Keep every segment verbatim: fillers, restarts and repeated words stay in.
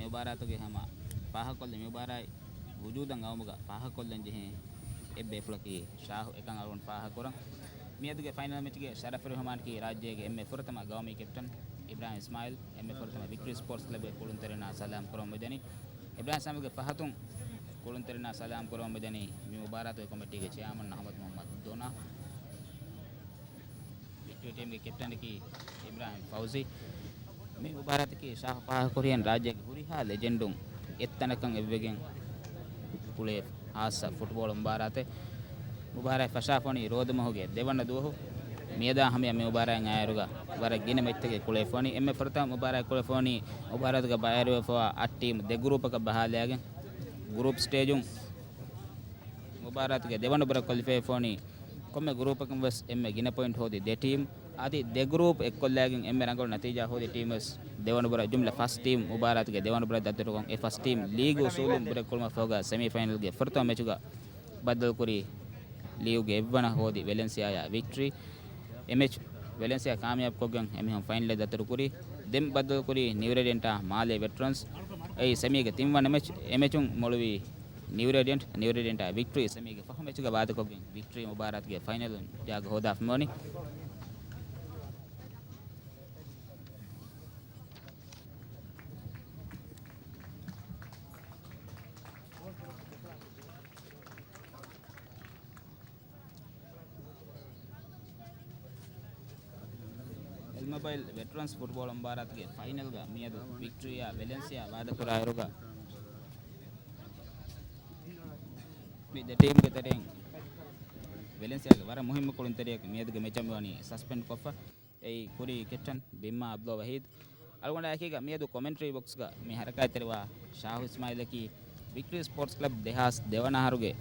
މުބާރާތުގެ ހަމަ ފާހަގަކޮށްލި މި މުބާރާތް ވުޖޫދަށް އައުމުގަ ފާހަގަކޮށްލަން ޖެހޭ އެއް ބޭފުޅަކީ ޝާހު އެކަން އަޅުގަނޑު ފާހަގަކުރަން. މިއަދުގެ ފައިނަލް މެޗްގެ ޝަރަފު ރަހުމާންކީ ރާއްޖޭގެ އެންމެ ފުރަތަމަ ގައުމީ ކެޕްޓަން އިބްރާހިމް އިސްމާއިލް، އެންމެ ފުރަތަމަ ވިކްޓްރީ ސްޕޯޓްސް ކްލަބުގެ ކުޅުންތެރިންނާ ސަލާމް ކުރަމުން މިދަނީ. އިބްރާހިމް އިސްމާއިލްގެ ފަހަތުން ކުޅުންތެރިންނާ ސަލާމް ކުރަމުން މިދަނީ މި މުބާރާތުގެ ކޮމިޓީގެ ޗެއާމަން އަހްމަދު މުހައްމަދު ދޮނާ. ވިކްޓްރީ ޓީމްގެ ކެޕްޓަނަކީ އިބްރާހިމް ފައުޒީ. މި މުބާރާތަކީ ޝާހު ފާހަގަކުރިހެން ރާއްޖޭގެ ހުރިހާ ލެޖެންޑުން އެއްތަނަކަށް އެއްވެގެން ކުޅޭ ހާއްސަ ފުޓްބޯޅަ މުބާރާތެއް. މުބާރާތް ފަށާފަނީ ރޯދަމަހުގެ ދެވަނަ ދުވަހު. މިއަދާ ހަމަޔަށް މި މުބާރާތް އައިރުގަ ވަރަށް ގިނަ މެޗްތަކެއް ކުޅެފަވަނީ. އެންމެ ފުރަތަމަ މުބާރާތް ކުޅެފަވަނީ މުބާރާތުގަ ބައިވެރިވެފަވާ އަށް ޓީމް ދެ ގްރޫޕަކަށް ބަހާލައިގެން ގްރޫޕް ސްޓޭޖުން މުބާރާތުގެ ދެވަނަ ބުރަ ކޮލިފައި ވެފަވަނީ. ކޮންމެ ގްރޫޕަކުން ވެސް އެންމެ ގިނަ ޕޮއިންޓް ހޯދި ދެ ޓީމް. އަދި ދެ ގްރޫޕް އެއްކޮށްލައިގެން އެންމެ ރަނގަޅު ނަތީޖާ ހޯދި ޓީމް ވެސް ދެވަނަ ބުރަ، ޖުމްލަ ފަސް ޓީމް މުބާރާތުގެ ދެވަނަ ބުރަ ދަތުރުކޮށް އެ ފަސް ޓީމް ލީގު އުސޫލުން ބުރެއްކުޅުމަށް ފަހުގަ ސެމީ ފައިނަލްގެ ފުރަތަމަ މެޗުގަ ބައްދަލުކުރީ ލީގުގެ އެއްވަނަ ހޯދި ވެލެންސިއާއާ ވިކްޓްރީ. އެ މެޗް ވެލެންސިއާ ކާމިޔާބުކޮށްގެން އެމީހުން ފައިނަލަށް ދަތުރުކުރީ. ދެން ބައްދަލުކުރީ ނިއު ރޭޑިއަންޓާ މާލޭ ވެޓްރަންސް. އެއީ ސެމީގެ ތިންވަނަ މެޗް. އެ މެޗުން މޮޅުވީ ނިއު ރޭޑިއަންޓް، ނިއު ރޭޑިއަންޓާ ވިކްޓްރީ ސެމީގެ ފަހު މެޗުގަ ވާދަކޮށްގެން ވިކްޓްރީ މުބާރާތުގެ ފައިނަލުން ޖާގަ ހޯދާފަ މިވަނީ. އެލްމޮބައިލް ވެޓްރަންސް ފުޓްބޯޅަ މުބާރާތުގެ ފައިނަލްގަ މިއަދު ވިކްޓްރީއާ ވެލެންސިއާ ވާދަކުރާއިރުގަ މި ދެ ޓީމްގެ ތެރެއިން ވެލެންސިއާގެ ވަރަށް މުހިއްމު ކުޅުންތެރިޔަކު މިއަދުގެ މެޗަށް މިވަނީ ސަސްޕެންޑް ކޮށްފަ. އެއީ ކުރީ ކެޕްޓަން ބިންމާ އަބްދުލް ވަހީދު. އަޅުގަނޑާ އެކީގަ މިއަދު ކޮމެންޓްރީ ބޮކްސްގަ މި ހަރަކާތްތެރިވާ ޝާހު އިސްމާއިލަކީ ވިކްޓްރީ ސްޕޯޓްސް ކްލަބް ދެހާސް ދެވަނަ އަހަރުގެ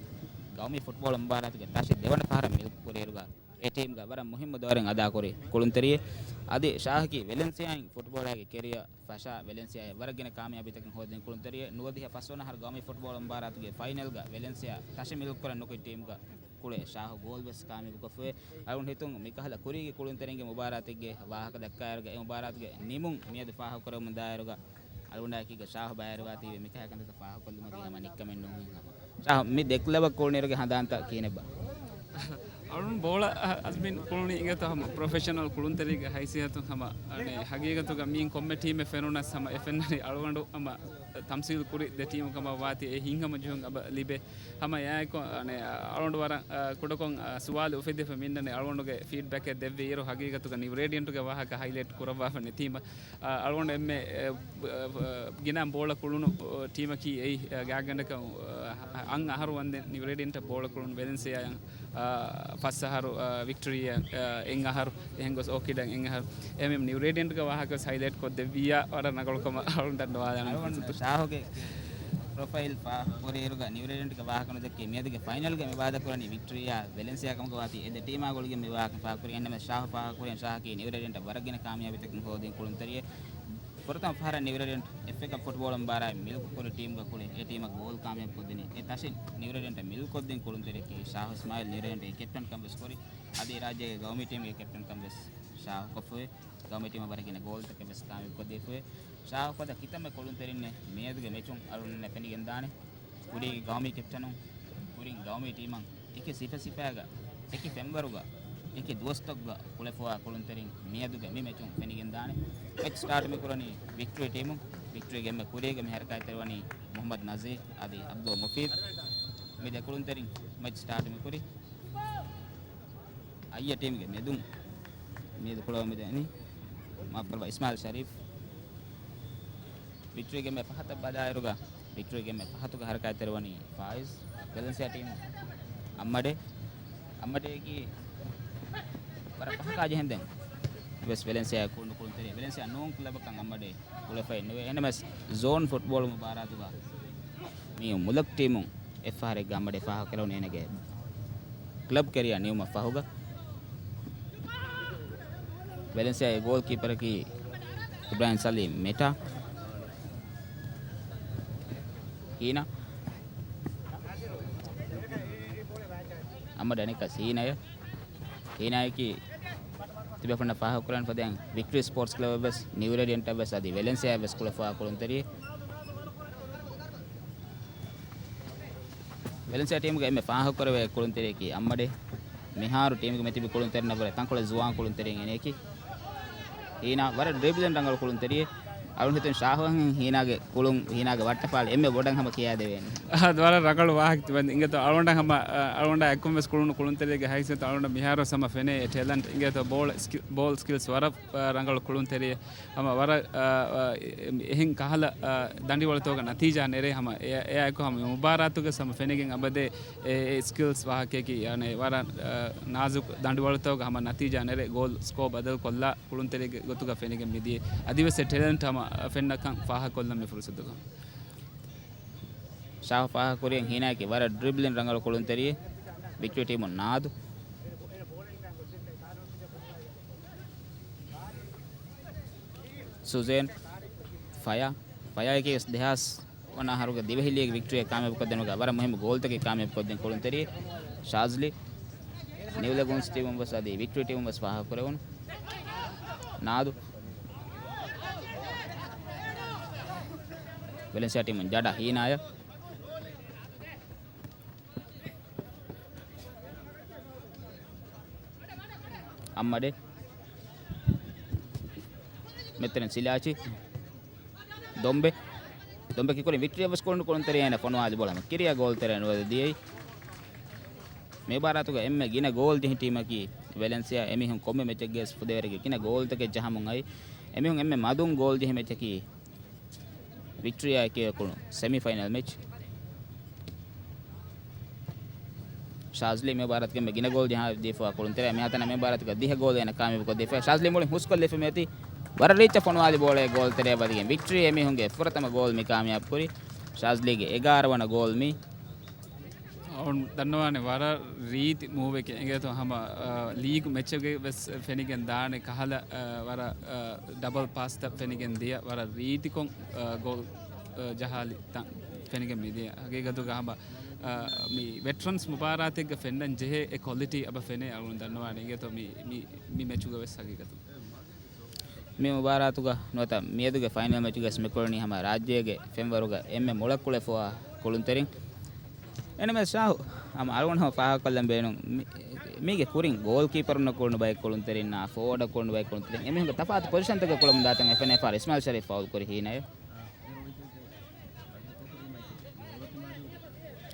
ގައުމީ ފުޓްބޯޅަ މުބާރާތުގެ ތަށި ދެވަނަ ފަހަރަށް މިލްކު ކުރިއިރުގަ އެ ޓީމްގަ ވަރަށް މުހިއްމު ދޯރެއް އަދާކުރި ކުޅުންތެރިއެއް. އަދި ޝާހަކީ ވެލެންސިއާއިން ފުޓްބޯޅައިގެ ކެރިއަރ ފަށާ ވެލެންސިއާއަށް ވަރަށް ގިނަ ކާމިޔާބީތަކެއް ހޯދިން ކުޅުންތެރިއެއް. ނުވަދިހަ ފަސްވަނަ އަހަރު ގައުމީ ފުޓްބޯޅަ މުބާރާތުގެ ފައިނަލްގަ ވެލެންސިއާ ތަށި މިލްކުކުރަން ނުކުތް ޓީމްގަ ކުޅޭ ޝާހު ގޯލް ވެސް ކާމިޔާބުކޮށްފައި. އަޅުގަނޑު ހިތުން މިކަހަލަ ކުރީގެ ކުޅުންތެރިންގެ މުބާރާތެއްގެ ވާހަކަ ދައްކާއިރުގަ އެ މުބާރާތުގެ ނިމުން މިއަދު ފާހަގަކުރަމުންދާއިރުގަ އަޅުގަނޑާ އެކީގަ ޝާހު ބައިވެރިވާތީވެ މިކަހަލަ ކަންތައްތައް ފާހަގަކޮށްލުމަކީ ހަމަ ނިއްކަމެއް ނޫން ހަމަ. ޝާހު، މި ދެ ކްލަބަށް ކުޅުނިއިރުގެ ހަނދާންތައް ކިހިނެއްބާ؟ އަޅުން ބޯޅަ އަ-، އަޒްމިން ކުޅުނީ އިނގޭތޯ ހަމަ ޕްރޮފެޝަނަލް ކުޅުންތެރިގެ ހައިސިއްޔަތުން ހަމަ، އަނެ، ހަގީގަތުގަ މީން ކޮންމެ ޓީމެއް ފެނުނަސް ހަމަ އެ ފެންނަނީ އަޅުގަނޑު ހަމަ ތަމްސީލް ކުރި ދެ ޓީމު ކަމަށް ވާތީ އެ ހިތްހަމަޖެހުން އެބަ ލިބޭ. ހަމަ އެއާއެކު، އަނެ، އަޅުގަނޑު ވަރަށް، އަ، ކުޑަކޮށް، އަ، ސުވާލު އުފެދިފަ މިންނަނީ އަޅުގަނޑުގެ ފީޑްބެކެއް ދެއްވި އިރު ހަގީގަތުގަ ނިއު ރޭޑިއަންޓުގެ ވާހަކަ ހައިލައިޓް ކުރައްވާފަ ނެތީމަ. އަ، އަޅުގަނޑު އެންމެ، އެ، އެ، ގިނަ ބޯޅަ ކުޅުނު، އަ، ޓީމަކީ އެއީ، އަ، ގާތްގަނޑަކަށް، އަ، އަށް އަހަރު ވަންދެން ނިއު ރޭޑިއަންޓަށް ބޯޅަ ކުޅުނު ވެލެންސިއާއަށް، އަ، ފަސް އަހަރު، އަ، ވިކްޓްރީއަށް، އަ، އެއް އަހަރު، އެހެން ގޮސް އޯކިޑަށް އެއް އަހަރު. އެހެން ނިއު ރޭޑިއަންޓްގެ ވާހަކަ ވެސް ހައިލައިޓް ކޮށްދެއްވިއްޔާ ވަރަށް ރަނގަޅުކަމަށް އަޅުގަނޑަށް ނުވާލާނެ. އަޅުގަނޑު ޝާހުގެ ޕްރޮފައިލް ފާހަގަކުރިއިރުގަ ނިއު ރޭޑިއަންޓްގެ ވާހަކަ ނުދެއްކި މިއަދުގެ ފައިނަލްގަ މި ވާދަކުރަނީ ވިކްޓްރީއާ ވެލެންސިއާ ކަމުގަ ވާތީ އެ ދެ ޓީމާ ގުޅިގެން މި ވާހަކަ ފާހަގަކުރި. އެހެންނަމަވެސް ޝާހު ފާހަގަކުރިހެން ޝާހަކީ ނިއު ރޭޑިއަންޓަށް ވަރަށް ގިނަ ކާމިޔާބީތަކެއް ހޯދިން ކުޅުންތެރިއެއް. ފުރަތަމަ ފަހަރަށް ނިއު ރޭޑިއަންޓް އެފްއޭ ކަޕް ފުޓްބޯޅަ މުބާރާތް މިލްކު ކުރި ޓީމްގަ ކުޅެ އެ ޓީމަށް ގޯލް ކާމިޔާބު ކޮށްދިނީ. އެ ތަށިން ނިއު ރޭޑިއަންޓަށް މިލްކު ކޮށްދިން ކުޅުންތެރިޔަކީ ޝާހު އިސްމާއިލް. ނިއު ރޭޑިއަންޓްގެ ކެޕްޓަންކަން ވެސް ކުރި. އަދި ރާއްޖޭގެ ގައުމީ ޓީމްގެ ކެޕްޓަންކަން ވެސް ޝާހު ކޮށްފައި. ގައުމީ ޓީމަށް ވަރަށް ގިނަ ގޯލްތަކެއް ވެސް ކާމިޔާބު ކޮށްދީފައި. ޝާހު ފަދަ ކިތަންމެ ކުޅުންތެރިންނެއް މިއަދުގެ މެޗުން އަޅުގަނޑުމެންނަށް ފެނިގެންދާނެ. ކުރީގެ ގައުމީ ކެޕްޓަނުން ކުރިން ގައުމީ ޓީމަށް އެކި ސިފަ ސިފައިގަ، އެކި ފެންވަރުގަ، އެކި ދުވަސްތަކުގަ ކުޅެފައިވާ ކުޅުންތެރިން މިއަދުގެ މި މެޗުން ފެނިގެންދާނެ. މެޗް ސްޓާޓް މިކުރަނީ ވިކްޓްރީ ޓީމުން. ވިކްޓްރީގެ އެންމެ ކުރީގަ މި ހަރަކާތްތެރިވަނީ މުހައްމަދު ނަޒީރު އަދި އަބްދުލް މުފީދު. މި ދެ ކުޅުންތެރިން މެޗް ސްޓާޓް މިކުރީ. އައްޔަ ޓީމްގެ މެދުން މިއަދު ކުޅަވަމުންދަނީ، މާފުކުރައްވާ، އިސްމާއިލް ޝަރީފް. ވިކްޓްރީގެ އެންމެ ފަހަތަށް ބަލާއިރުގަ، ވިކްޓްރީގެ އެންމެ ފަހަތުގަ ހަރަކާތްތެރިވަނީ ފާއިޒް. ވެލެންސިއާ ޓީމު އައްމަޑޭ. އައްމަޑޭގެ ވަރަށް ފަހަކާ ޖެހެންދެން ވެސް ވެލެންސިއާ ކުޅުނު ކުޅުންތެރި، ވެލެންސިއާ ނޫން ކްލަބަކަށް އައްމަޑޭ ކުޅެފައި ނުވޭ. އެހެންނަމަވެސް ޒޯން ފުޓްބޯޅަ މުބާރާތުގަ މި މުލަކް ޓީމުން އެއްފަހަރެއްގަ އައްމަޑޭ ފާހަގަކުރެވުނު އޭނަގެ ކްލަބް ކެރިއާ ނިމުމަށް ފަހުގަ. ވެލެންސިއާގެ ގޯލް ކީޕަރަކީ އިބްރާހިމް ސަލީމް މެޓާ. ހީނާ. އައްމަޑޭ އަނެއްކާ ހީނާއޭ. ހީނާއަކީ ތިބޭފުޅުންނަށް ފާހަގަކުރަން ފަދައިން ވިކްޓްރީ ސްޕޯޓްސް ކްލަބަށް ވެސް، ނިއު ރޭޑިއަންޓަށް ވެސް އަދި ވެލެންސިއާއަށް ވެސް ކުޅެފައިވާ ކުޅުންތެރިއެއް. ވެލެންސިއާ ޓީމުގެ އެންމެ ފާހަގަކުރެވޭ ކުޅުންތެރިޔަކީ އައްމަޑޭ. މިހާރު ޓީމުގެ މެތިބި ކުޅުންތެރިންނަށްވުރެ ތަންކޮޅެއް ޒުވާން ކުޅުންތެރިން އެނެއަކީ ހީނާ. ވަރަށް ޑްރިބްލިން ރަނގަޅު ކުޅުންތެރިއެއް. އަޅުގަނޑު ހިތުން ޝާހު ހީނާގެ ކުޅުން، ހީނާގެ ވައްޓަފާޅި އެންމެ ބޮޑަށް ހަމަ ކިޔާދެވޭނެ. އާ، ވަރަށް ރަނގަޅު ވާހަކަ ތިބަން އިނގޭތޯ. އަޅުގަނޑަށް ހަމަ، އަ، އަޅުގަނޑާ އެކުން ވެސް ކުޅުނު ކުޅުންތެރިއެއްގެ ހައިސިއްޔަތު އަޅުގަނޑަށް މިހާރު ވެސް ހަމަ ފެނޭ އެ ޓެލެންޓް. އިނގޭތޯ ބޯޅަ ސްކި-، ބޯލް ސްކިލްސް ވަރަށް، އަ، ރަނގަޅު ކުޅުންތެރިއެއް. ހަމަ ވަރަށް، އަ، އަ، އެ-، އެހެން ކަހަލަ، އަ، ދަނޑިވަޅުތަކުގަ ނަތީޖާ ނެރޭ ހަމަ އެ-، އެއާއެކު ހަމަ މި މުބާރާތުގަ ހަމަ ފެނިގެން އަބަދޭ އެ، އެ ސްކިލްސް ވާހަކަޔަކީ، އަނެއް ވަރަށް، އަ، ނާޒުކު ދަނޑިވަޅުތަކުގަ ހަމަ ނަތީޖާ ނެރޭ ގޯލް ސްކޯ ބަދަލު ކޮށްލާ ކުޅުންތެރިއެއްގެ ގޮތުގަ ފެނިގެން މިދިޔަ. އަދިވެސް އެ ޓެލެންޓް ހަމަ ފެންނަކަން ފާހަގަކޮށްލަން މި ފުރުސަތުގަ. ޝާހު ފާހަގަކުރިއަށް ހީނާއަކީ ވަރަށް ޑްރިބްލިން ރަނގަޅު ކުޅުންތެރިއެއް. ވިކްޓޯރިއާ ޓީމުން ނާދު. ސުޒޭން. ފަޔާ. ފަޔާއަކީ ވެސް ދެހާސް ވަނަ އަހަރުގެ ދިވެހި ލީގް ވިކްޓޯރިއާ ކާމިޔާބުކޮށްދިނުމުގަ ވަރަށް މުހިއްމު ގޯލްތަކެއް ކާމިޔާބުކޮށްދިން ކުޅުންތެރިއެއް. ޝާޒްލީ. ނިއު ލެގޫންސް ޓީމުން ވެސް އަދި ވިކްޓޯރިއާ ޓީމުން ވެސް ފާހަގަކުރެވުނު. ނާދު. ވެލެންސިއާ ޓީމުން ޖަޑާ ހީނާޔަށް. އައްމަޑޭ. މެތަނަށް ސިލާޗި. ދޮމްބެ. ދޮމްބެ ކިކުރި ވިކްޓޯރިއާ ވެސް ކުޅުނު ކުޅުންތެރިއެއް އޭނަ ފޮނުވާލި ބޯޅަ ކިރިޔާ ގޯލް ތެރެއިން ވަދެ ދިޔައީ. މި މުބާރާތުގަ އެންމެ ގިނަ ގޯލް ޖެހި ޓީމަކީ ވެލެންސިއާ. އެމީހުން ކޮންމެ މެޗެއްގަވެސް ފުދޭވަރެއްގެ ގިނަ ގޯލްތަކެއް ޖަހަމުން އައި. އެމީހުން އެންމެ މަދުން ގޯލް ޖެހި މެޗަކީ ވިކްޓޯރިއާ އެކޭ ކުޅުނު ސެމި ފައިނަލް މެޗް. ޝާޒްލީ މި މުބާރާތުގެ އެންމެ ގިނަ ގޯލް ޖަހާ ދީފަވާ ކުޅުންތެރި. މިހާތަނަށް މި މުބާރާތުގަ ދިހަ ގޯލް އޭނަ ކާމިޔާބުކޮށްދީފަ. ޝާޒްލީ މުޅިން ހުސްކޮށްލެވިފަ މިއޮތީ. ވަރަށް ރީއްޗަށް ފޮނުވާލި ބޯޅައެއް ގޯލް ތެރެއަށް ވަދެގެން ވިކްޓޯރިއާ އެމީހުންގެ ފުރަތަމަ ގޯލް މި ކާމިޔާބުކުރި. ޝާޒްލީގެ އެގާރަ ވަނަ ގޯލް މި. އަޅުން ދަންނަވާނެ ވަރަށް ރީތި މޫވެކެއް އިނގޭތޯ ހަމަ، އަ، ލީގް މެޗެއްގެ ވެސް ފެނިގެން ދާނެ ކަހަލަ، އަ، ވަރަށް، އަ، ޑަބަލް ޕާސްތައް ފެނިގެން ދިޔަ ވަރަށް ރީތިކޮށް، އަ، ގޯލް، އަ، ޖަހާލި ތަން ފެނިގެން މިދިޔަ. ހަގީގަތުގަ ހަމަ، އަ، މި ވެޓްރަންސް މުބާރާތެއްގަ ފެންނަން ޖެހޭ އެ ކޮލިޓީ އަބަ ފެނޭ އަޅުން ދަންނަވާނެ އިނގޭތޯ މި، މި، މި މެޗުގަ ވެސް ހަގީގަތު. މި މުބާރާތުގަ ނުވަތަ މިއަދުގެ ފައިނަލް މެޗުގަ މި ކުޅެނީ ހަމަ ރާއްޖޭގެ ފެންވަރުގަ އެންމެ މޮޅަށް ކުޅެފަވާ ކުޅުންތެރިން. އެންމެ ޝާހު ހަމަ އަޅުގަނޑު ހަމަ ފާހަގަކޮށްލަން ބޭނުން. މި-، މީގެ ކުރިން ގޯލް ކީޕަރުންނަށް ކުޅުނު ބައެއް ކުޅުންތެރިންނާ، ފޯވަޑަށް ކުޅުނު ބައެއް ކުޅުންތެރިން. އެމީހުންގެ ތަފާތު ޕޮޒިޝަންތަކަށް ކުޅަމުން ދާތަން އެފެނޭ ފާރު އިސްމާއިލް ޝަރީފް ފައުލް ކުރި ހީނަޔަށް.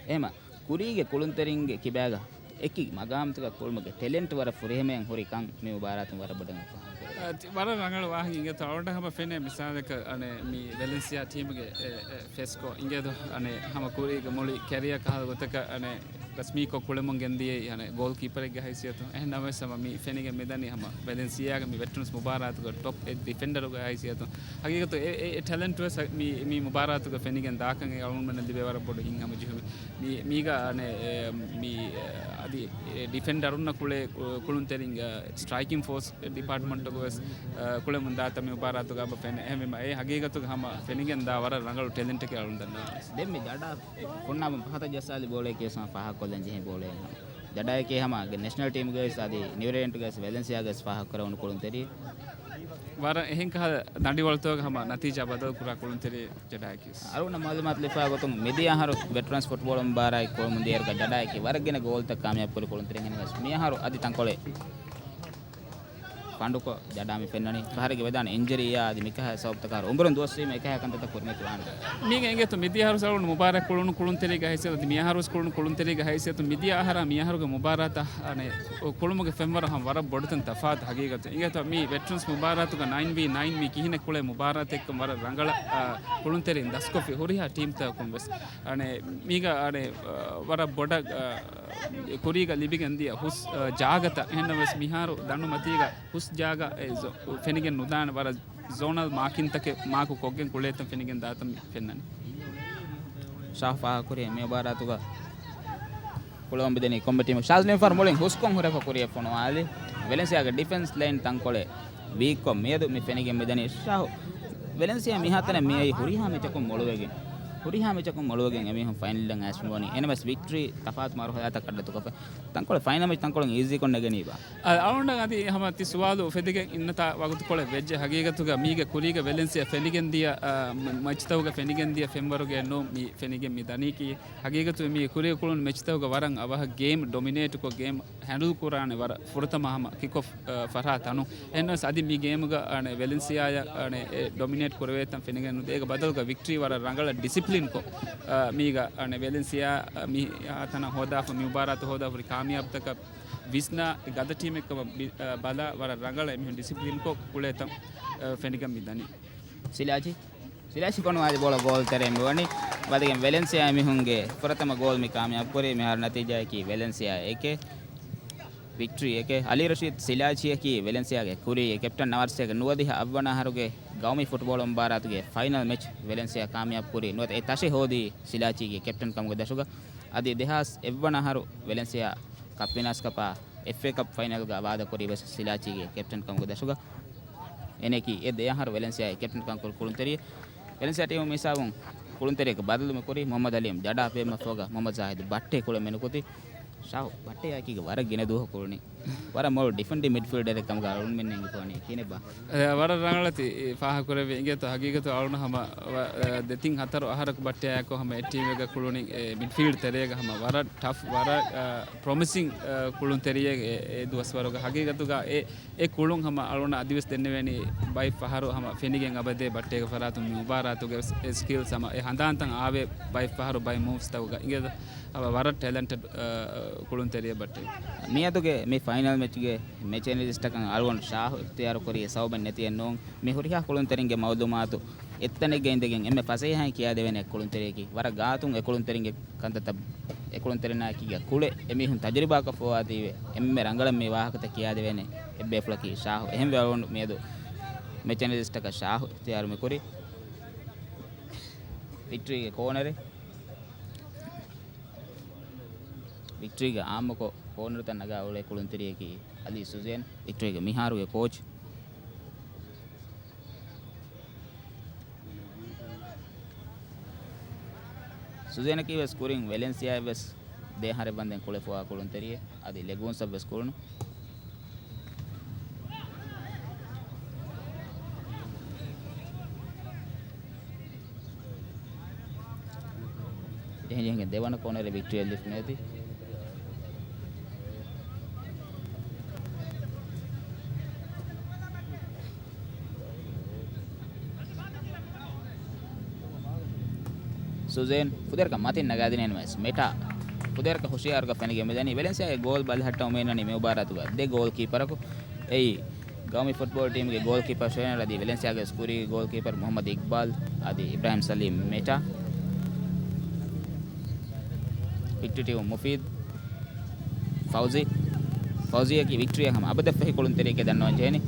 އެހެމަ ކުރީގެ ކުޅުންތެރިންގެ ކިބާގަ އެކި މަގާމްތަކަށް ކުޅުމުގެ ޓެލެންޓް ވަރަށް ފުރިހަމައިން ހުރި ކަން މި މުބާރާތުން ވަރަށް ބޮޑަށް އެފާހަން ކުރެވޭ. އަ، ތި-، ވަރަށް ރަނގަޅު ވާހަކަ އިނގޭތޯ. އަޅުގަނޑަށް ހަމަ ފެނޭ މިސާލަކަށް އަނެއް މި ވެލެންސިއާ ޓީމުގެ އެ، އެ، ފެސްކޯ އިނގޭތޯ އަނެއް ހަމަ ކުރީގެ މުޅި ކެރިއަރ ކަހަލަ ގޮތަކަށް އަނެއް ރަސްމީކޮށް ކުޅެމުން ގެންދިޔައީ އަނެއް ގޯލް ކީޕަރެއްގެ ހައިސިއްޔަތުން. އެހެން ނަމަވެސް ހަމަ މި ފެނިގެން މިދަނީ ހަމަ ވެލެންސިއާގެ މި ވެޓްރަންސް މުބާރާތުގެ ޓޮޕް އެއް ޑިފެންޑަރުގެ ހައިސިއްޔަތުން. ހަގީގަތު އެ، އެ، އެ ޓެލެންޓް ވެސް މި، މި މުބާރާތުގަ ފެނިގެން ދާކަން އެ އަޅުގަނޑުމެންނަށް ލިބޭ ވަރަށް ބޮޑު ހިތްހަމަޖެހުމެއް. މި، މީގަ އަނެއް، އެ، މި، އަދި، އެ، ޑިފެންޑަރުންނަށް ކުޅޭ ކު-، ކުޅުންތެރިން، އަ، ސްޓްރައިކިން ފޯސް ޑިޕާޓްމަންޓުގަ ވެސް، އަ، ކުޅެމުން ދާތަން މި މުބާރާތުގަ އަބަ ފެންނަ. އެހެންވީމަ އެ ހަގީގަތުގަ ހަމަ ފެނިގެން ދާ ވަރަށް ރަނގަޅު ޓެލެންޓެކޭ އަޅުން ދަންނަވާނެ. ދެން މި ޖަޑާ ފުންނާބުން ފަހަތަށް ޖައްސާލި ބޯޅައެކޭ ހަމަ ފާހަގަކޮށްލަން ޖެހޭ ބޯޅައެއް. ޖަޑާއެކޭ ހަމަ ނެޝަނަލް ޓީމުގައި ވެސް އަދި ނިއުޒީލެންޑްގައި ވެސް ވެލެންސިއާގައި ވެސް ފާހަގަކުރެވުނު ކުޅުންތެރި. ވަރަށް އެހެން ކަހަލަ ދަނޑިވަޅުތަކަށް ހަމަ ނަތީޖާ ބަދަލު ކުރާ ކުޅުންތެރި ޖަޑާއެކީ. އަޅުގަނޑަށް މައުލޫމާތު ލިބިފައި ގޮތުން މިދިޔަ އަހަރު ވެޓްރަންސް ފުޓްބޯޅަ މުބާރާތް ކުޅެމުން ދިޔައިރުގަ ޖަޑާއެކީ ވަރަށް ގިނަ ގޯލްތައް ކާމިޔާބު ކުރި ކުޅުންތެރިން. އެހެނަސް މިއަހަރު އަދި ތަންކޮޅެއް ފަނޑުކޮށް ޖަޑާ މި ފެންނަނީ. ފަހަރެއްގެ ވެދާނެ އިންޖަރީއާ އަދި މިކަހަލަ ސަބަބުތަކާ އުމުރުން ދުވަސްވީމަ އެކަހަލަ ކަންތައްތައް ކުރިމަތިވާނެ. މީގެ އިނގޭތޯ މިދިޔަ އަހަރު ސަޅުން މުބާރާތް ކުޅުނު ކުޅުންތެރީގަ ހައިސިއްޔަތު އަދި މިއަހަރު ވެސް ކުޅުނު ކުޅުންތެރީގަ ހައިސިއްޔަތު މިދިޔަ އަހަރާ މިއަހަރުގެ މުބާރާތާ އަނެއް ކުޅުމުގެ ފެންވަރު ހަމަ ވަރަށް ބޮޑުތަން ތަފާތު ހަގީގަތު. އިނގޭތޯ މި ވެޓްރަންސް މުބާރާތުގަ ނައިން ވީ ނައިން މި ކިހިނެއް ކުޅޭ މުބާރާތެއްކަން ވަރަށް ރަނގަޅަށް، އާ، ކުޅުންތެރިން ދަސްކޮށްފި ހުރިހާ ޓީމްތަކަކުން ވެސް. އަނެއް މީގަ އަނެއް، އާ، ވަރަށް ބޮޑަށް، އާ، ކުރީގަ ލިބިގެން ދިޔަ ހުސް، އާ، ޖާގަތައް. އެހެންނަމަވެސް މިހާރު ދަނޑު މަތީގަ ހުސް ޖާގަ އެ ޒޯ-، ފެނިގެން ނުދާނެ ވަރަށް ޒޯނަލް މާކިންތަކެއް މާކު ކޮށްގެން ކުޅޭތަން ފެނިގެން ދާތަން ފެންނަނީ. ޝާހު ފާހަގަކުރި މި މުބާރާތުގަ ކުޅަމުން މިދަނީ ކޮންމެ ޓީމެއް. ޝާޒްލިން ފާރު މުޅިން ހުސްކޮށް ހުރެފަ ކުރިއަށް ފޮނުވާލި. ވެލެންސިއާގެ ޑިފެންސް ލައިން ތަންކޮޅެއް ވީކްކޮށް މިއަދު މި ފެނިގެން މިދަނީ. ޝާހު، ވެލެންސިއާ މިހާތަނަށް މިއައީ ހުރިހާ މެޗަކުން މޮޅުވެގެން. ހުރިހާ މެޗަކުން މޮޅުވެގެން އެމީހުން ފައިނަލްއަށް އައިސް މިވަނީ. އެހެންނަމަވެސް ވިކްޓްރީ ތަފާތު މަރުހަލާތަކަށް އައްޑަދުކޮށްފަ. ތަންކޮޅެއް ފައިނަލް މެޗް ތަންކޮޅެއް އީޒީކޮށް ނެގެނީބާ؟ އަ، އަޅުގަނޑަށް އަދި ހަމަ ތި ސުވާލު އުފެދިގެން އިންނަތާ ވަގުތުކޮޅެއް ވެއްޖެ. ހަގީގަތުގަ މީގެ ކުރީގަ ވެލެންސިއާ ފެނިގެން ދިޔަ، އަ، މެ-، މެޗްތަކުގަ ފެނިގެން ދިޔަ ފެންވަރުގެއެއް ނޫން މި ފެނިގެން މި ދަނީކީ. ހަގީގަތު މީ ކުރީ ކުޅުނު މެޗްތަކުގަ ވަރަށް އަވަހަށް ގޭމް ޑޮމިނޭޓްކޮށް ގޭމް ހެންޑްލް ކުރާނެ ވަރަށް ފުރަތަމަ ހަމަ ކިކް އޮފް، އަ، ފަރާތް ތަނުން. އެހެންނަމަވެސް އަދި މި ގޭމުގަ އަނެއް ވެލެންސިއާއަށް އަނެއް އެ ޑޮމިނޭޓް ކުރެވޭތަން ފެނިގެން ނުދޭ. އޭގެ ބަދަލުގަ ވިކްޓްރީ ވަރަށް ރަނގަޅަށް ޑިސިޕްލިންކޮށް، އަ، މީގަ އަނެއް ވެލެންސިއާ، އަ، މި ތަނަށް ހޯދާފަ، މި މުބާރާތު ހޯދާފަ ހުރި ކާމިޔާބުތަކަށް ވިސްނާ ގަދަ ޓީމެއްކަމަށް ބި-، އަ، ބަލާ ވަރަށް ރަނގަޅަށް އެމީހުން ޑިސިޕްލިންކޮށް ކުޅޭތަން، އަ، ފެނިގެން މި ދަނީ. ސިލާޗި. ސިލާޗި ކޮނު އަދި ބޯޅަ ގޯލް ތެރެއިން މިވަނީ. ވަދެގެން ވެލެންސިއާ އެމީހުންގެ ފުރަތަމަ ގޯލް މި ކާމިޔާބު ކުރީ. މިހާރު ނަތީޖާއަކީ ވެލެންސިއާ އެކެއް، ވިކްޓްރީ އެކެއް. އަލީ ރަޝީދު ސިލާޗިއަކީ ވެލެންސިއާގެ ކުރީގެ ކެޕްޓަން. ނަވާރަ ސަތޭކަ ނުވަދިހަ އަށްވަނަ އަހަރުގެ ގައުމީ ފުޓްބޯޅަ މުބާރާތުގެ ފައިނަލް މެޗް ވެލެންސިއާ ކާމިޔާބު ކުރީ. ނުވަތަ އެ ތަށި ހޯދީ ސިލާޗީގެ ކެޕްޓަން ކަމުގެ ދަށުގަ. އަދި ދެހާސް އެއްވަނަ އަހަރު ވެލެންސިއާ ކަޕް ވިނާސް ކަޕާ އެފްއޭ ކަޕް ފައިނަލްގަ ވާދަކުރީ ވެސް ސިލާޗީގެ ކެޕްޓަން ކަމުގެ ދަށުގަ. އޭނައަކީ އެ ދެ އަހަރު ވެލެންސިއާގެ ކެޕްޓަން ކަންކުރި ކުޅުންތެރިއެއް. ވެލެންސިއާ ޓީމު މި ހިސާބުން ކުޅުންތެރިޔަކަށް ބަދަލު މި ކުރީ މުހައްމަދު އަލީމް ޖަޑާ ބޭއްމަށްފަހުގަ މުހައްމަދު ޒާހިދު ބައްޓޭ ކުޅެން މެނުކުތީ. ޝާހު ބައްޓޭއަކީ ވަރަށް ގިނަ ދުވަހު ކުޅުނީ. ވަރަށް މޮޅު ޑިފެންޑިން މިޑްފީލްޑަރެއް ކަމުގަ އަޅުގަނޑުމެން އެނގިފަވަނީ. ކިހިނެއްބާ؟ އެ، ވަރަށް ރަނގަޅަށް ތި ފާހަގަކުރެއްވި އިނގޭތޯ. ހަގީގަތު އަޅުން ހަމަ ވަ-، އެ، ދެތިން ހަތަރު އަހަރަކު ބައްޓޭއާއެކު ހަމަ އެ ޓީމެއްގަ ކުޅުނީ، އެ، މިޑްފީލްޑް ތެރޭގަ ހަމަ ވަރަށް ޓަފް، ވަރަށް، އަ، ޕްރޮމިސިން، އަ، ކުޅުންތެރިއެއް އެ، އެ ދުވަސްވަރުގަ. ހަގީގަތުގަ އެ، އެ ކުޅުން ހަމަ އަޅުން އަދިވެސް ދެންނެވޭނީ ބައެއް ފަހަރު ހަމަ ފެނިގެން އަބަދޭ ބައްޓޭގެ ފަރާތުން މި މުބާރާތުގެ ވެސް އެ ސްކިލްސް ހަމަ އެ ހަނދާންތައް އާވޭ ބައެއް ފަހަރު ބައެއް މޫވްސްތަކުގަ. އިނގޭތޯ އަވަ ވަރަށް ޓެލެންޓެޑް، އަ، ކުޅުންތެރިއެއް ބައްޓޭ. މިއަދުގެ މި ފައިނަލް މެޗްގެ މެޗް އެނަލިސްޓަކަށް އަޅުގަނޑު ޝާހު އިޚްތިޔާރު ކުރީ ސަބަބެއް ނެތިއެއް ނޫން. މި ހުރިހާ ކުޅުންތެރިންގެ މައުލޫމާތު އެއްތަނެއްގަ އިނދެގެން އެންމެ ފަސޭހައިން ކިޔާދެވޭނެ ކުޅުންތެރިޔަކީ ވަރަށް ގާތުން އެ ކުޅުންތެރިންގެ ކަންތައްތައް އެ ކުޅުންތެރިންނާއެކީގަ ކުޅެ އެމީހުން ތަޖުރިބާކޮށްފަވާތީވެ އެންމެ ރަނގަޅަށް މި ވާހަކަތައް ކިޔާދެވޭނެ އެއްބޭފުޅަކީ ޝާހު. އެހެންވެ އަޅުގަނޑު މިއަދު މެޗް އެނަލިސްޓަކަށް ޝާހު އިޚްތިޔާރު މި ކުރީ. ވިކްޓްރީގެ ކޯނަރެއް. ވިކްޓްރީގެ އާއްމުކޮށް ކޯނަރުތައް ނަގާ އުޅޭ ކުޅުންތެރިޔަކީ އަލީ ސުޒޭން، ވިކްޓްރީގެ މިހާރުގެ ކޯޗް. ސުޒޭނަކީ ވެސް ކުރިން ވެލެންސިއާއަށް ވެސް ދެ އަހަރެއް ވަންދެން ކުޅެފަވާ ކުޅުންތެރިއެއް. އަދި ލެގޫންސަށް ވެސް ކުޅުނު. ޖެހި ޖެހިގެން ދެވަނަ ކޯނަރެއް ވިކްޓްރީއަށް ލިފްޓް ނެތި. ސުޒޭން ފުދޭވަރަކަށް މަތިން ނަގާދިނީމަވެސް މެޓާ ފުދޭވަރަކަށް ހުޝިޔާރުކޮށް ފެނިގެން މިދަނީ. ވެލެންސިއާގެ ގޯލް ބަލަހައްޓަމުން މި އިންނަނީ މި މުބާރާތުގަ ދެ ގޯލް ކީޕަރަކު. އެއީ ގައުމީ ފުޓްބޯލް ޓީމުގެ ގޯލް ކީޕަރ ޝޮއިން އަދި ވެލެންސިއާގެ ސްކުރީ ގޯލް ކީޕަރ މުހައްމަދު އިޤްބާލް އަދި އިބްރާހިމް ސަލީމް މެޓާ. ވިކްޓްރީ ޓީމު މުފީދު، ފައުޒީ. ފައުޒީއަކީ ވިކްޓްރީއަށް ހަމަ އަބަދަށްފަހި ކުޅުންތެރިއެކޭ ދަންނަވަން ޖެހެނީ.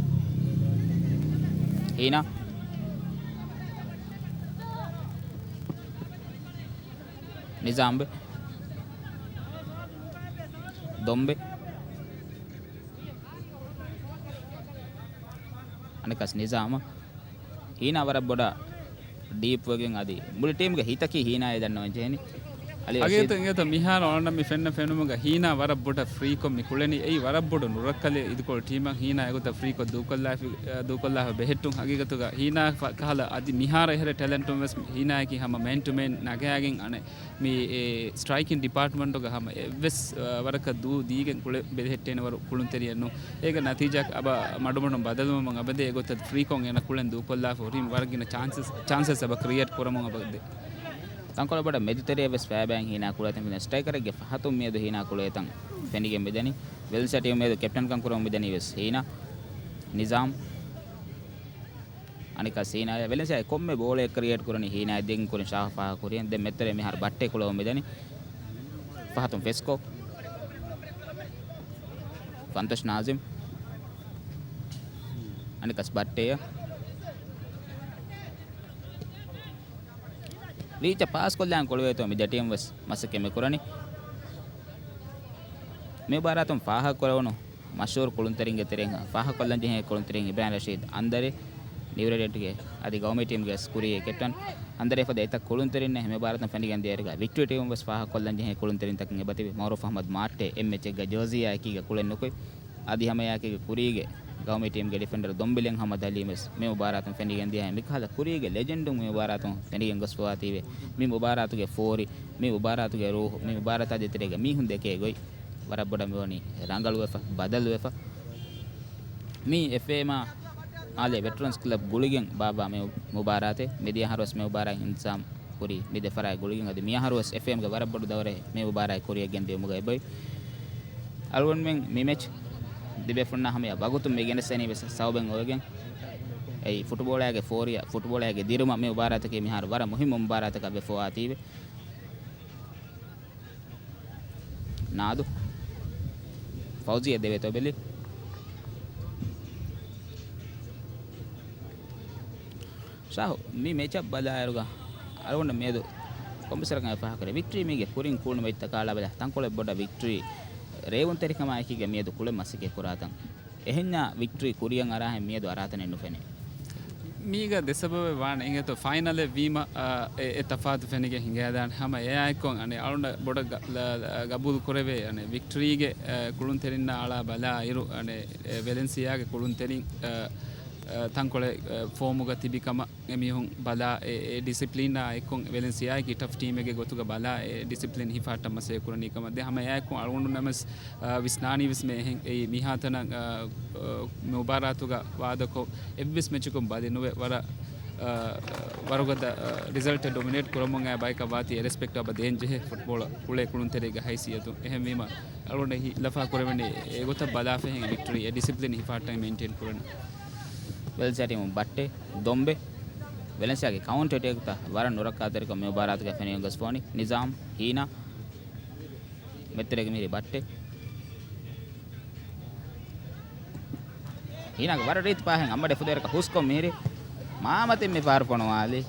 ހީނާ. ނިޒާމްބެ. ދޮންބެ. އަނެކަސް ނިޒާމަށް. ހީނާ ވަރަށް ބޮޑަށް ޑީޕްވެގެން އަދި މުޅި ޓީމްގެ ހިތަކީ ހީނާއޭ ދަންނަވަން ޖެހެނީ. އަލި ރަޝީދު. އަގޭތަ އިނގޭތަ މިހާރު އޮންނަ މި ފެންނަ ފެނުމުގަ ހީނާ ވަރަށް ބޮޑަށް ފްރީކޮށް މި ކުޅެނީ. އެއީ ވަރަށް ބޮޑު ނުރައްކަލެއް އިދިކޮޅު ޓީމަށް ހީނާ އެގޮތަށް ފްރީކޮށް ދޫކޮށްލާފި، ދޫކޮށްލާފަ ބެހެއްޓުން. ހަގީގަތުގަ ހީނާ ފަ-، ކަހަލަ އަދި މިހާރު އެހެރެ ޓެލެންޓުން ވެސް ހީނާއަކީ ހަމަ މޭން ޓު މޭން ނަގާގެން އަނެއް މި، އެ، ސްޓްރައިކިން ޑިޕާޓްމަންޓުގަ ހަމަ އެއްވެސް، އަ، ވަރަކަށް ދޫ ދީގެން ކުޅެ ބެލެހެއްޓޭނެ ވަރު ކުޅުންތެރިއެއް ނޫން. އޭގެ ނަތީޖާއަކަށް އަބަ މަޑުމަޑުން ބަދަލުވުމުން އަބަދޭ އެގޮތަށް ފްރީކޮށް އޭނަ ކުޅެން ދޫކޮށްލާފަ ހުރީމަ ވަރަށް ގިނަ ޗާންސެސް، ޗާންސެސް އަބަ ކްރިއޭޓް ކުރަމުން އަބަދޭ. ތަންކޮޅެއް ބޮޑަށް މެދުތެރެއަށް ވެސް ފައިބައިން ހީނާ ކުޅޭތަން ފެންނަ ސްޓްރައިކަރެއްގެ ފަހަތުން މިއަދު ހީނާ ކުޅޭތަން ފެނިގެން މިދަނީ. ވެލެންސިއާ ޓީމު މިއަދު ކެޕްޓަންކަން ކުރަމުން މިދަނީ ވެސް ހީނާ، ނިޒާމް. އަނެކާ ސީނާޔާ ވެލެންސިއާ ކޮންމެ ބޯޅައެއް ކްރިއޭޓް ކުރަނީ ހީނާ ދެގެން ކުރިން ޝާހު ފާހަގަ ކުރިއަށް. ދެން މެދުތެރެ މިހާރު ބައްޓޭ ކުޅަވަމުން މިދަނީ. ފަހަތުން ފެސްކޯ. ފަންތޯޝް ނާޒިމް. އަނެކަސް ބައްޓޭއަށް. ރީޗަށް ޕާސް ކޮށްލާން ކުޅެވޭތޯ މި ދެ ޓީމް ވެސް މަސައްކަތް މި ކުރަނީ. މި މުބާރާތުން ފާހަގަ ކުރެވުނު މަޝްހޫރު ކުޅުންތެރިންގެ ތެރެއިން، ފާހަގަކޮށްލަން ޖެހޭ ކުޅުންތެރިން އިބްރާހިމް ރަޝީދު އަންދަރި، ނިއުރެޑެންޓްގެ އަދި ގައުމީ ޓީމްގެ ސްކުރީ ކެޕްޓަން. ހަނދަރޭ ފަދަ އެތައް ކުޅުންތެރިންނެއް މި މުބާރާތުން ފެނިގެން ދިޔައިރުގަ ވިކްޓްރީ ޓީމުން ވެސް ފާހަގަކޮށްލަން ޖެހޭ ކުޅުންތެރިންތަކެއް އެބަތިބި. މައުރޫފް އަޙްމަދު މާއްޓޭ އެއް މެޗެއްގަ ޖާޒީއާ އެކީގަ ކުޅެއް ނުކުތް. އަދި ހަމައެއާއެކީގަ ކުރީގެ ގައުމީ ޓީމްގެ ޑިފެންޑަރު ދޮންބިލެން ހަމަ ދަލީމް ވެސް މި މުބާރާތުން ފެނިގެން ދިޔަ. މިކަހަލަ ކުރީގެ ލެޖެންޑުން މި މުބާރާތުން ފެނިގެން ގޮސްފަވާތީވެ. މި މުބާރާތުގެ ފޯރި، މި މުބާރާތުގެ ރޫހު، މި މުބާރާތާ ދޭތެރޭގަ މީހުން ދެކޭ ގޮތް ވަރަށް ބޮޑަށް މިވަނީ ރަނގަޅުވެފަ، ބަދަލުވެފަ. މީ އެފްއޭއެމާ އާލޭ ވެޓްރަންސް ކްލަބް ގުޅިގެން ބާއްވާ މި މުބާރާތެއް. މިދިޔަ އަހަރުވެސް މި މުބާރާތް އިންތިޒާމް ކުރީ މި ދެ ފަރާތް ގުޅިގެން. އަދި މި އަހަރުވެސް އެފްއޭއެމްގެ ވަރަށް ބޮޑު ދައުރެއް މި މުބާރާތް ކުރިއަށް ގެންދިއުމުގަ އެބައޮތް. އަޅުގަނޑުމެން މި މެޗް ތިބޭފުޅުންނާ ހަމަޔަށް ވަގުތުން މި ގެނެސްދެނީ ވެސް ސަބަބެއް އޮވެގެން. އެއީ ފުޓުބޯޅައިގެ ފޯރިއަށް، ފުޓުބޯޅައިގެ ދިރުމަށް މި މުބާރާތަކީ މިހާރު ވަރަށް މުހިއްމު މުބާރާތަކަށް ވެފަވާތީވެ. ނާދު. ފައުޒިޔާ ދެވޭތޯ ބެލި. ޝާހު، މި މެޗަށް ބަލާއިރުގަ އަޅުގަނޑަށް މިއަދު ކޮންމެސް ވަރަކަށް ފާހަގަކުރޭ. ވިކްޓްރީ މީގެ ކުރިން ކުޅުނު މެޗްތަކާ އަޅާބަލާ ތަންކޮޅެއް ބޮޑަށް ވިކްޓްރީ ރޭވުންތެރިކަމާއެކީގަ މިއަދު ކުޅެން މަސައްކަތް ކުރާތަން. އެހެންޏާ ވިކްޓްރީ ކުރިއަށް އަރާހެން މިއަދު އަރާތަނެއް ނުފެނޭ. މީގަ ދެ ސަބަބެއް ވާނެ އިނގޭތޯ، ފައިނަލެއް ވީމަ، އާ، އެ، އެ ތަފާތު ފެނިގެން ހިނގައިދާނެ. ހަމަ އެއާއެކު އަނެއް އަޅުގަނޑަށް ބޮޑަށް ގަ-، ލަ-، ލަ-، ގަބޫލު ކުރެވޭ. އަނެއް ވިކްޓްރީގެ، އާ، ކުޅުންތެރިންނާ އަޅާ ބަލާ އިރު، އަނެއް، އެ، ވެލެންސިއާގެ ކުޅުންތެރިން، އާ، އާ، ތަންކޮޅެއް، އާ، ފޯމުގަ ތިބި ކަމަށް އެމީހުން ބަލާ، އެ، އެ ޑިސިޕްލިނާ އެއްކޮށް ވެލެންސިއާއަކީ ޓަފް ޓީމެއްގެ ގޮތުގަ ބަލާ، އެ ޑިސިޕްލިން ހިފަހައްޓަން މަސައްކަތް ކުރަނީ ކަމަށް. ދެން ހަމަ އެއާއެކު އަޅުގަނޑު ނަމަސް އާ، ވިސްނާނީ ވެސް މި އެހެން. އެއީ މިހާތަނަށް، އާ، އާ، މި މުބާރާތުގަ ވާދަކޮށް، އެއްވެސް މެޗަކުން ބަލި ނުވެ، ވަރަށް، އާ، ވަރުގަދަ، އާ، ރިޒަލްޓެއް ޑޮމިނޭޓް ކުރަމުން އައި ބަޔަކަށް ވާތީ އެ ރެސްޕެކްޓް އެބަ ދޭން ޖެހޭ ފުޓްބޯޅަ ކުޅޭ ކުޅުންތެރިއެއްގެ ހައިސިއްޔަތުން. އެހެންވީމަ، އަޅުގަނޑަށް ހި-، ލަފާ ކުރެވެނީ އެގޮތަށް ބަލާފަ އެހެން ވިކްޓްރީ އެ ޑިސިޕްލިން ހިފަހައްޓަން މެއިންޓެއިން ކުރަން. ވެލެންސިއާ ޓީމު ބައްޓެ، ދޮންބެ، ވެލެންސިއާގެ ކައުންޓަރ އެޓޭކްތައް ވަރަށް ނުރައްކާތެރިކަމަށް މި މުބާރާތުގަ ފެނިގެން ގޮސްފަވަނީ. ނިޒާމް، ހީނާ، މެދުތެރޭގަ މިހިރީ ބައްޓެ. ހީނާގެ ވަރަށް ރީތި ޕާހެއް އަނބަޑޭ ފުދޭވަރަކަށް ހުސްކޮށް މިހިރީ މާމަތިން މި ފަހަރު ފޮނުވާލީ.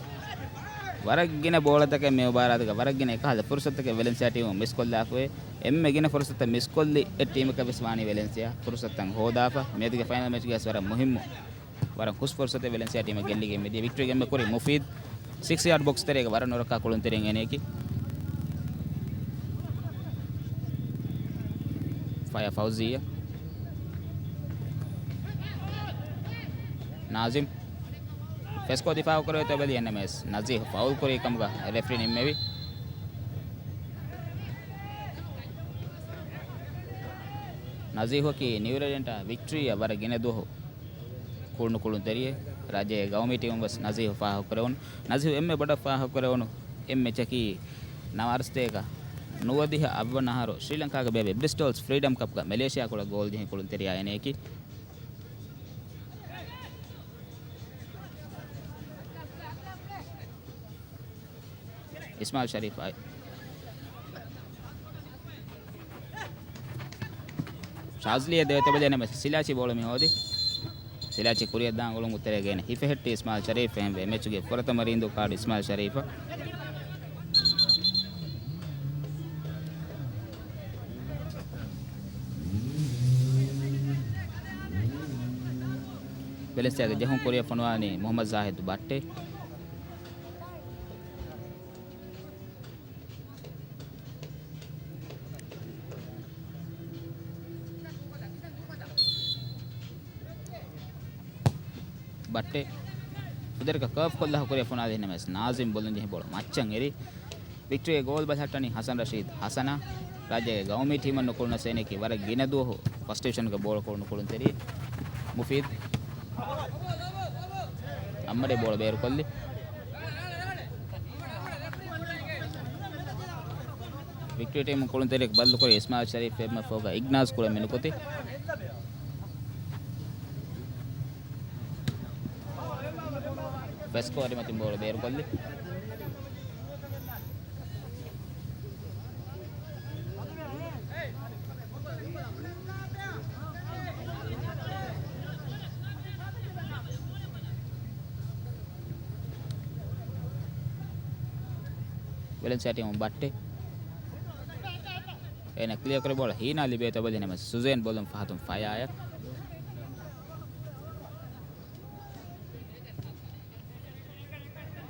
ވަރަށް ގިނަ ބޯޅަތަކެއް މި މުބާރާތުގަ، ވަރަށް ގިނަ އެކަހަލަ ފުރުސަތުތަކެއް ވެލެންސިއާ ޓީމު މިސްކޮށްލާފައި. އެންމެ ގިނަ ފުރުސަތުތައް މިސްކޮށްލި އެއް ޓީމަކަށް ވެސް ވާނީ ވެލެންސިއާ. ފުރުސަތުތައް ހޯދާފަ. މިއަދުގެ ފައިނަލް މެޗްގައި ވެސް ވަރަށް މުހިއްމު ވަރަށް ހުސް ފުރުސަތެއް ވެލެންސިއާ ޓީމަށް ގެއްލިގެން މިދިޔަ. ވިކްޓްރީ އެންމެ ކުރީ މުފީދު ސިކްސް ޔާޑް ބޮކްސް ތެރޭގަ ވަރަށް ނުރައްކާ ކުޅުންތެރިން އޭނައަކީ. ފަޔާ ފައުޒިއްޔާ. ނާޒިމް. ފެސްކޯ ދިފާއު ކުރެވޭތޯ ބެލި އެންއެމްއެސް. ނަޒީހު ފައުލް ކުރި ކަމުގަ ރެފްރީ ނިންމެވި. ނަޒީހުއަކީ ނިއުރެޑެންޓާ ވިކްޓްރީއަށް ވަރަށް ގިނަ ދުވަހު ކުޅުނު ކުޅުންތެރިއެއް. ރާއްޖޭގެ ގައުމީ ޓީމުން ވެސް ނަޒީހު ފާހަގަކުރެވުނު. ނަޒީހު އެންމެ ބޮޑަށް ފާހަގަކުރެވުނު އެއް މެޗަކީ ނަވާރަ ސަތޭކަ ނުވަދިހަ އަށްވަނަ އަހަރު ޝްރީލަންކާގެ ބޭބެ ބްރިސްޓޯލްސް ފްރީޑަމް ކަޕްގަ މެލޭޝިއާ ކުޅަ ގޯލް ޖެހި ކުޅުންތެރިޔާ އޭނައަކީ. އިސްމާއިލް ޝަރީފް އައި-، ޝާޒްލީއަށް ދެވޭތޯ ބެލި އެންއެމްއެސް. ސިލާޗީ ބޯޅަ މި ހޯދި. ސިލާޗީ ކުރިއަށް ދާން އުޅުން އުތަރެއް ގެނެ ހިފެހެއްޓި އިސްމާއިލް ޝަރީފް. އެހެންވެ މެޗުގެ ފުރަތަމަ ރީނދޫ ކާޑު އިސްމާއިލް ޝަރީފަށް. ވެލެންސިއާގެ ޖެހުން ކުރިއަށް ފޮނުވާލީ މުހައްމަދު ޒާހިދު ބައްޓޭ. ބައްޓޭ ފުދޭވަރަކަށް ކާވް ކޮށްލާ ކުރިއަށް ފޮނުވާލީ އެންއެމްއެސް. ނާޒިމް ބޮލުން ޖެހި ބޯޅަ މައްޗަށް އެރި. ވިކްޓްރީގެ ގޯލް ބަލަހައްޓަނީ ހަސަން ރަޝީދު ހަސަނާ. ރާއްޖޭގެ ގައުމީ ޓީމަށް ނުކުޅުނަސް އޭނައަކީ ވަރަށް ގިނަ ދުވަހު ފަސްޓް ޑިވިޝަންގެ ބޯޅަ ކުޅުނު ކުޅުންތެރިއެއް. މުފީދު އަނބަޑޭ ބޯޅަ ބޭރުކޮށްލި. ވިކްޓްރީ ޓީމު ކުޅުންތެރިޔަކު ބައްލުކުރި އިސްމާއިލް ޝަރީފް އެންއެމްއެފް ގަ އިގްނާސް ކުޅެން މިނުކުތި. ފެސްކޯ އަރިމަތިން ބޯޅަ ބޭރުކޮށްލި. ވެލެންސިއާ ޓީމު ބައްޓެ. އޭނަ ކްލިއަރ ކުރި ބޯޅަ ހީނާ ލިބޭތޯ ބެލި ނަމަ ސުޒޭން ބޮލުން ފަހަތުން ފަޔާޔަށް.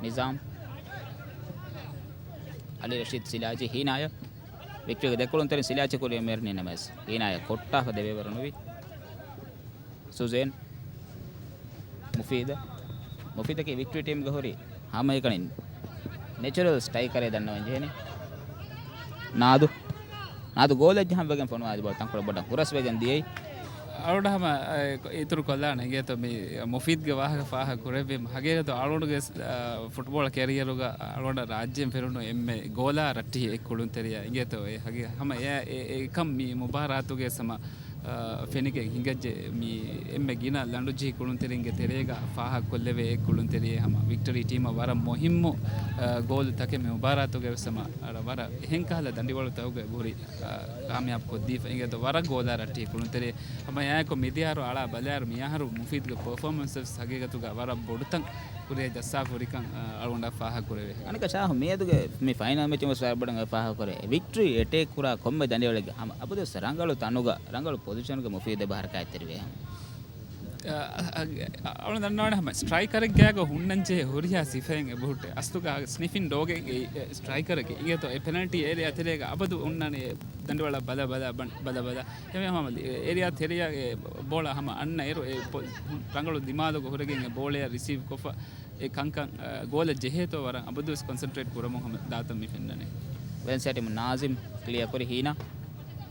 ނިޒާމް. އަލީ ރަޝީދު ސިލާޖީ ހީނާޔަށް. ވިކްޓަރީގެ ދެކުޅުންތެރިން ސިލާޖީ ކުރިއަށް މިއަރުނީ ނަމަވެސް ހީނާޔަށް ކޮއްޓާފަ ދެބޭވަރު ނުވި. ސުޒޭން، މުފީދަށް. މުފީދަކީ ވިކްޓަރީ ޓީމްގެ ހުރި ހަމައެކަނި ނެޗުރަލް ސްޓްރައިކަރެއް ދަންނަވަން ޖެހެނީ. ނާދު. ނާދު ގޯލަށް ޖަހަން ވެގެން ފޮނުވާލި ބޯޅަ ތަންކޮޅެއް ބޮޑަށް ހުރަސް ވެގެން ދިޔައީ. އަޅުގަނޑަށް ހަމަ، އެ، އިތުރު ކޮށްލާނެ އިނގޭތޯ މި މުފީދްގެ ވާހަކަ ފާހަގަ ކުރެއްވީމަ. ހަގީގަތު އަޅުގަނޑުގެ، އަ، ފުޓްބޯޅަ ކެރިއަރުގަ އަޅުގަނޑަށް ރާއްޖެއިން ފެނުނު އެންމެ ގޯލާ ރައްޓެހި އެއް ކުޅުންތެރިޔާ އިނގޭތޯ އެ ހަގީ-، ހަމަ އެ، އެ، އެކަން މި މުބާރާތުގެ ހަމަ އާ، ފެނިގެން ހިނގައްޖެ. މި އެންމެ ގިނަ ލަނޑުޖެހި ކުޅުންތެރިންގެ ތެރޭގަ ފާހަގަކޮށްލެވޭ އެއް ކުޅުންތެރިއެއް ހަމަ ވިކްޓަރީ ޓީމަށް ވަރަށް މުހިއްމު، އާ، ގޯލު ތަކެއް މި މުބާރާތުގަ ވެސް ހަމަ އަޅަ ވަރަށް އެހެން ކަހަލަ ދަނޑިވަޅުތަކުގަ އެބަހުރި، އާ، ކާމިޔާބު ކޮށްދީފަ އިނގޭތޯ ވަރަށް ގޯލާ ރައްޓެހި ކުޅުންތެރިއެއް. ހަމަ އެއާއެކު މިދިޔައިރު އަޅާ ބަލާއިރު މިއަހަރު މުފީދުގެ ޕަރފޯމަންސް ވެސް ހަގީގަތުގަ ވަރަށް ބޮޑުތަން ކުރިއަށް ޖައްސާފަ ހުރިކަން، އާ، އަޅުގަނޑަށް ފާހަގަކުރެވޭ. އަނެކާ ޝާހު މިއަދުގެ މި ފައިނަލް މެޗުން ވެސް ވަރަށް ބޮޑަށް ފާހަގަކުރޭ. ވިކްޓަރީ އެޓޭކް ކުރާ ކޮންމެ ދަނޑިވަޅެއްގެ ހަމަ އަބަދުވެސް ރަނގަޅު ތަނުގަ، ރަނގަޅު ޕޮޒިޝަންގަ މުފީދު އެބަ ހަރަކާތްތެރިވޭ ހަމަ. އަ، އަ، އަ، އަޅު ދަންނަވާނެ ހަމަ ސްޓްރައިކަރެއްގެ ގާގަ ހުންނަންޖެހޭ ހުރިހާ ސިފައެއް އެބަހުއްޓޭ. އަސްލުގަ ސްނިފިން ޑޮގެއް އެ، އެ، ސްޓްރައިކަރެއްގެ އިނގޭތޯ އެ ޕެނަލްޓީ އޭރިއާ ތެރޭގަ އަބަދު ހުންނާނެ ދަނޑިވަޅަށް ބަލަ ބަލަ ބަން-، ބަލަ ބަލަ. އެހެންވީމަ ހަމަ އޭރިއާ ތެރެޔަށް އެ ބޯޅަ ހަމަ އަންނަ އިރު އެ ޕޮ-، ރަނގަޅު ދިމާލުގަ ހުރެގެން އެ ބޯޅަޔަށް ރިސީވް ކޮށްފަ އެ ކަންކަން، އަ، ގޯލަށް ޖެހޭތޯ ވަރަށް އަބަދުވެސް ކޮންސެންޓްރޭޓް ކުރަމުން ހަމަ ދާތަން މި ފެންނަނީ. ވެލެންސިއާ ޓީމު ނާޒިމް ކްލިއަރ ކުރި ހީނާ.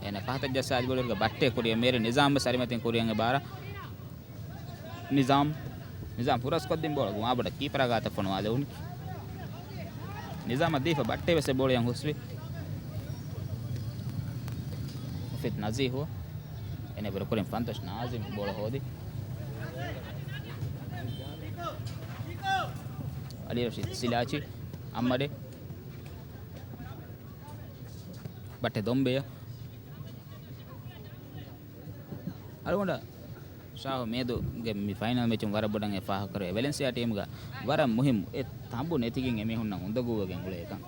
އޭނަ ފަހަތަށް ޖައްސާލި ބޯޅަ ގަ ބައްޓޭ ކުރިއަށް މޭރި ނިޒާމް ވެސް އަރިމަތިން ކުރިއަށް އެބަ އަރާ. ނިޒާމް، ނިޒާމް ހުރަސްކޮށްދިން ބޯޅަ މާބޮޑަށް ކީޕަރާ ގާތަށް ފޮނުވާލެވުނު. ނިޒާމަށް ދީފަ ބައްޓޭ ވެސް އެ ބޯޅައަށް ހުސްވި. މުފީދު ނަޒީހު. އޭނަ ބުރަ ކުރިން ފަންތޮށް ނާޒިމް ބޯޅަ ހޯދި. އަލީ ރަޝީދު ސިލާޗި އައްމަޑެ. ބައްޓެ ދޮންބެޔަ. އަޅުގަނޑަށް ޝާހު މިއަދުގެ މި ފައިނަލް މެޗުން ވަރަށް ބޮޑަށް އެ ފާހަގަކުރޭ. ވެލެންސިއާ ޓީމުގަ ވަރަށް މުހިއްމު އެ ތަނބު ނެތިގެން އެމީހުންނަށް އުނދަގޫވެގެން އުޅޭކަން.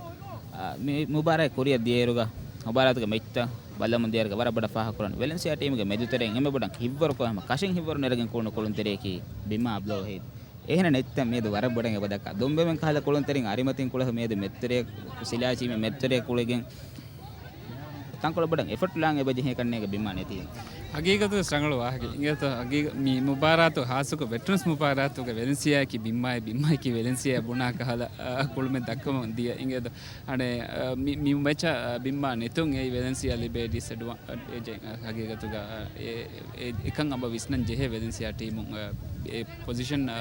އާ، މި މުބާރާތް ކުރިއަށް ދިޔައިރުގަ މުބާރާތުގެ މެޗްތައް ބަލަމުން ދިޔައިރުގަ ވަރަށް ބޮޑަށް ފާހަގަކުރަން. ވެލެންސިއާ ޓީމުގެ މެދުތެރެއިން އެންމެ ބޮޑަށް ހިތްވަރުކޮށް ހަމަ ކަށިން ހިތްވަރު ނެރެގެން ކުޅުނު ކުޅުންތެރިޔަކީ ބިމާ އަބްދުލް ވަހީދު. އެހެނަ ނެތްތަން މިއަދު ވަރަށް ބޮޑަށް އެބަ ދައްކާ. ދޮންބެމެން ކަހަލަ ކުޅުންތެރިން އަރިމަތިން ކުޅަހު މިއަދު މެދުތެރެ ސިލާޗީ މެ މެދުތެރެ ކުޅެގެން ތަންކޮޅެއް ބޮޑަށް އެފަޓް ލާން އެބަ ޖެހޭ ކަންނޭގެ ބިމާ ނެތީ. ހަގީގަތުގަ ރަނގަޅު ވާހަކަ. އިނގޭތޯ ހަގީގަ-، މި މުބާރާތު ހާއްސަކޮށް ވެޓްރަންސް މުބާރާތުގަ ވެލެންސިއާއަކީ ބިންމާއެއް، ބިންމާއަކީ ވެލެންސިއާއެއް ބުނާ ކަހަލަ، އާ، ކުޅުމެއް ދައްކަމުން ދިޔަ. އިނގޭތޯ އަނެއް، އާ، މި، މި މެޗަށް، އާ، ބިންމާ ނެތުން އެއީ ވެލެންސިއާ ލިބޭ ޑިސްއެޑްވާ-، އެޖެއް، އާ، ހަގީގަތުގަ، އާ، އެ، އެ، އެކަން އަބަ ވިސްނަން ޖެހޭ ވެލެންސިއާ ޓީމުން، އާ، އެ ޕޮޒިޝަން، އާ،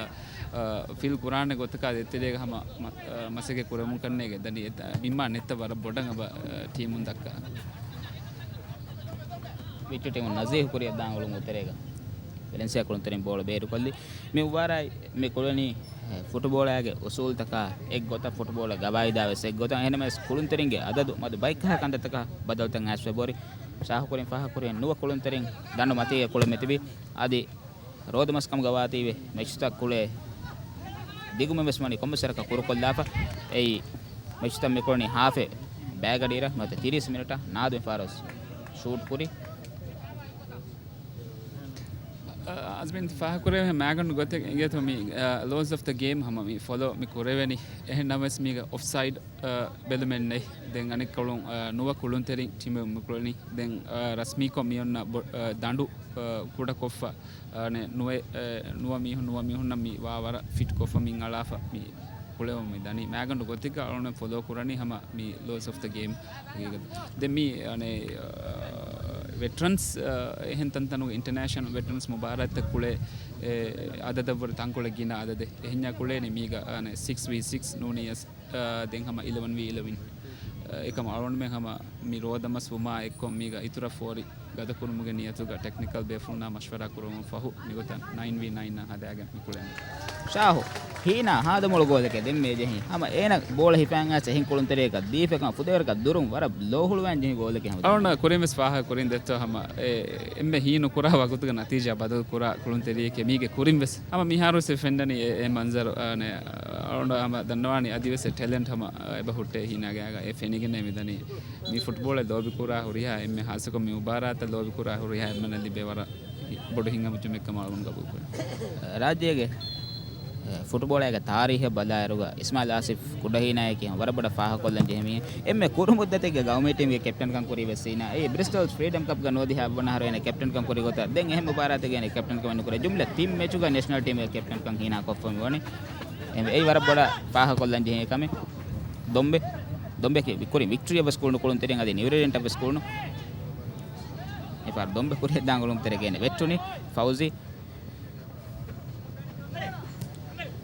އާ، ފިލް ކުރާނެ ގޮތަކާ ދޭތެރޭގަ ހަމަ މަ-، އާ، މަސައްކަތް ކުރަމުން ކަންނޭގެ ދަނީ އެތަ-، ބިންމާ ނެތަ ވަރަށް ބޮޑަށް އަބަ، އާ، ޓީމުން ދައްކާ. ވިކްޓަރީ ޓީމު ނަޒީހު ކުރިއަށް ދާން އުޅުމުގެ ތެރޭގަ ވެލެންސިއާ ކުޅުންތެރިން ބޯޅަ ބޭރުކޮށްލި. މި މުބާރާތް މި ކުޅެނީ، އެ، ފުޓުބޯޅައިގެ އުސޫލުތަކާ އެއްގޮތަށް، ފުޓުބޯޅަ ގަވާއިދާ ވެސް އެއްގޮތަށް. އެހެންނަމަވެސް ކުޅުންތެރިންގެ އަދަދު މަދު ބައިކަހަލަ ކަންތައްތަކަށް ބަދަލުތައް އައިސްފަ ބޯރި. ޝާހު ކުރިން ފާހަގަކުރި ނުވަ ކުޅުންތެރިން ދަނޑު މަތީގަ ކުޅެމެ ތިބި. އަދި ރޯދަމަސްކަމުގަ ވާތީވެ މެޗުތައް ކުޅޭ ދިގުމެއް ވެސް ވަނީ ކޮންމެސް ވަރަކަށް ކުރުކޮށްލާފަ. އެއީ މެޗުތައް މިކުޅެނީ ހާފެއް ބައިގަޑިއިރަށް ނުވަތަ ތިރީސް މިނެޓަށް ނާދު މި ފާރު ޝޫޓް ކުރި. އަ، އަޒްމިން ފާހަގަކުރެވޭ މާގަނޑު ގޮތެއް އިނގޭތޯ މި، އަ، ލޯސް އޮފް ދަ ގޭމް ހަމަ މި ފޮލޯ މި ކުރެވެނީ. އެހެން ނަމަވެސް މީގަ އޮފްސައިޑް، އަ، ބެލުމެއް ނެތް. ދެން އަނެއްކޮޅުން، އަ، ނުވަ ކުޅުންތެރިން ޓީމެއް މި ކުޅެނީ. ދެން، އަ، ރަސްމީކޮށް މި އޮންނަ ބޮ-، އަ، ދަނޑު، އަ، ކުޑަކޮށްފަ އަނެއް ނުވެ-، އެ، ނުވަ މީހުން، ނުވަ މީހުންނަށް މި ވާ ވަރަށް ފިޓް ކޮށްފަ މި އަޅާފަ މި ކުޅެވުން މި ދަނީ. މާގަނޑު ގޮތެއްގަ އަޅުގަނޑު ފޮލޯ ކުރަނީ ހަމަ މި ލޯސް އޮފް ދަ ގޭމް ހަގީގަތަށް. ދެން މި އަނެއް، އަ، ވެޓްރަންސް، އަ، އެހެން ތަންތަނުގެ އިންޓަނޭޝަނަލް ވެޓްރަންސް މުބާރާތްތައް ކުޅޭ، އެ، އަދަދަށްވުރެ ތަންކޮޅެއް ގިނަ އަދަދެއް. އެހެންޏާ ކުޅޭނީ މީގަ އަނެއް ސިކްސް ވީ ސިކްސް ނޫނީ އަސް އާ، ދެން ހަމަ އިލެވަން ވީ އިލެވަން. އާ، އެކަމަ އަޅުގަނޑުމެން ހަމަ މި ރޯދަމަސް ވުމާ އެއްކޮށް މީގަ އިތުރަށް ފޯރި ގަދަކުރުމުގެ ނިޔަތުގަ ޓެކްނިކަލް ބޭފުޅުންނާ މަޝްވަރާ ކުރުމުން ފަހު މިގޮތަށް ނައިން ވީ ނައިން އާ ހަދާގެން މި ކުޅެނީ. ޝާހު، ހީނާ ހާދަމޮޅު ގޯލެކޭ ދެންމެ ޖެހީ. ހަމަ އޭނަ ބޯޅަ ހިފާން އައިސް އެހެން ކުޅުންތެރިޔަކަށް ދީފަކަމަށް ފުދޭވަރަކަށް ދުރުން ވަރަށް ލޯހުޅުވާން ޖެހި ގޯލެކޭ ހަމަ. އަޅުގަނޑަށް ކުރިން ވެސް ފާހަގަ ކުރިން ދެއްތޯ ހަމަ އެ އެންމެ ހީނު ކުރާ ވަގުތުގެ ނަތީޖާ ބަދަލު ކުރާ ކުޅުންތެރިޔެކޭ މީގެ ކުރިން ވެސް. ހަމަ މިހާރު ވެސް ފެންނަނީ އެ، އެ މަންޒަރު، އާ، ނެ، އަޅުގަނޑު ހަމަ ދަންނަވާނީ އަދިވެސް އެ ޓެލެންޓް ހަމަ، އާ، އެބަ ހުއްޓޭ ހީނާގެ އާގަ އެ ފެނިގެންނޭ މިދަނީ. މި ފުޓްބޯޅަ ލޯބިކުރާ ހުރިހާ އެންމެ ހާއްސަކޮށް މި މުބާރާތަށް ލޯބިކުރާ ހުރިހާ އެންމެނަށް ލިބޭ ވަރަށް ބޮޑު ހިތްހަމަޖެއްމެއްކަމަށް އަޅުގަނޑު ގަބޫލުކުރަން. ރާއްޖޭގެ ފުޓްބޯޅައިގެ ތާރީހަށް ބަލާއިރުގަ އިސްމާއިލް އާސިފް ކުޑަހީނާއަކީ ވަރަށް ބޮޑަށް ފާހަގަކޮށްލަން ޖެހޭ މީހެއް. އެންމެ ކުރު މުއްދަތެއްގެ ގައުމީ ޓީމްގެ ކެޕްޓަންކަން ކުރީ ވެސް ހީނާ. އެއީ ބްރިސްޓޯލް ފްރީޑަމް ކަޕްގަ ނުވަދިހަ އަށްވަނަ އަހަރު އޭނަ ކެޕްޓަންކަން ކުރި ގޮތަށް ދެން އެހެން މުބާރާތެއްގަ އޭނަ ކެޕްޓަންކަމެއް ނުކުރޭ. ޖުމްލަ ތިން މެޗުގަ ނޭޝަނަލް ޓީމްގެ ކެޕްޓަންކަން ހީނާ ކޮށްފަ މިވަނީ. އެ، އެއީ ވަރަށް ބޮޑަށް ފާހަގަކޮށްލަން ޖެހޭ ކަމެއް. ދޮންބެ، ދޮންބެ ކި-، ކުރިން ވިކްޓްރީއަށް ވެސް ކުޅުނު ކުޅުންތެރިން އަދި ނިއުރެޑިންޓަށް ވެސް ކުޅުނު. އެފާރު ދޮންބެ ކުރިއަށް ދާން އުޅުންތެރިގަ އޭނަ ވެއްޓުނީ. ފައުޒީ.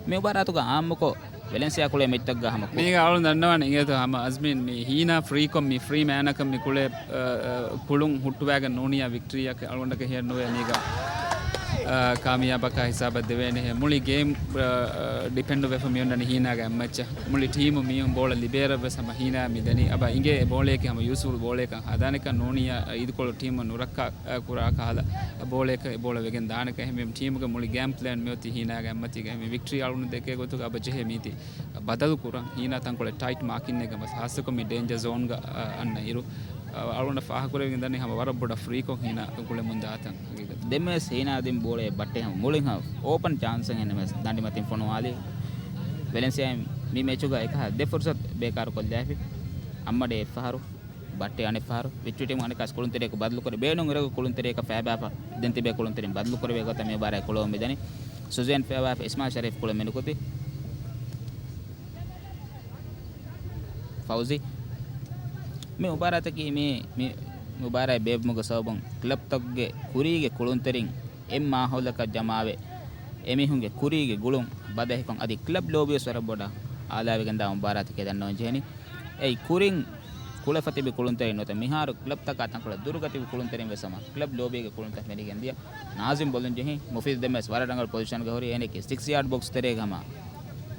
މި މުބާރާތުގަ އާއްމުކޮށް ވެލެންސިއާ ކުޅޭ މެޗްތަކުގަ ހަމަ ކު- މީގަ އަޅުން ދަންނަވާނެ އިނގޭތޯ ހަމަ އަޒްމީން މި ހީނާ ފްރީކޮށް މި ފްރީ މޭނަކަށް މި ކުޅޭ، އަ، އަ، ކުޅުން ހުއްޓުވާގެން ނޫނިއްޔާ ވިކްޓްރީއަކަށް އަޅުގަނޑަކަށް ހިޔަށް ނުވޭ މީގަ، އަ، ކާމިޔާބަކާ ހިސާބަށް ދެވޭނެހޭ. މުޅި ގޭމް، އަ، އަ، ޑިޕެންޑު ވެފަ މިއޮންނަނީ ހީނާގެ އެއްމައްޗަށް. މުޅި ޓީމު މީހުން ބޯޅަ ލިބޭއިރަށް ވެސް ހަމަ ހީނާ މި ދަނީ. އަބަ އިނގޭ އެ ބޯޅަޔަކީ ހަމަ ޔޫސްފުލް ބޯޅަޔަކަށް ހަދާނެކަން ނޫނިއްޔާ އީދުކޮޅު ޓީމަށް ނުރައްކާ، އަ، ކުރާ ކަހަލަ ބޯޅަޔަކަށް އެ ބޯޅަ ވެގެން ދާނެކަން. އެހެންވީމަ ޓީމުގެ މުޅި ގޭމް ޕްލޭން މިއޮތީ ހީނާގެ އެއްމަތީގަ. އެހެންވީ ވިކްޓްރީ އަޅުގަނޑު ދެކޭ ގޮތުގަ އަބަ ޖެހޭ މީތި ބަދަލު ކުރަން. ހީނާ ތަންކޮޅެއް ޓައިޓް މާކިންއެއްގަ ހާއްސަކޮށް މި ޑޭންޖަ ޒޯންގަ، އަ، އަންނަ އިރު، އަ، އަޅުގަނޑަށް ފާހަގަކުރެވިގެން ދަނީ ހަމަ ވަރަށް ބޮޑަށް ފްރީކޮށް ހީނާ ކުޅެމުން ދާތަން ހަގީގަތަށް. ދެންވެސް ހީނާ ދިން ބޯޅައެއް ބައްޓެ ހަމަ މުޅިން ހަމަ އޯޕަން ޗާންސެއް ހެންނަމަސް ދަނޑިމަތިން ފޮނުވާލި. ވެލެންސިއާ މި މެޗުގަ އެކަހަ ދެ ފުރުސަތު ބޭކާރު ކޮށްލާފި. އައްމަޑޭ އެއްފަހަރު، ބައްޓެ އަނެއްފަހަރު. ވިކްޓްރީ ޓީމު އަނެއްކާސް ކުޅުންތެރިޔަކު ބަދަލުކުރި. ބޭނުން އިރަކު ކުޅުންތެރިޔަކަށް ފައިބާފަ ދެން ތިބޭ ކުޅުންތެރިން ބަދަލުކުރެވޭ ގޮތަށް މި މުބާރާތް ކުޅަވަމުން މިދަނީ. ސުޒޭން ފައިބާފަ، އިސްމާއިލް ޝަރީފް ކުޅެ މިނިކުތި. ފައުޒީ. މި މުބާރާތަކީ މި، މި މުބާރާތް ބޭއްވުމުގެ ސަބަބުން ކްލަބްތަކުގެ ކުރީގެ ކުޅުންތެރިން އެއް މާހައުލަކަށް ޖަމާވެ، އެމީހުންގެ ކުރީގެ ގުޅުން ބަދަހިކޮށް އަދި ކްލަބް ލޯބީވެސް ވަރަށް ބޮޑަށް އާލާވެގެންދާ މުބާރާތެކޭ ދަންނަވަން ޖެހެނީ. އެއީ ކުރިން ކުޅެފަ ތިބި ކުޅުންތެރިން ނުވަތަ މިހާރު ކްލަބްތަކާ ތަންކޮޅެއް ދުރުގަ ތިބި ކުޅުންތެރިން ވެސް ހަމަ ކްލަބް ލޯބީގެ ކުޅުންތައް ފެނިގެން ދިޔަ. ނާޒިމް ބޮލުން ޖެހި މުފީދު ދެންވެސް ވަރަށް ރަނގަޅު ޕޮޒިޝަންގަ ހުރި. އޭނައަކީ ސިކްސް ޔާޑް ބޮކްސް ތެރޭގަ ހަމަ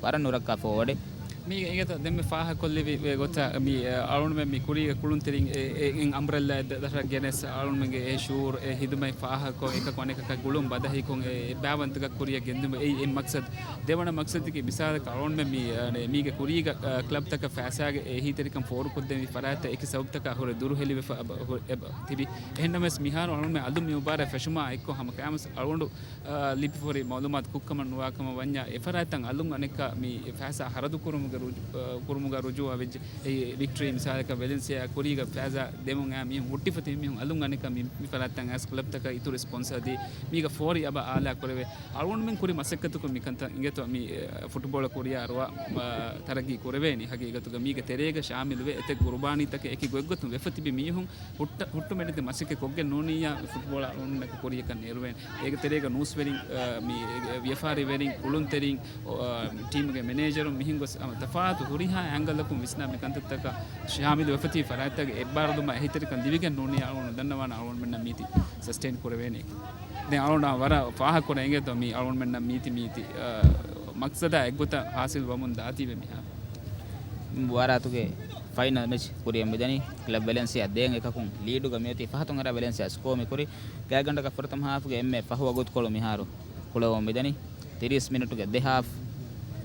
ވަރަށް ނުރައްކާ ފޯވަޑެއް. މީގެ އިނގޭތޯ ދެންމެ ފާހަގަކޮށްލެވި ގޮތަށް މި، އަ، އަޅުގަނޑުމެން މި ކުރީގެ ކުޅުންތެރިން އެ، އެ، އެ އަމްބްރެލާ ދަށަށް ގެނެސް އަޅުގަނޑުމެންގެ އެ ޝުއޫރު، އެ ހިދުމަތް ފާހަގަކޮށް، އެކަކު އަނެކަކަށް ގުޅުން ބަދަހިކޮށް، އެ ބާވަންތަކަށް ކުރިއަށް ގެންދުމަށް އެއީ އެއް މަޤްޞަދު. ދެވަނަ މަޤްޞަދަކީ މިސާލަކަށް އަޅުގަނޑުމެން މި، އަ، މީގެ ކުރީގަ، އަ، ކްލަބްތަކަށް ފައިސާގެ އެހީތެރިކަން ފޯރުކޮށްދެން ފަރާތްތައް އެކި ސަބަބުތަކާ ހުރެ ދުރުހެލިވެފަ އަބަ، ހު-، އެބަ ތިބި. އެހެންނަމަވެސް މިހާރު އަޅުގަނޑުމެން އަލުން މި މުބާރާތް ފެށުމާ އެއްކޮށް ހަމަ ކައިމަސް އަޅުގަނޑު އާ، ލިބިފަހުރި މައުލޫމާތު ކުށްކަމަށް ނުވާކަމަށް ވަންޏާ، އެފަރާތްތައް އަލުން އަނެއްކާ މި ފައިސާ ހަރަދު ކުރުމުގެ ރުޖު-، އާ، ކުރުމުގަ ރުޖޫއަވެއްޖެ. އެ ވިކްޓްރީ މިސާލަކަށް ވެލެންސިއާ ކުރީގަ ފައިސާ ދެމުން އައި މީހުން ހުއްޓިފަ ތިބި މީހުން އަލުން އަނެއްކާ މި، މި ފަރާތްތައް އައިސް ކްލަބްތަކަށް އިތުރު ސްޕޮންސަރ ދީ، މީގަ ފޯރި އަބަ އާލާ ކުރެވޭ. އަޅުގަނޑުމެން ކުރި މަސައްކަތަކުން މިކަންތައް އިނގޭތޯ މި، އެ، ފުޓްބޯޅަ ކުރިޔާ ރުވާ، އާ، ތަރައްގީ ކުރެވޭނީ. ހަގީގަތުގަ މީގެ ތެރޭގަ ޝާމިލުވެ އެތައް ގުރުބާނީތަކެއް އެކި ގޮތްގޮތުން ވެފަ ތިބި މީހުން ހުއްޓަ-، ހުއްޓުމެއްނެތި މަސައްކަތް ކޮށްގެން ނޫނިއްޔާ ފުޓްބޯޅަ އަޅުގަނޑަކު ކުރިޔަކަށް ނެރުވޭނެ. އޭގެ ތެރޭގަ ނޫސްވެރިން، އަ، މި، އެ، ވިޔަފާރިވެރިން، ކުޅުންތެރިން، އަ، ޓީމުގެ މެނޭޖަރުން މިހެން ގޮސް ހަމަ ތަފާތު ހުރިހާ އެންގަލަކުން ވިސްނާ މި ކަންތައްތަކަށް ޝާމިލު ވެފަތި ފަރާތްތަކުގެ އެއްބާރުލުމާ އެހީތެރިކަން ލިބިގެން ނޫނިއްޔާ އަޅުގަނޑު ދަންނަވާނަ އަޅުގަނޑުމެންނަށް މީތި ސަސްޓެއިން ކުރެވޭނެ. ދެން އަޅުގަނޑު ވަރަށް ފާހަގަކުރަން އެނގޭތޯ މި އަޅުގަނޑުމެންނަށް މީތި، މީތި، އަ، މަޤްޞަދާ އެއްގޮތަށް ހާސިލް ވަމުން ދާތީވެ މިހާރު. މުބާރާތުގެ ފައިނަލް މެޗް ކުރިއަށް މިދަނީ. ކްލަބް ވެލެންސިއާ ދޭން އެކަކުން ލީޑުގަ މިއޮތީ ފަހަތުން އަރާ ވެލެންސިއާ ސްކޯ މިކުރީ. ގާތްގަނޑަކަށް ފުރަތަމަ ހާފުގެ އެންމެ ފަހު ވަގުތުކޮޅު މިހާރު ކުޅަވަމުން މިދަނީ. ތިރީސް މިނިޓުގެ ދެ ހާފް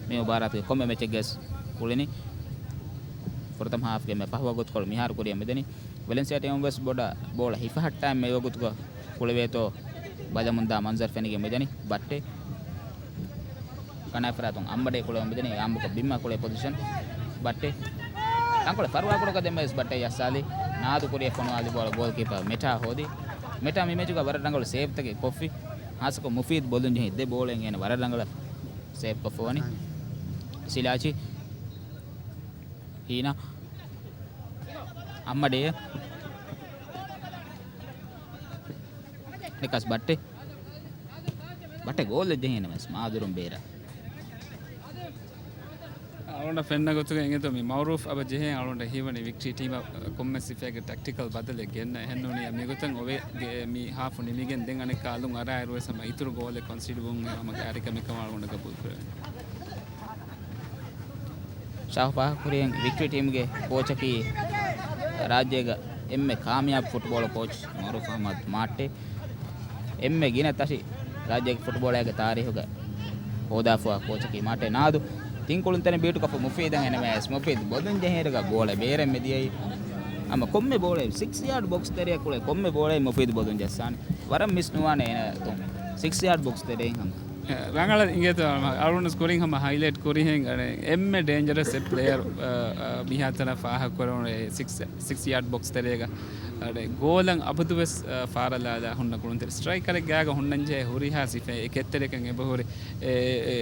މި މުބާރާތުގެ ކޮންމެ މެޗެއްގެސް ކުޅެނީ. ފުރަތަމަ ހާފްގެ އެންމެ ފަހު ވަގުތުކޮޅު މިހާރު ކުރިއަށް މިދަނީ. ވެލެންސިއާ ޓީމު ވެސް ބޮޑަށް ބޯޅަ ހިފަހައްޓާ އެންމެ ވަގުތުގަ ކުޅެވޭތޯ ބަލަމުންދާ މަންޒަރު ފެނިގެން މިދަނީ. ބައްޓެ ކަނާ ފަރާތުން އައްމަޑޭ ކުޅެވަމުން މިދަނީ. އާއްމުކޮށް ބިންމާ ކުޅޭ ޕޮޒިޝަން. ބައްޓެ ތަންކޮޅެއް ފަރުވާކުޑަކަށް ދެންމެވެސް ބައްޓެ އައްސާލި. ނާދު ކުރިއަށް ފޮނުވާލި ބޯޅަ ގޯލްކީޕަރ މެޓާ ހޯދި. މެޓާ މި މެޗުގަ ވަރަށް ރަނގަޅު ސޭވްތަކެއް ކޮށްފި. ހާއްސަކޮށް މުފީދު ބޮލުން ޖެހި ދެ ބޯޅައިން އޭނަ ވަރަށް ރަނގަޅަށް ސޭވް ކޮށްފަވަނީ. ސިލާޗި. ހީނާ. އައްމަޑޭ. ނިކަސް ބައްޓެ. ބައްޓެ ގޯލެއް ޖެހޭނެ ވެސް މާދުރުން ބޭރަށް. އަޅުގަނޑަށް ފެންނަ ގޮތުގަ އިނގޭތޯ މި މައުރޫފް އަބަ ޖެހޭ އަޅުގަނޑަށް ހީވަނީ ވިކްޓްރީ ޓީމަށް ކޮންމެ ސިފައެއްގެ ޓެކްޓިކަލް ބަދަލެއް ގެންނަ. އެހެންނޫނީ މިގޮތަށް އޮވޭ ގެ-، މި ހާފު ނިމިގެން ދެން އަނެއްކާ އަލުން އަރާއިރު ވެސް ހަމަ އިތުރު ގޯލެއް ކޮންސީޑް ވުން ހަމަ ގާރިކަމެއް ކަމަށް އަޅުގަނޑަކަށް ބުއްކުރެވެނީ. ޝާހު ފާހަގަކުރިއިން ވިކްޓްރީ ޓީމުގެ ކޯޗަކީ ރާއްޖޭގަ އެންމެ ކާމިޔާބު ފުޓްބޯޅަ ކޯޗް މައުރޫފް އަހްމަދު މާއްޓޭ. އެންމެ ގިނަ ތަށި ރާއްޖޭގެ ފުޓްބޯޅައިގެ ތާރީހުގަ ހޯދާފަވާ ކޯޗަކީ މާއްޓޭ. ނާދު ތިން ކުޅުންތެރިން ބީޓުކޮށްފަ މުފީދަށް އެންމެ އައިސް މުފީދު ބޮލުން ޖެހޭއިރުގަ ބޯޅަ ބޭރަށް މެދިޔައީ. ހަމަ ކޮންމެ ބޯޅައެއް ސިކްސް ޔާޑް ބޮކްސް ތެރެއަށް ކުޅޭ ކޮންމެ ބޯޅައެއް މުފީދު ބޮލުން ޖައްސާނެ. ވަރަށް މިސް ނުވާނެ އޭނަ ސިކްސް ޔާޑް ބޮކްސް ތެރެއިން ހަމަ. ރަނގަޅަށް އިނގޭތޯ، އަޅުން ސްކޯރިން ހަމަ ހައިލައިޓް ކުރިހެން އެންމެ ޑޭންޖަރަސް ޕްލޭޔަރ މިހާތަނަށް ފާހަގަކުރެވުނު ސިކްސް، ސިކްސް ޔާޑް ބޮކްސް ތެރޭގަ. އަޑެ، ގޯލަށް އަބަދުވެސް، އަ، ފާރަލާލާ ހުންނަ ކުޅުންތެރި. ސްޓްރައިކަރެއްގާގަ ހުންނަންޖެހޭ ހުރިހާ ސިފައެއް ކެތްތެރިކަން އެބަހުރި. އެ، އެ،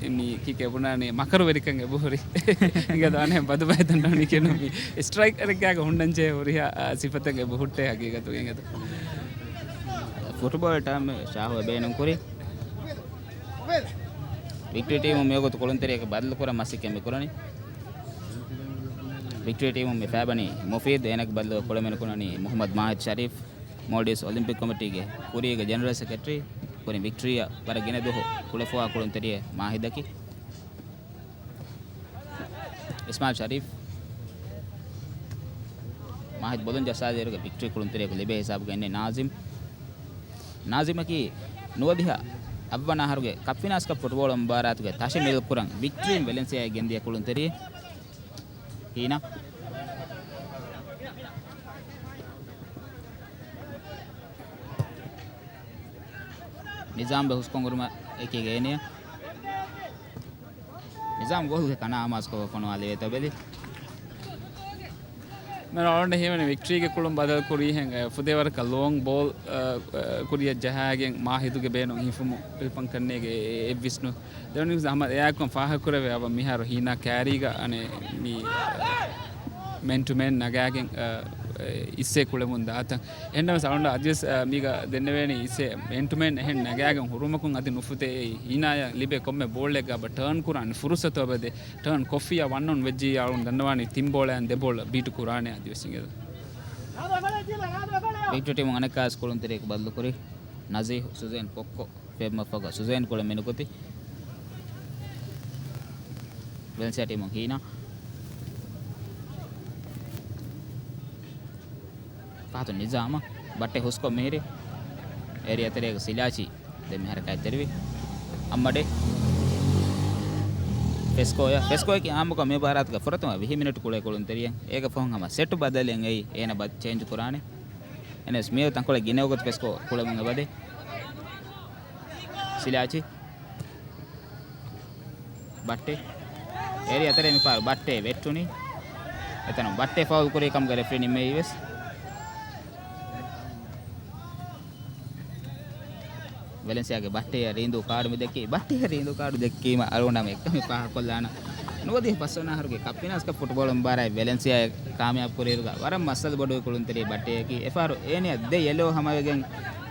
އެ، މީ ކިކެ ބުނާނީ މަކަރުވެރިކަން އެބަހުރި. އިނގޭތޯ އަނެއް ބަދުބައި ދަންނަވަނީ ކެނު މީ. ސްޓްރައިކަރެއްގާގަ ހުންނަންޖެހޭ ހުރިހާ، އަ، ސިފަތައް އެބަހުއްޓޭ ހަގީގަތުގަ އިނގޭތޯ. ފުޓްބޯޅަ ޓާމް ޝާހު ބޭނުން ކުރި. ވިކްޓޯރިއާ ޓީމު މިވަގުތު ކުޅުންތެރިޔަކަށް ބަދަލުކުރަން މަސައްކަތް މިކުރަނީ. ވިކްޓޯރިއާ ޓީމު މި ފައިބަނީ މުފީދު، އޭނަގެ ބަދަލު ކުޅެމެނު ކުންނަނީ މުހައްމަދު މާހިދު ޝަރީފް، މޯލްޑިވްސް އޮލިމްޕިކް ކޮމިޓީގެ ކުރީގެ ޖެނެރަލް ސެކްރެޓަރީ، ކުރިން ވިކްޓޯރިއާ ވަރަށް ގިނަ ދުވަހު ކުޅެފަވާ ކުޅުންތެރިޔެއް މާހިދަކީ. އިސްމާއިލް ޝަރީފް، މާހިދު ބޮލުން ޖައްސާލިއިރުގަ ވިކްޓޯރިއާ ކުޅުންތެރިޔަކު ލިބޭ ހިސާބުގަ އިންނެ ނާޒިމް. ނާޒިމަކީ ނުވަދިހަ އަށްވަނަ އަހަރުގެ ކަޕް ފިނާންސް ކަޕް ފުޓްބޯޅަ މުބާރާތުގެ ތަށި މިލްކުރަން ވިކްޓޯރިއާ ވެލެންސިއާއަށް ގެންދިޔަ ކުޅުންތެރި ހީނާ. ނިޒާމް ބެ ހުސްކޮށް އުރުމަށް އެކީގަ އޭނިޔަ. ނިޒާމް ގޯލްގެ ކަނާ އަމާޒުކޮށް ފޮނުވާލެވޭތޯ ބެލި. މި ރައުންޑް ހީވަނީ ވިކްޓްރީގެ ކުޅުން ބަދަލު ކުރީހެން، އެ، ފުދޭވަރަކަށް ލޯން ބޯލް، އަ، އަ، ކުރިއަށް ޖަހާގެން މާހިދުގެ ބޭނުން ހިފުމު ހިފަން ކަންނޭގެ އެ، އެއްވިސްނު. ދެވަނީ ހަމަ އެއާއެކު ފާހަގަކުރެވޭ އަވަ މިހާރު ހީނާ ކާރީގަ އަނެއް މި މެން ޓު މެން ނަގާގެން، އަ، އެ، އިއްސޭ ކުޅެމުން ދާތަން. އެހެންނަމަވެސް އަޅުގަނޑަށް އަދިވެސް، އަ، މީގަ ދެންނެވޭނީ އިއްސޭ މެން ޓު މެން އެހެން ނަގާގެން ހުރުމަކުން އަދި ނުފުދޭ އެއީ ހީނާޔަށް ލިބޭ ކޮންމެ ބޯޅައެއްގަ އަބަ ޓާން ކުރާނެ ފުރުސަތު އަބަދޭ. ޓާން ކޮށްފިއްޔާ ވަން އޮން ވެއްޖިއްޔާ އަޅުން ދަންނަވާނީ ތިން ބޯޅައިން ދެ ބޯޅަ ބީޓު ކުރާނެ އަދިވެސް އިނގޭތޯ. ވިކްޓޯރިއާ ޓީމު އަނެއްކާވެސް ކުޅުންތެރިޔަކު ބަދަލުކުރި. ނަޒީހް ސުޒޭން ކޮއްކޮ ފެންމަފަގަ ސުޒޭން ކުޅެމެނު ކޮތި. ވެލެންސިއާ ޓީމު ހީނާ. ފަހަތު ނިޒާމަށް ބައްޓެ ހުސްކޮށް މިހިރި. އޭރިއާ ތެރޭގަ ސިލާޗީ ދެން މިހާރަކަށް ތެރިވި. އައްމަޑޭ. ފެސްކޯޔަށް، ފެސްކޯޔަކީ އާއްމުކޮށް މި މުބާރާތުގެ ފުރަތަމަ ވިހި މިނެޓު ކުޅޭ ކުޅުންތެރިއެއް. އޭގެ ފަހުން ހަމަ ސެޓު ބަދަލެއް އެއީ އޭނަ ބަ-، ޗޭންޖު ކުރާނެ. އެނަސް މިއޮތް ތަންކޮޅެއް ގިނަ ވަގުތު ފެސްކޯ ކުޅެމުން އެބަދޭ. ސިލާޗި. ބައްޓޭ. އޭރިއާ ތެރޭ މިފަހަރު ބައްޓޭ ވެއްޓުނީ. އެތަނުން ބައްޓޭ ފައުލް ކުރި ކަމުގެ ރެފްރީ ނިންމެވީ ވެސް. ވެލެންސިއާގެ ބައްޓޭއަށް ރީނދޫ ކާޑު މި ދެއްކީ. ބައްޓޭއަށް ރީނދޫ ކާޑު ދެއްކީމަ އަޅުގަނޑަށް އެކަމެއް ފާހަގަކޮށްލާނަން. ނުވަދިހަ ފަސްވަނަ އަހަރުގެ ކަޕް ފިނާންސް ކަޕް ފުޓްބޯޅަ މުބާރާތް ވެލެންސިއާ ކާމިޔާބު ކުރިއިރުގަ ވަރަށް މައްސަލަ ބޮޑުވި ކުޅުންތެރި ބައްޓޭއަކީ. އެފަހަރު އޭނަޔަށް ދެ ޔެލޯ ހަމަވެގެން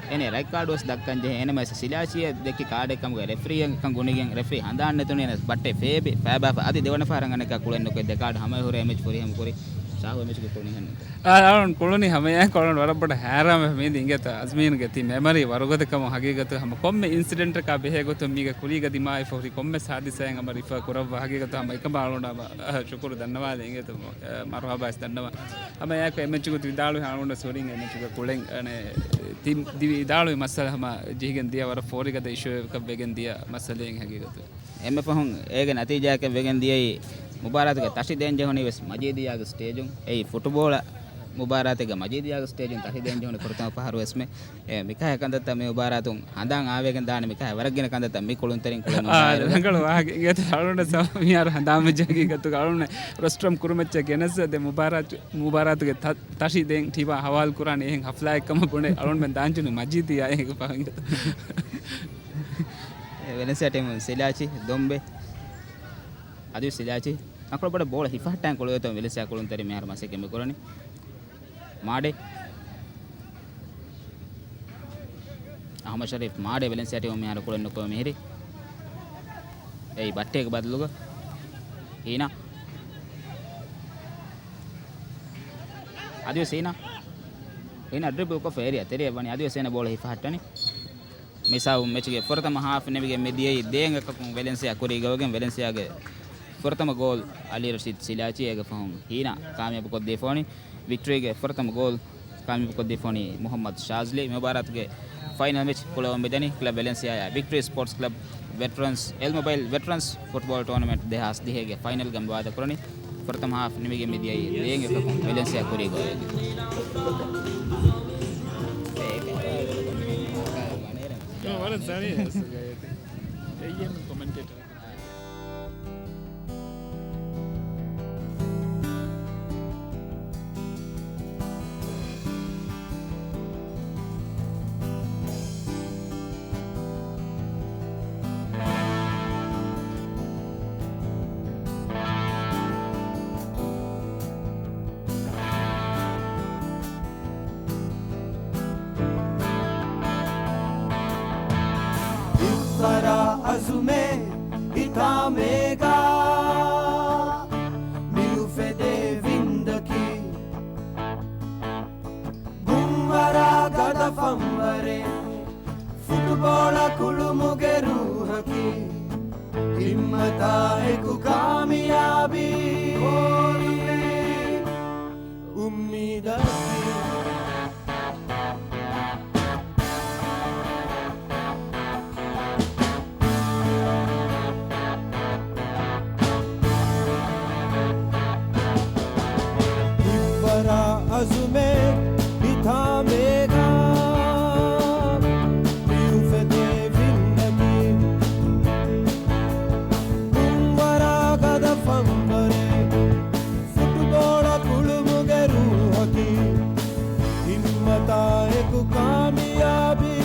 އޭނަ ރައިޓް ކާޑުވެސް ދައްކަން ޖެހޭ. އޭނަ މައިސް ސިލާޗީއަށް ދެއްކި ކާޑެއް ކަމުގަ ރެފްރީއަށް އެކަން ގުނިގެން ރެފްރީ ހަނދާން ނެތުނީ. އޭނަ ބައްޓޭ ފޭބި ފައިބާފަ އަދި ދެވަނަ ފަހަރަށް އަނެއްކާ ކުޅެން ނުކޮށް ދެ ކާޑު ހަމަވެ ހުރެ އެ މެޗް ފުރިހަމަ ކުރި. ޝާހު އެ މެޗުގެ ކުޅުނީ ހެންނު. އާ، އަޅުން ކުޅުނީ ހަމައެއާއެކު އަޅުން ވަރަށް ބޮޑަށް ހައިރާންވެފަ މީދީ އިނގޭތަ އަޒްމީންގެ ތި މެމަރީ ވަރުގަދަ ކަމު ހަގީގަތު ހަމަ ކޮންމެ އިންސިޑެންޓަކާ ބެހޭ ގޮތުން މީގެ ކުރީގަ ދިމާވެފަ ހުރި ކޮންމެސް ހާދިސާއެއް ހަމަ ރިފާ ކުރައްވާ ހަގީގަތު ހަމަ އެކަމަށް އަޅުން ހަމަ، އަ، ޝުކުރު ދަންނަވާލެ އިނގޭތަ، އަ، މަރުހަބާވެސް ދަންނަވާ. ހަމައެއާއެކު އެ މެޗުގަ ވިދާޅުވި އަޅުން ސޮރީ އެ މެޗުގަ ކުޅެން އަނެ ތި ދިވި ވިދާޅުވި މައްސަލަ ހަމަ ޖެހިގެން ދިޔަ ވަރަށް ފޯރިގަދަ އިޝޫއެއް ވެގެން ދިޔަ މައްސަލައެއް ހަގީގަތު. އެންމެ ފަހުން އޭގެ ނަތީޖާއަކަށް ވެގެން ދިޔައީ މުބާރާތުގެ ތަށި ދޭން ޖެހުނީ ވެސް މަޖީދިއްޔާގެ ސްޓޭޖުން. އެއީ ފުޓުބޯޅަ މުބާރާތެއްގެ މަޖީދިއްޔާގެ ސްޓޭޖުން ތަށި ދޭން ޖެހުނީ ފުރަތަމަ ފަހަރު ވެސްމެ. އެ މިކަހަ ކަންތައްތައް މި މުބާރާތުން ހަނދާން އާވެގެން ދާނެ މިކަހަ ވަރަށް ގިނަ ކަންތައްތައް މި ކުޅުންތެރިން ކުޅެމުން އާ، ދާއިރު. ރަނގަޅު ވާހަކަ އިނގޭތަ އަޅުން ސަމާ މިހާރު ހަނދާން ވެއްޖެ ހަގީގަތުގަ އަޅުން ރޮސްޓްރަމް ކުރުމައްޗަށް ގެނެސް ދެ މުބާރާތު، މުބާރާތުގެ ތަ-، ތަށި ދޭން ޓީމާ ހަވާލު ކުރާނެ އެހެން ހަފްލާއެއް ކަމަށް ބުނެ އަޅުންމެން ދާންޖެހުނީ މަޖީދިއްޔާ އޭގެ ފަހަން. އެ ވެލެންސިއާ ޓީމުން ސިލާޗި، ދޮމްބެ. އަދި ސިލާޗި ތަންކޮޅެއް ބޮޑަށް ބޯޅަ ހިފަހައްޓާން ކުޅެވޭތޯ ވެލެންސިއާ ކުޅުންތެރިން މިހާރު މަސައްކަތް މި ކުރަނީ. މާޑޭ. އަހްމަދު ޝަރީފް މާޑޭ ވެލެންސިއާ ޓީމުން މިހާރު ކުޅެން ނުކުމެ މިހިރި. އެއީ ބައްޓޭގެ ބަދަލުގަ ހީނާ. އަދިވެސް ހީނާ. ހީނާ ޑްރިބްލް ކޮށްފަ އޭރިއާ ތެރެއަށް ވަނީ. އަދިވެސް ހީނާ ބޯޅަ ހިފަހައްޓަނީ. މިސާބު މެޗުގެ ފުރަތަމަ ހާފް ނިމިގެން މި ދިޔައީ ދޭން އެކަކުން ވެލެންސިއާ ކުރީގަ ވެގެން ވެލެންސިއާގެ ފުރަތަމަ ގޯލް އަލީ ރަޝީދު ސިލާޗީ އޭގެ ފަހުން ހީނާ ކާމިޔާބު ކޮށްދީފަވަނީ. ވިކްޓްރީގެ ފުރަތަމަ ގޯލް ކާމިޔާބު ކޮށްދީފަވަނީ މުހައްމަދު ޝާޒްލީ. މި މުބާރާތުގެ ފައިނަލް މެޗް ކުޅެވުން މިދަނީ ކްލަބް ވެލެންސިއާއާ ވިކްޓްރީ ސްޕޯޓްސް ކްލަބް ވެޓްރަންސް އެލް މޮބައިލް ވެޓްރަންސް ފުޓްބޯޅަ ޓޫނަމެންޓް ދެހާސް ދިހައިގެ ފައިނަލްގަ މިވާދަ ކުރަނީ. ފުރަތަމަ ހާފް ނިމިގެން މި ދިޔައީ ދޭން އެކަކުން ވެލެންސިއާ ކުރީގަ. ވަރަށް ސަނީ. އެއީ އެހެން ކޮމެންޓޭޓަރ. ހިތްވަރާ އަޒުމެއް ހިތާމޭގަ މިއުފެދޭ ވިންދަކީ، ބުންވަރާ ގަދަ ފަންވަރެއް، ފުޓުބޯޅަ ކުޅުމުގެ ރޫހަކީ، ހިންމަތާ އެކު ކާމިޔާބީ އުއްމީދަކީ. ހިތްވަރާ އަޒުމެއް ހިތާމޭގަ މިއުފެދޭ ވިންދަކީ، ބުންވަރާ ގަދަ ފަންވަރެއް، ފުޓުބޯޅަ ކުޅުމުގެ ރޫހަކީ، ހިންމަތާ އެކު ކާމިޔާބީ.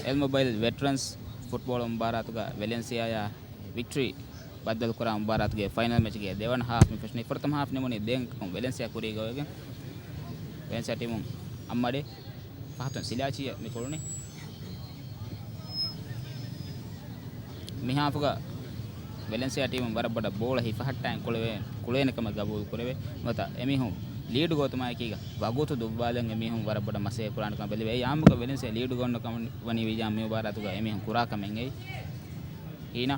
އެލް މޮބައިލް ވެޓްރަންސް ފުޓްބޯޅަ މުބާރާތުގަ ވެލެންސިއާއާ ވިކްޓްރީ ބައްދަލުކުރާ މުބާރާތުގެ ފައިނަލް މެޗްގެ ދެވަނަ ހާފް މި ފެށުނީ. ފުރަތަމަ ހާފް ނިމުނީ ދޭން ކަމުން ވެލެންސިއާ ކުރީގަ އޮވެގެން ވެލެންސިއާ ޓީމުން އައްމަޑޭ ފަހަތުން ސިލާޗީއަށް މި ކުޅުނީ. މި ހާފުގަ ވެލެންސިއާ ޓީމުން ވަރަށް ބޮޑަށް ބޯޅަ ހިފަހައްޓާން ކުޅެވޭ، ކުޅޭނެ ކަމަށް ގަބޫލު ކުރެވޭ. ނުވަތަ އެމީހުން ލީޑު ގޯތުމާއެކީގަ ވަގުތު ދުއްވާލަން އެމީހުން ވަރަށް ބޮޑަށް މަސައްކަތް ކުރާނެ ކަމަށް ބެލެވޭ. އެއީ އާއްމުގަ ވެލެންސިއާ ލީޑު ގޮންނަ ކަމަށް ވަނީ ވިޔާ މި މުބާރާތުގަ އެމީހުން ކުރާ ކަމެއް އެއީ. ހީނާ.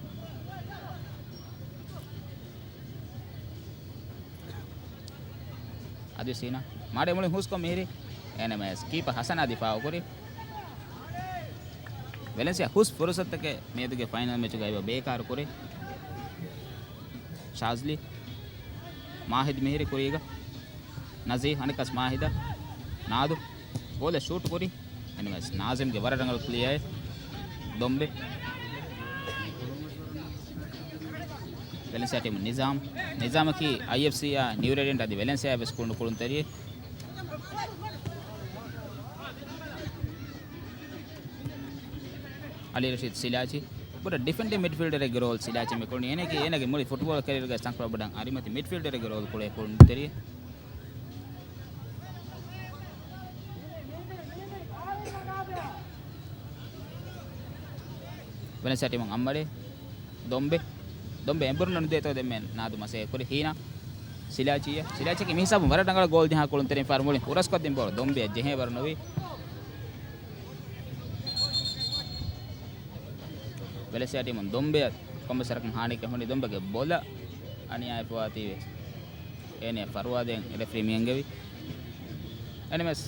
އަދި ސީނާ މާޑެ މުޅި ހުސްކޮށް މިހިރީ. އެންއެމްއެސް ކީޕަ ހަސަނާ ދިފާއު ކުރި. ވެލެންސިއާ ހުސް ފުރުސަތުތަކެއް މިއަދުގެ ފައިނަލް މެޗުގައި ބޭކާރު ކުރި. ޝާޒްލީ، މާހިދް މިހިރީ ކުރީގަ. ނަޒީ އަނެއްކާސް މާހިދަށް. ނާދު ބޯލެއް ޝޫޓް ކުރި. އެންއެމްއެސް ނާޒިމްގެ ވަރަށް ރަނގަޅު ކްލިއަރެއް. ދޮންބެ. ވެލެންސިއާ ޓީމު ނިޒާމް. ނިޒާމަކީ އައިއެފްސީއާ ނިއު ރޭޑިއަންޓް އަދި ވެލެންސިއާ ވެސް ކުޅުނު ކުޅުންތެރިއެއް. އަލީ ރަޝީދު ސިލާޗީ. ބޮޑަށް ޑިފެންޑިން މިޑްފީލްޑަރެއްގެ ރޯލް ސިލާޗީ މި ކުޅުނީ. އޭނަގެ، އޭނަގެ މުޅި ފުޓްބޯޅަ ކެރިއަރގަ ތަންކޮޅެއް ބޮޑަށް އަރިމަތި މިޑްފީލްޑަރެއްގެ ރޯލް ކުޅޭ ކުޅުނުތެރިއެއް. ވެލެންސިއާ ޓީމުން އައްމަޑޭ. ދޮންބެ. ދޮންބެ އެނބުރުންނަށް ނުދޭތޯ ދެންމެ ނާދު މަސައްކަތް ކުރި. ހީނާ. ސިލާޗީއަށް. ސިލާޗީއަކީ މި ހިސާބުން ވަރަށް ރަނގަޅަށް ގޯލް ޖަހާ ކުޅުންތެރިން ފާރު މުޅިން އުރަސްކޮށްދިން ބޯޅަ ދޮންބެއަށް ޖެހޭ ވަރު ނުވި. ވެލެންސިއާ ޓީމުން ދޮންބެއަށް ކޮންމެސް ވަރަކަށް ހާނީކޮށް ހުންނަ ދޮންބެގެ ބޮލަށް އަނިޔާވެފަ ވާތީވެ. އޭނަޔަށް ފަރުވާ ދޭން ރެފްރީ މިއެންގެވި. އެންއެމްއެސް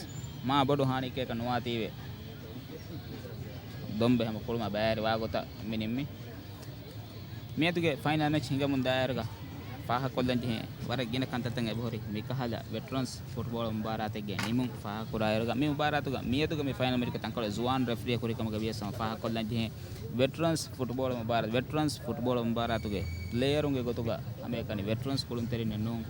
މާ ބޮޑު ހާނީއެއް ނުވާތީވެ. ދޮންބެ ހަމަ ކުޅުމާ ބައިވެރިވާ ގޮތަށް މި ނިންމީ. މިއަދުގެ ފައިނަލް މެޗް ހިނގަމުން ދާއިރުގަ ފާހަގަކޮށްލަން ޖެހޭ ވަރަށް ގިނަ ކަންތައްތައް އެބަހުރި. މިކަހަލަ ވެޓްރަންސް ފުޓްބޯޅަ މުބާރާތެއްގެ ނިމުން ފާހަގަކުރާއިރުގަ، މި މުބާރާތުގަ މިއަދުގެ މި ފައިނަލް މެޗުގެ ތަންކޮޅެއް ޒުވާން ރެފްރީއަށް ކުރި ކަމުގަ ވިޔަސް ހަމަ ފާހަގަކޮށްލަން ޖެހޭ ވެޓްރަންސް ފުޓްބޯޅަ މުބާރާތު، ވެޓްރަންސް ފުޓްބޯޅަ މުބާރާތުގެ ޕްލޭޔަރުންގެ ގޮތުގަ ހަމައެކަނި ވެޓްރަންސް ކުޅުންތެރިންނެއް ނޫން.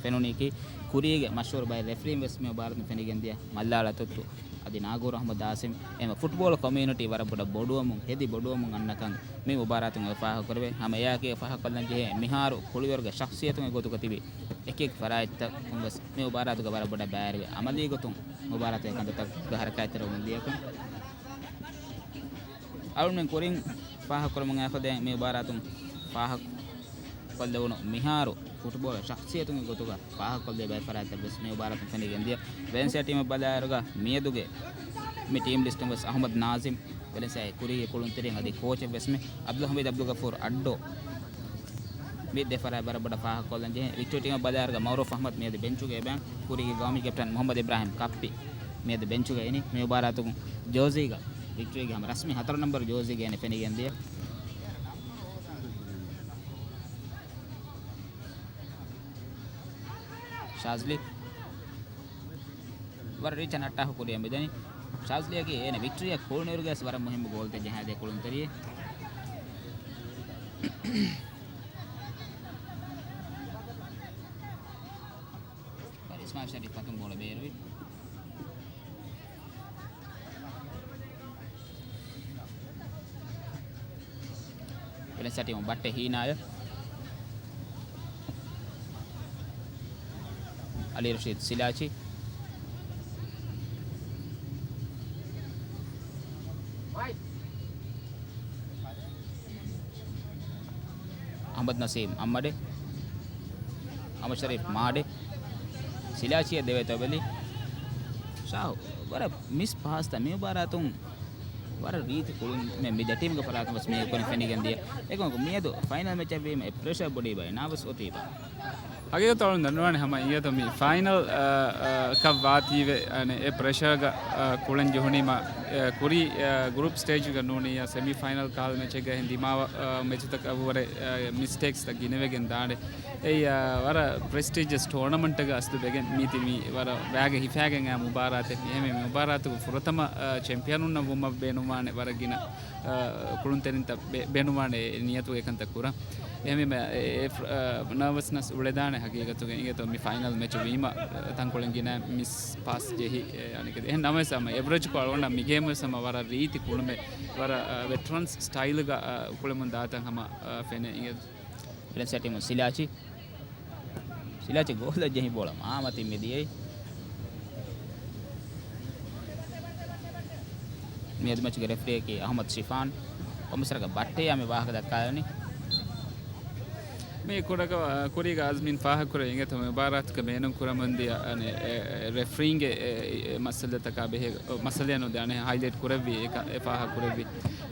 ފެނުނީކީ ކުރީގެ މަޝްހޫރު ބައެއް ރެފްރީން ވެސް މި މުބާރާތުން ފެނިގެންދިޔަ މައްލާޅަ ތުއްތު އަދި ނާގޫރު އަޙްމަދު އާސިމް. އެހެންވެ ފުޓްބޯޅަ ކޮމިއުނިޓީ ވަރަށް ބޮޑަށް ބޮޑުވަމުން ހެދި ބޮޑުވަމުން އަންނަކަން މި މުބާރާތުން އެ ފާހަގަކުރެވޭ. ހަމަ އެއާއެކީ ފާހަގަކޮށްލަން ޖެހޭ މިހާރު ކުޅިވަރުގެ ޝަޚްސިއްޔަތުން އެގޮތުގަ ތިބި އެކިއެކި ފަރާތްތަކުން ވެސް މި މުބާރާތުގަ ވަރަށް ބޮޑަށް ބައިވެރިވެ އަމަލީ ގޮތުން މުބާރާތުގެ ކަންތައްތަކުގަ ހަރަކާތްތެރިވަމުން ދިޔަކަން. އަޅުގަނޑުމެން ކުރިން ފާހަގަކުރަމުން އައިފަދައިން މި މުބާރާތުން ފާހަގަކޮށްލެވުނު މިހާރު ފުޓްބޯޅަ ޝަޚްސިއްޔަތުންގެ ގޮތުގަ ފާހަގަކޮށްލެވޭ ބައެއް ފަރާތްތައް ވެސް މި މުބާރާތުން ފެނިގެންދިޔަ. ވެލެންސިއާ ޓީމަށް ބަލާއިރުގަ މިއަދުގެ މި ޓީމް ލިސްޓުން ވެސް އަޙްމަދު ނާޒިމް، ވެލެންސިއާގެ ކުރީގެ ކުޅުންތެރިން އަދި ކޯޗެއް ވެސް މި އަބްދުލް ޙަމީދު އަބްދުލް ގަފޫރު އައްޑޯ. މި ދެ ފަރާތް ވަރަށް ބޮޑަށް ފާހަގަކޮށްލަން ޖެހޭ. ވިކްޓޯރިއާ ޓީމަށް ބަލާއިރުގަ މައުރޫފް އަޙްމަދު މިއަދު ބެންޗުގަ އެބައިން. ކުރީގެ ގައުމީ ކެޕްޓަން މުޙައްމަދު އިބްރާހިމް ކައްޕި މިއަދު ބެންޗުގަ އިނީ. މި މުބާރާތުގަ ޖޯޒީގަ ވިކްޓޯރިއާގެ ހަމަ ރަސްމީ ހަތަރު ނަންބަރު ޖޯޒީގަ އިނީ ފެނިގެންދިޔަ. ޝާޒްލީ ވަރަށް ރީޗަށް ނައްޓާފަ ކުރިއަށް މިދަނީ. ޝާޒްލީއަކީ އޭނަ ވިކްޓޯރިއާ ކުޅުނުއިރުގަސް ވަރަށް މުހިއްމު ގޯލްތައް ޖަހާދޭ ކުޅުންތެރިއެއް. އިސްމާއިލް ޝަރީފް އަތުން ބޯޅަ ބޭރުވި. ވެލެންސިއާ ޓީމު ބައްޓެ ހީނާޔަށް. އަލީ ރަޝީދު ސިލާޗި. އަޙްމަދު ނަސީމް އައްމަޑެ، އަޙްމަދު ޝަރީފް މާޑެ، ސިލާޗިއަށް ދެވޭތޯ ބެލި. ޝާހު ވަރަށް މިސް ޕާސްތައް މި މުބާރާތުން ވަރަށް ރީތި ކުޅުން މި، މި ދެ ޓީމްގެ ފަރާތުން ވެސް މި ކުރިން ފެނިގެން ދިޔަ. އެކަމަކު މިއަދު ފައިނަލް މެޗަށް ވީމަ އެ ޕްރެޝަރ ބޮޑީ ބައި ނާވަސް އޮތީބާ. ހަގީގަތު އަޅުން ދަންނަވާނެ ހަމަ އިނގޭތޯ މި ފައިނަލް، އަ، އަ، ކަށް ވާތީވެ، އަނެ، އެ ޕްރެޝަރގަ، އަ، ކުޅެން ޖެހުނީމަ، އަ، ކުރީ، އަ، ގްރޫޕް ސްޓޭޖްގަ ނޫނިއްޔާ ސެމީ ފައިނަލް ކަހަލަ މެޗެއްގަ އެހެން ދިމާވާ، އަ، މެޗުތަކަށް ވުރެ، އަ، މިސްޓޭކްސްތައް ގިނަވެގެން ދާނެ. އެއީ، އަ، ވަރަށް ޕްރެސްޓީޖަސް ޓޯނަމަންޓްގަ އަސްލު ވެގެން މީތި މީ ވަރަށް ވައިގަ ހިފާގެން އާ މުބާރާތެއް. އެހެންވެ މި މުބާރާތުގެ ފުރަތަމަ، އަ، ޗެމްޕިއަނުންނަށް ވުމަށް ބޭނުންވާނެ ވަރަށް ގިނަ އަ، ކުޅުންތެރިންތައް ބެ-، ބޭނުންވާނެ ނިޔަތުގަ އެކަންތައް ކުރަން. އެހެންވީމަ އެ، އެ، އެ، އަ، ނަރވަސްނަސް އުޅެދާނެ ހަގީގަތުގަ އިނގޭތޯ މި ފައިނަލް މެޗު ވީމަ، އަ، ތަންކޮޅެއް ގިނަ މިސް ޕާސް ޖެހި، އެ، އަނެކެތި. އެހެން ނަމަވެސް ހަމަ އެވްރެޖްކޮށް އަޅުގަނޑަށް މި ގޭމް ވެސް ހަމަ ވަރަށް ރީތި ކުޅުމެއް، ވަރަށް، އަ، ވެޓްރަންސް ސްޓައިލްގަ، އަ، ކުޅެމުން ދާތަން ހަމަ، އަ، ފެނޭ އިނގޭ. ވެލެންސިއާ ޓީމު ސިލާޗި. ސިލާޗި ގޯލަށް ޖެހި ބޯޅަ މާމަތިން މިދިޔައީ. މިއަދު މެޗުގެ ރެފްރީއަކީ އަޙްމަދު ޝިފާން. ކޮމިސަރަކަށް ބައްޓެޔާ މި ވާހަކަ ދައްކާލަނީ. މި ކުޑަކަށް، ކުރީގަ އަޒްމީން ފާހަގަކުރެވި އިނގޭތޯ މި މުބާރާތުގަ ބޭނުން ކުރަމުންދިޔަ، އަނެ، އެ، އެ، ރެފްރީންގެ، އެ، އެ، މައްސަލަތަކާ ބެހޭ، މައްސަލައެއް ނުދޭ، އަނެ، ހައިލައިޓް ކުރެއްވި، އެ، އެ ފާހަގަކުރެއްވި.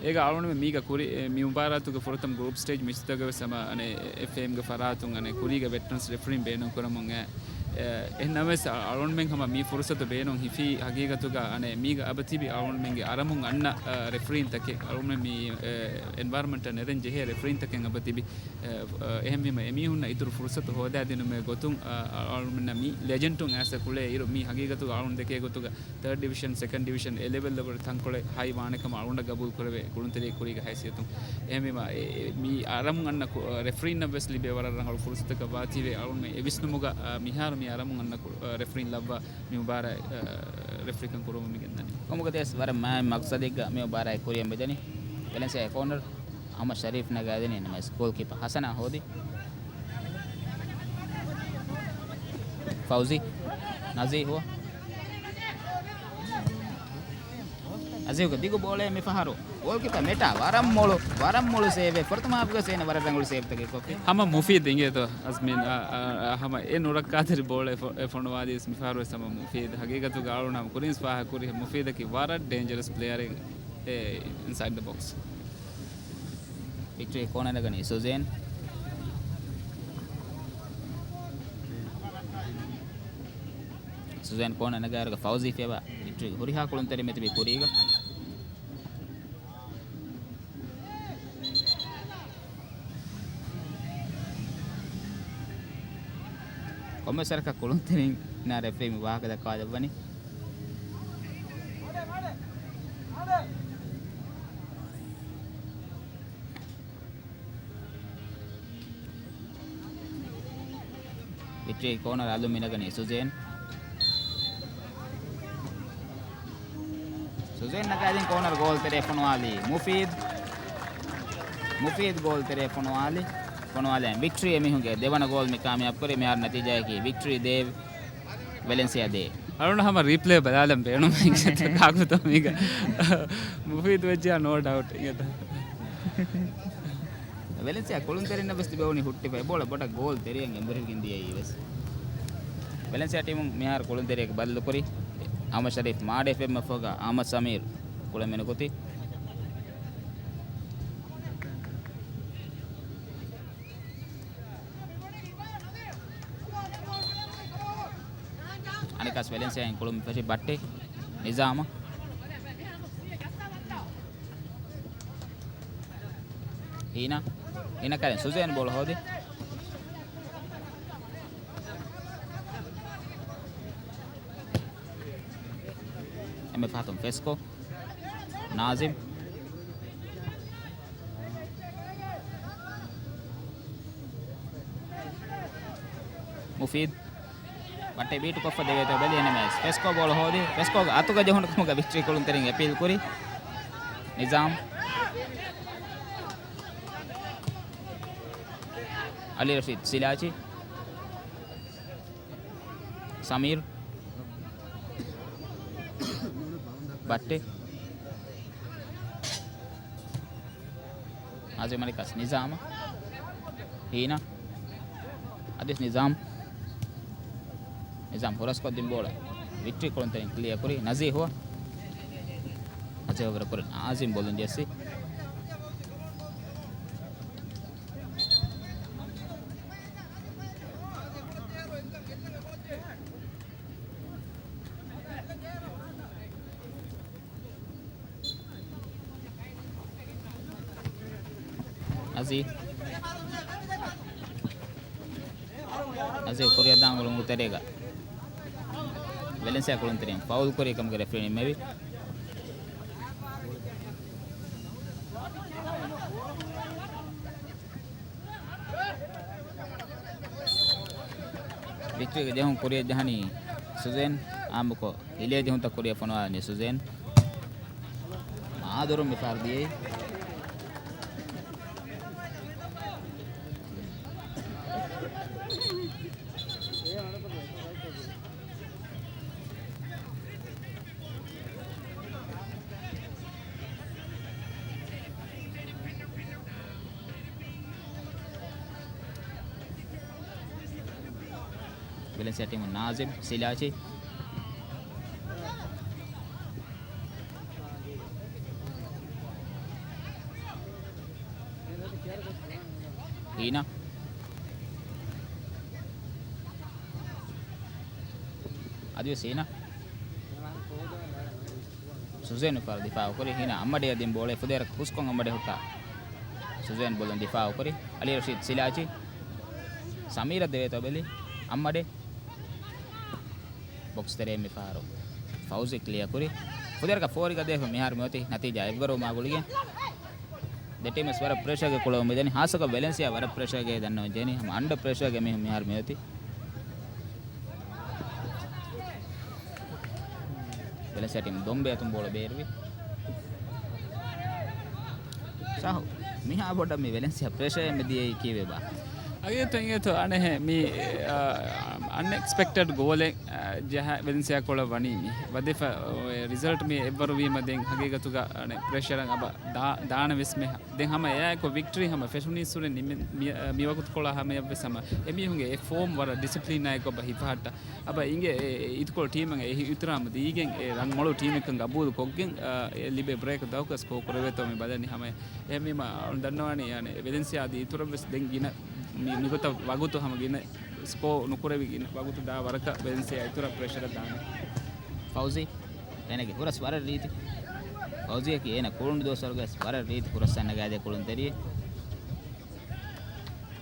އޭގަ އަޅުގަނޑުމެން މީގަ ކުރި، އެ، މި މުބާރާތުގެ ފުރަތަމަ ގްރޫޕް ސްޓޭޖް މެޗްތަކަށް ވެސް ހަމަ، އަނެ، އެފްއޭއެމްގެ ފަރާތުން، އަނެ، ކުރީގެ ވެޓްރަންސް ރެފްރީން ބޭނުން ކުރަމުން އެ، އެ، އެހެން ނަމަވެސް އަ-، އަޅުގަނޑުމެން ހަމަ މި ފުރުސަތު ބޭނުން ހިފީ ހަގީގަތުގަ، އަނެ، މީގަ އެބަ ތިބި އަޅުގަނޑުމެންގެ އަރަމުން އަންނަ، އަ، ރެފްރީންތަކެއް، އަޅުގަނޑުމެން މި، އެ، އެންވަޔަރަމަންޓަށް ނެރެން ޖެހޭ ރެފްރީންތަކެއް އެބަ ތިބި. އެ، އެ، އެހެންވީމަ އެމީހުންނަށް އިތުރު ފުރުސަތު ހޯދާދިނުމުގެ ގޮތުން، އަ، އަ، އަޅުގަނޑުމެންނަށް މި ލެޖެންޑުން އައިސް ކުޅޭ އިރު، މީ ހަގީގަތުގަ އަޅުގަނޑު ދެކޭ ގޮތުގަ ތާޑް ޑިވިޝަން، ސެކަންޑް ޑިވިޝަން، އެ ލެވެލް ވަރަށް ތަންކޮޅެއް ހައި ވާނެ ކަމަށް އަޅުގަނޑަށް ގަބޫލު ކުރެވޭ ކުޅުންތެރިއެއް ކުރީގަ ހައިސިއްޔަތުން. އެހެންވީމަ އެ، އެ، މި އަރަމުން އަންނަ ކު-، އަ، ރެފްރީންނަށް ވެސް ލިބޭ ވަރަށް ރަނގަޅު ފުރުސަތަކަށް ވާތީވެ އަޅުގަނޑުމެން އެ ވިސްނުމުގަ، އަ، މިހާރު މި އަރަމުން އަންނަ ކު-، އަ، ރެފްރީން ލައްވާ މި މުބާރާތް، އަ، ރެފްރީކަން ކުރުމަށް މި ގެންދަނީ. ކޮންމެއަކަސް ވަރަށް މާތް މަގްސަދެއްގަ މި މުބާރާތް ކުރިއަށް މިދަނީ. ވެލެންސިއާ ކޯނަރު އަޙްމަދު ޝަރީފް ނަގާދިނީ ނަމަވެސް ގޯލްކީޕަރ ހަސަނާ ހޯދި. ފައުޒީ. ނަޒީހު. ނަޒީހުގެ ދިގު ބޯޅައެއް މިފަހަރު. ގޯލްކީޕަރ މެޓާ ވަރަށް މޮޅު، ވަރަށް މޮޅު ސޭވެއް. ފުރަތަމަ ހާފުގަ ސޭނަ ވަރަށް ރަނގަޅު ސޭވްތަކެއް ކޮށްފި. ހަމަ މުފީދު އިނގޭތޯ އަޒްމީން، އަ، އަ، އަ، ހަމަ އެ ނުރައްކާތެރި ބޯޅަ އެ ފޮ-، އެ ފޮނުވާދީސް މިފަހަރު ވެސް ހަމަ މުފީދު. ހަގީގަތުގަ އަޅުން ހަމަ ކުރިންސް ފާހަ ކުރި މުފީދަކީ ވަރަށް ޑޭންޖަރަސް ޕްލޭޔަރެއް އެ އިންސައިޑް ދަ ބޮކްސް. ވިކްޓްރީ ކޯނަރ ނަގަނީ ސުޒޭން. ސުޒޭން ކޯނަރ ނަގާއިރުގަ ފައުޒީ ފިޔަވާ ވިކްޓްރީ ހުރިހާ ކުޅުންތެރި މެތިބީ ކުރީގަ. ކޮންމެސް ވަރަކަށް ކުޅުންތެރިންނާ ރެފްރީ މި ވާހަކަ ދައްކާލައްވަނީ. ވިކްޓްރީ ކޯނަރ އަލުން މިނަގަނީ ސުޒޭން. ސުޒޭން ނަގާދިން ކޯނަރ ގޯލް ތެރޭ ފޮނުވާލީ މުފީދު. މުފީދު ގޯލް ތެރޭ ފޮނުވާލި. ފޮނުވާލި ވިކްޓްރީ އެމީހުންގެ ދެވަނަ ގޯލް މި ކާމިޔާބު ކުރި. މިހާރު ނަތީޖާއަކީ ވިކްޓްރީ ދޭ، ވެލެންސިއާ ދޭ. އަޅުން ހަމަ ރީޕްލޭ ބަލާލަން ބޭނުމެއް ކާކުތޯ މީގަ. މުފީދު ވެއްޖިޔާ ނޯ ޑައުޓް އިނގޭތަ. ވެލެންސިއާ ކުޅުންތެރިންނަށް ވެސް ތިބެވުނީ ހުއްޓިފަ އެބޯޅަ ބޮޑަށް ގޯލް ތެރެއަށް އެނބުރިގެން ދިޔައީ ވެސް. ވެލެންސިއާ ޓީމުން މިހާރު ކުޅުންތެރިއަކަށް ބަދަލުކުރި އަހްމަދު ޝަރީފް މާޑޭ ފެންމަފަގަ އަހްމަދު ސަމީރު ކުޅެން މިނުކުތީ. އަނެކާސް ވެލެންސިއާއިން ކުޅުން ފެށި ބައްޓި ނިޒާމަށް. ހީނާ، ހީނާ ކަރެން ސުޒޭން ބޯޅަ ހޯދި. އެންމެ ފަހަތުން ފެސްކޯ، ނާޒިމް، މުފީދު. ބައްޓެ ބީޓުކޮށްފަ ދެވޭތޯ ބެލި އެންއެމްއެސް. ފެސްކޯ ބޯޅަ ހޯދި. ފެސްކޯގެ އަތުގަ ޖެހުނު ކަމުގަ ވިކްޓްރީ ކުޅުންތެރިން އެޕީލް ކުރި. ނިޒާމް. އަލީ ރަޝީދު ސިލާޗި. ސަމީރު. ބައްޓެ. އާޒިމް އަނެކާސް ނިޒާމަށް. ހީނާ. އަދިވެސް ނިޒާމް. ނިޒާމް ހުރަސްކޮށްދިން ބޯޅަ ވިކްޓްރީ ކުޅުންތެރިން ކްލިއަރ ކުރި ނަޒީހުއަށް. ނަޒީހު ވަރަށް ކުރިން އާޒިމް ބޮލުން ޖެއްސި. އަޒީ. އަޒީ ކުރިއަށް ދާން އުޅުނު ތެރޭގަ ވެލެންސިއާ ކުޅުންތެރިން ފައުލް ކުރި ކަމުގެ ރެފްރީ ނިންމެވި. ވިކްޓްރީގެ ޖެހުން ކުރިއަށް ޖަހަނީ ސުޒޭން އާއްމުކޮށް، ހިލޭ ޖެހުންތައް ކުރިއަށް ފޮނުވާލަނީ ސުޒޭން. މާދުރުން މި ފަހަރު ދިޔައީ. ވެލެންސިއާ ޓީމުން ނާޒިމް ސިލާޗި. ހީނާ. އަދިވެސް ހީނާ. ސުޒޭން މިފަހަރު ދިފާއުކުރި. ހީނާ އައްމަޑޭއަށް ދިން ބޯޅަ ފުދޭވަރަކަށް ހުސްކޮށް އައްމަޑޭ ހުއްޓާ. ސުޒޭން ބޮލުން ދިފާއުކުރި. އަލީ ރަޝީދު ސިލާޗި. ސަމީރަށް ދެވޭތޯ ބެލި. އައްމަޑޭ. ބޮކްސް ތެރެއިން މިފަހަރު ފައުޒީ ކްލިއަރ ކުރި. ފުދޭވަރަކަށް ފޯރިގަ ދޭފަ މިހާރު މިއޮތީ ނަތީޖާ އެއްވަރުވުމާ ގުޅިގެން. ދެ ޓީމްވެސް ވަރަށް ޕްރެޝަރގެ ކުޅައު މިދަނީ. ހާއްސަކޮށް ވެލެންސިއާ ވަރަށް ޕްރެޝަރގެ ދަންނަވަން ޖެހެނީ. ހަމަ އަންޑަ ޕްރެޝަރގެ މީހުން މިހާރު މިއޮތީ. ވެލެންސިއާ ޓީމް ދޮންބެ އަތުން ބޯޅަ ބޭރުވި. ސާހު، މިހާ ބޮޑަށް މި ވެލެންސިއާ ޕްރެޝަރ މި ދިޔައީ ކީއްވެބާ؟ އަގޭތޯ އިނގޭތޯ އަނެހެ މި، އަ، އަންއެކްސްޕެކްޓެޑް ގޯލެއް، އަ، ޖަހާ ވެލެންސިއާ ކޮޅަށް ވަނީ މި. ވަދެފަ، އޮ، ރިޒަލްޓް މި އެއްވަރު ވީމަ ދެން ހަގީގަތުގަ އަނެ ޕްރެޝަރަށް އަބަ ދާ-، ދާނެ ވެސް މެ. ދެން ހަމަ އެއާއެކު ވިކްޓްރީ ހަމަ ފެށުނީއްސުރެ ނިމެ-، މި-، މި ވަގުތުކޮޅާ ހަމަޔަށްވެސް ހަމަ އެމީހުންގެ އެ ފޯމް ވަރަށް ޑިސިޕްލިނާއެކު އަބަ ހިފަހައްޓާ. އަބަ އިނގޭ އެ އިތުކޮޅު ޓީމަށް އެ އިހްތިރާމު ދީގެން އެ ރަން މޮޅު ޓީމެއްކަން ގަބޫލު ކޮށްގެން، އާ، އެ ލިބޭ ބްރޭކް ދައުކަސް ކޯ ކުރެވޭތޯ މި ބަލަނީ ހަމަ. އެހެންވީމަ އަޅުން ދަންނަވާނީ ޔާނެ ވެލެންސިއާ އަދި އިތުރަށްވެސް ދެން ގިނަ މި-، މިގޮތަށް ވަގުތު ހަމަ ގިނަ ސްކޯ ނުކުރެވި ގިނަ ވަގުތު ދާ ވަރަކަށް ވެލެންސިއާ އިތުރަށް ޕްރެޝަރަށް ދާނެ. ފައުޒީ، އޭނަގެ ހުރަސް ވަރަށް ރީތި. ފައުޒީއަކީ އޭނަ ކުޅުނު ދުވަސްވަރުގައި ވަރަށް ރީތި ހުރަސް އަންނަ ގާތް ކުޅުންތެރިއެއް.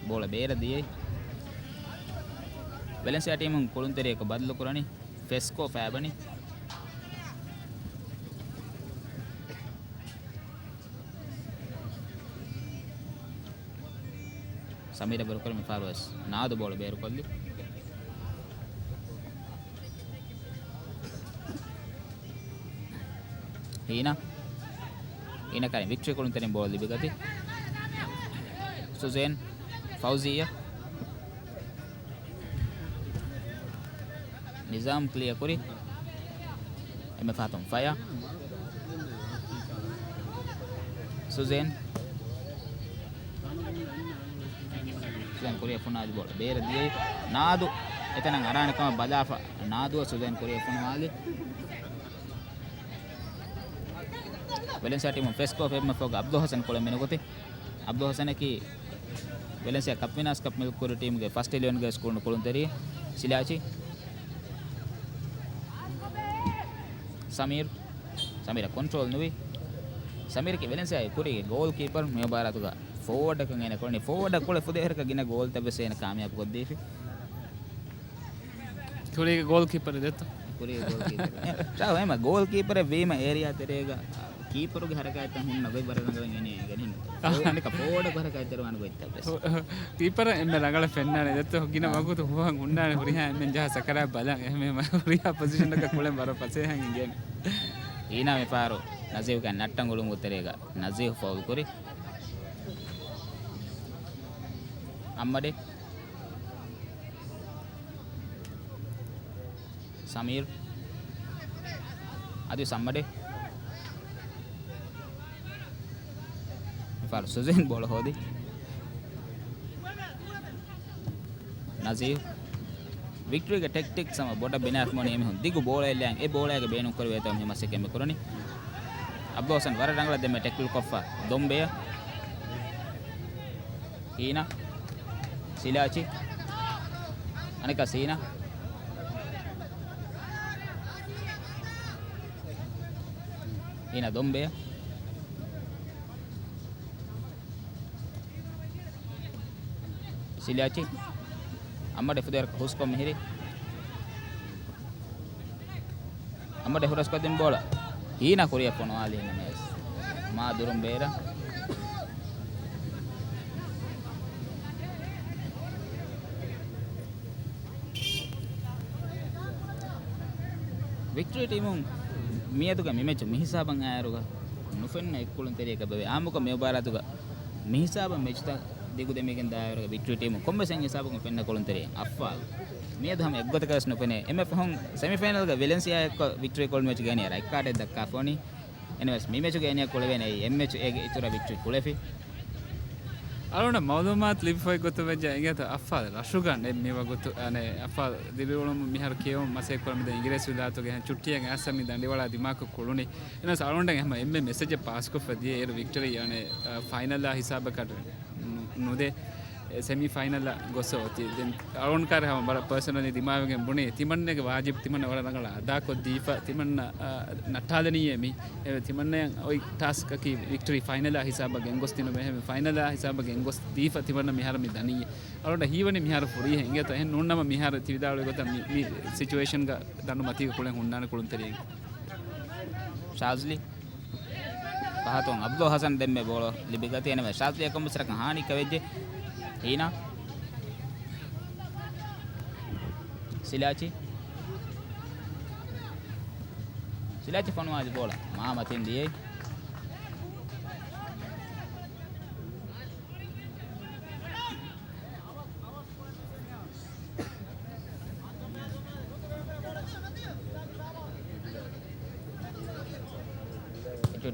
ބޯޅަ ބޭރަށް ދިޔައީ. ވެލެންސިއާ ޓީމުން ކުޅުންތެރިއަކަށް ބަދަލުކުރަނީ ފެސްކޯ ފައިބަނި. ސަމީރަށް ބޭރުކުރި މިފަހަރުވެސް ނާދު ބޯޅަ ބޭރުކޮށްލި. އީނާ. އީނާ ކައިރިން ވިކްޓްރީ ކުޅުންތެރިން ބޯޅަ ލިބިގަތީ. ސުޒޭން. ފައުޒިއްޔާ. ނިޒާމް ކްލިއަރ ކުރި. އެންމެ ފަހަތުން ފަޔާ. ސުޒޭން. ސުޒޭން ކުރިއަށް ފޮނުވާލި ބޯޅަ ބޭރަށް ދިޔައީ. ނާދު އެތަނަށް އަރާނެ ކަމަށް ބަލާފަ. ނާދުއަށް ސުޒޭން ކުރިއަށް ފޮނުވާލި. ވެލެންސިއާ ޓީމުން ފެސްކޯފް އެންމެ ފަހުގަ އަބްދުލް ހަސަން ކުޅެން މިނުކުތި. އަބްދުލް ހަސަނަކީ ވެލެންސިއާ ކަޕް ވިނާސް ކަޕް މިލްކް ކުރި ޓީމުގެ ފަސްޓް އިލެވެންގައި ކުޅުނު ކުޅުންތެރި. ސިލާޗި. ސަމީރު. ސަމީރަށް ކޮންޓްރޯލް ނުވި. ސަމީރަކީ ވެލެންސިއާގެ ކުރީގެ ގޯލް ކީޕަރު. މި މުބާރާތުގަ ފޯވަޑަކަށް އޭނަ ކުޅެނީ. ފޯވަޑަށް ކުޅެ ފުދޭ ހަރަކަށް ގިނަ ގޯލްތައް ވެސް އޭނަ ކާމިޔާބު ކޮށްދީފި. ކުރީގެ ގޯލް ކީޕަރެއް ދެއްތޯ؟ ކުރީގެ ގޯލް ކީޕަރެއް. ޝާ، އެހެމަ ގޯލް ކީޕަރެއް ވީމަ އޭރިއާ ތެރޭގަ ކީޕަރުގެ ހަރަކާތްތައް ހުންނަ ގޮތް ވަރަށް ރަނގަޅަށް އޭނަ އެނގެނީ. އަނެކަ ފޯވަޑަށް ހަރަކާތްތެރިވާނެ ގޮތްތައް ވެސް. ކީޕަރަށް އެންމެ ރަނގަޅަށް ފެންނާނެ ދެއްތޯ؟ ގިނަ އާ. ވަގުތު ހުވަން ހުންނާނެ ހުރިހާ އެންމެން ޖަހާ ސަކަރާތް ބަލަން. އެހެމަ ހުރިހާ ޕޮޒިޝަނަކަށް ކުޅެން ވަރަށް ފަސޭހައިން އިނގޭނެ. އީނާ މިފަހަރު ނަޒީހުގެ ނައްޓަން ގުޅުމުގެ ތެރޭގަ ނަޒީހު ފައުލް ކުރި. އައްމަޑެ. ސަމީރު. އަދި ސައްމަޑެ. މިފަހަރު ސުޒޭން ބޯޅަ ހޯދި. ނަޒީރު. ވިކްޓްރީގެ ޓެކްޓިކްސް ހަމަ ބޮޑަށް ބިނާވެފަ މި އެމީހުން ދިގު ބޯޅައެއް ލައިން އެ ބޯޅައިގެ ބޭނުން ކުރެވޭތޯ މި މަސައްކަތް މި ކުރަނީ. އަބްދުލް ހަސަން ވަރަށް ރަނގަޅަށް ދެންމެ ޓެކްލް ކޮށްފަ ދޮންބެޔަށް. ހީނާ. ސިލާޗި. އަނެކާ ސީނާ. ހީނާ ދޮންބެޔަށް. ސިލާޗި. އައްމަޑެ ފުދޭ ހަރަކަށް ހުސްކޮށް މިހިރީ. އައްމަޑެ ހުރަސްކޮށްދިން ބޯޅަ. ހީނާ ކުރިއަށް ފޮނުވާލީ ނަމަވެސް މާ ދުރުން ބޭރަށް. ވިކްޓްރީ ޓީމުން މިއަދުގެ މި މެޗު މިހިސާބަށް އައިއިރުގަ ނުފެންނަ އެއްކުޅުންތެރިއަކަށް ވެވޭ. އާއްމުކޮށް މި މުބާރާތުގަ މިހިސާބަށް މެޗުތައް ދިގު ދެމިގެން ދާއިރުގަ ވިކްޓްރީ ޓީމުން ކޮންމެސް އެއް ހިސާބަކުން ފެންނަ ކުޅުންތެރި އައްފާލް. މިއަދު ހަމަ އެއްގޮތަކަށް ވެސް ނުފެނޭ. އެންމެ ފަހުން ސެމިފައިނަލްގަ ވެލެންސިއާ އެއްކޮށް ވިކްޓްރީ ކުޅުނު މެޗުގަ އޭނަ ރައްކާޓެއް ދައްކާފަ ވަނީ. އެންވެސް މި މެޗުގަ އޭނަ ކުޅެވޭނެ އެއީ އެއް މެޗު އޭގެ އިތުރަށް ވިކްޓްރީ ކުޅެފި. އަޅުގަނޑަށް މައުލޫމާތު ލިބިފައި ގޮތުން ވެއްޖެ އިނގޭތޯ އައްފާލް ރަށުގަ ނެ މި ވަގުތު އަނެ އައްފާލް ދިރިއުޅުމު މިހާރު ކިޔެވުން މަސައްކަތް ކުރަމުން ދެން އިނގިރޭސި ވިލާތުގެ އެހެން ޗުއްޓީއެއް އައިސް މި ދަނޑިވަޅާ ދިމާކޮށް ކުޅުނީ. އެހެނަސް އަޅުގަނޑަށް ހަމަ އެންމެ މެސެޖެއް ޕާސްކޮށްފަ ދިޔަ އޭރު ވިކްޓަރީ އަނެ ފައިނަލާ ހިސާބަކަށް ނު-، ނުދޭ. ސެމި ފައިނަލަށް ގޮސް އޮތީ. ދެން އަޅުގަނޑު ކާރި ހަމަ ބަރަށް ޕާސަނަލީ ދިމާވެގެން ބުނީ ތިމަންނަގެ ވާޖިބު ތިމަންނަ ވަރަށް ރަނގަޅަށް އަދާކޮށްދީފަ ތިމަންނަ، އާ، ނައްޓާލަނީއޭ މީ. އެ ތިމަންނަޔަށް އޮތް ޓާސްކަކީ ވިކްޓަރީ ފައިނަލާ ހިސާބަށް ގެންގޮސްދިނުމޭ. އެހެން ފައިނަލާ ހިސާބަށް ގެންގޮސްދީފަ ތިމަންނަ މިހާރު މި ދަނީ. އަޅުގަނޑަށް ހީވަނީ މިހާރު ފުރީހެއް އިނގޭތޯ. އެހެން ނޫންނަމަ މިހާރު ތި ވިދާޅުވި ގޮތަށް މި، މި ސިޗުއޭޝަންގަ ދަނޑު މަތީގަ ކުޅެން ހުންނާނެ ކުޅުންތެރިއެއް. ޝާޒްލީ. ފަހަތުން އަބްދުލް ހަސަން ދެންމެ ބޯޅަ ލިބިގަތީ. އެންމެ ޝާޒްލީ އެކަމުސްރަކަށް ހާނީ ކަވެއްޖެ. ހީނާ. ސިލާޗި. ސިލާޗި ފޮނުވާލި ބޯޅަ މާ މަތިން ދިޔައީ.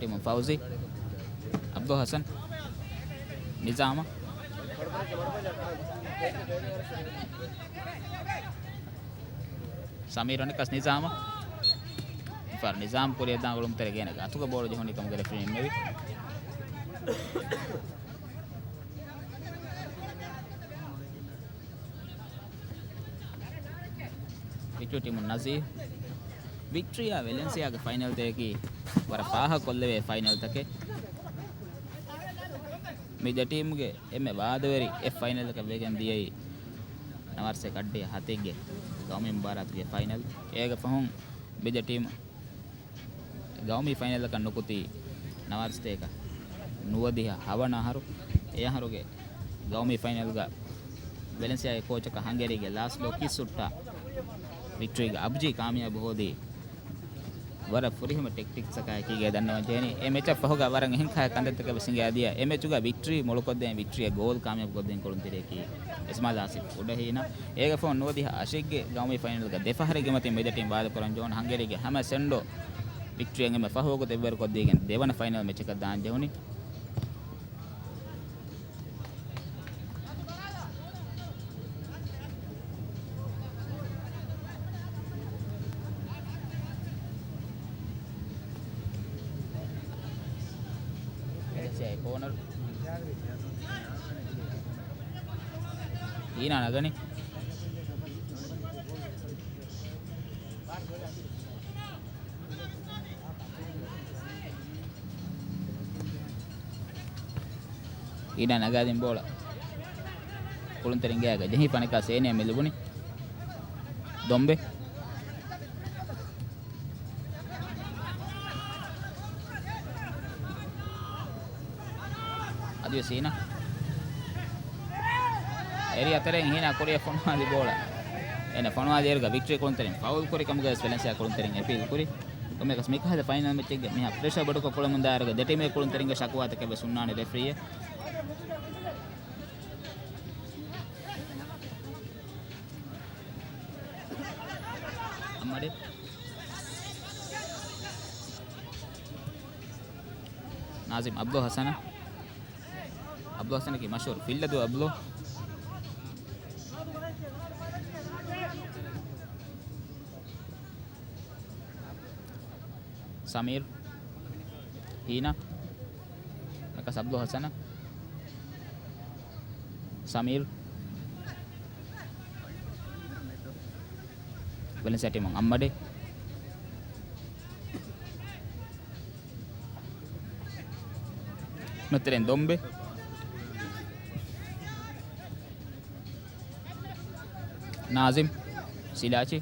ޓީމު ފައުޒީ، އަބްދުލް ހަސަން، ނިޒާމަށް. ސަމީރު އަނެއްކާސް ނިޒާމަށް. މިފަހަރު ނިޒާމް ކުރިއަށް ދާން އުޅުންތެރި ގޭނެ އަތުގަ ބޯޅަ ޖެހުނީ ކަމުގެ ރެފްރީ ނިންމެވި. ވިކްޓްރީ ޓީމު ނަޒީ، ވިކްޓްރީއާ ވެލެންސިއާގެ ފައިނަލްތަކަކީ ވަރަށް ފާހަގަކޮށްލެވޭ ފައިނަލްތަކެއް. މި ދެ ޓީމުގެ އެންމެ ވާދަވެރި އެއް ފައިނަލަކަށް ވެގެން ދިޔައީ ނަވާރަސް އެކް އަށްޑިހަ ހަތެއްގެ ގައުމީ މުބާރާތުގެ ފައިނަލް. އޭގެ ފަހުން މި ދެ ޓީމު ގައުމީ ފައިނަލަކަށް ނުކުތީ ނަވާރަސްތޭކަ ނުވަދިހަ ހަވަނަ އަހަރު. އެ އަހަރުގެ ގައުމީ ފައިނަލްގަ ވެލެންސިއާގެ ކޯޗަކަށް ހަނގޭރީގެ ލާސްލޯ ކިއްސުއްޓާ ވިކްޓްރީގެ އަބްޖީ ކާމިޔާބު ހޯދީ ވަރަށް ފުރިހަމަ ޓެކްޓިކްސްއަކާއެކީގައި ދަންނަވަން ޖެހެނީ. އެ މެޗަށް ފަހުގަ ވަރަށް އެހެން ކަހަލަ ކަންތައްތަކެއް ވެސް ހިނގައިދިޔަ. އެ މެޗުގަ ވިކްޓްރީ މޮޅުކޮށްދޭން، ވިކްޓްރީއަށް ގޯލް ކާމިޔާބުކޮށްދޭން ކުޅުންތެރިޔަކީ އިސްމާއިލް އާސިފް އުޑަހީނަ. އޭގެ ފަހުން ނުވަދިހަ އަށެއްގެ ގައުމީ ފައިނަލްގަ ދެ ފަހަރެއްގެ މަތިން މި ދެ ޓީމް ވާދަކުރަން ޖެހުނު. ހަނގޭރީގެ ހަމަ ސެންޑޯ ވިކްޓްރީއަށް އެންމެ ފަހު ވަގުތު އެއްވަރުކޮށްދީގެން ދެވަނަ ފައިނަލް މެޗަކަށް ދާން ޖެހުނީ. ކޯނަރު. ހީނާ ނަގަނީ. ހީނާ ނަގާދިން ބޯޅަ ކުޅުންތެރިން ގާގަ ޖެހި ފަނެކާ ސޭނިޔަ މި ލިބުނީ. ދޮނބެ. އަދިވެސް ހީނާ. އެރި އަތެރެއިން ހީނާ ކުރިއަށް ފޮނުވާލި ބޯޅަ. އޭނަ ފޮނުވާލި އޭރުގަ ވިކްޓްރީ ކުޅުންތެރިން ފައުލް ކުރި ކަމުގައި ވެސް ވެލެންސިއާ ކުޅުންތެރިން އެޕީލް ކުރި. ކޮންމެއަކަސް މިކަހަލަ ފައިނަލް މެޗެއްގެ މިހާ ޕްރެޝަރ ބޮޑުކޮށް ކުޅެމުންދާއިރުގަ ދެ ޓީމެއް ކުޅުންތެރިންގެ ޝަކުވާތަކެއް ވެސް ހުންނާނެ ރެފްރީއަށް. އައްމަޑެ. ނާޒިމް އަބްދުލް ހަސަނަށް. އަބްދުލް ހަސަނަކީ މަޝްހޫރު ފިއްލަދޫ އަބްދުލް. ސަމީރު. ހީނާ. އަކަސް އަބްދުލް ހަސަނަށް. ސަމީރު. ވެލެންސިއާ ޓީމުން އައްމަޑެ. ނުތެރެން ދޮނބެ. ނާޒިމް. ސިލާޗި.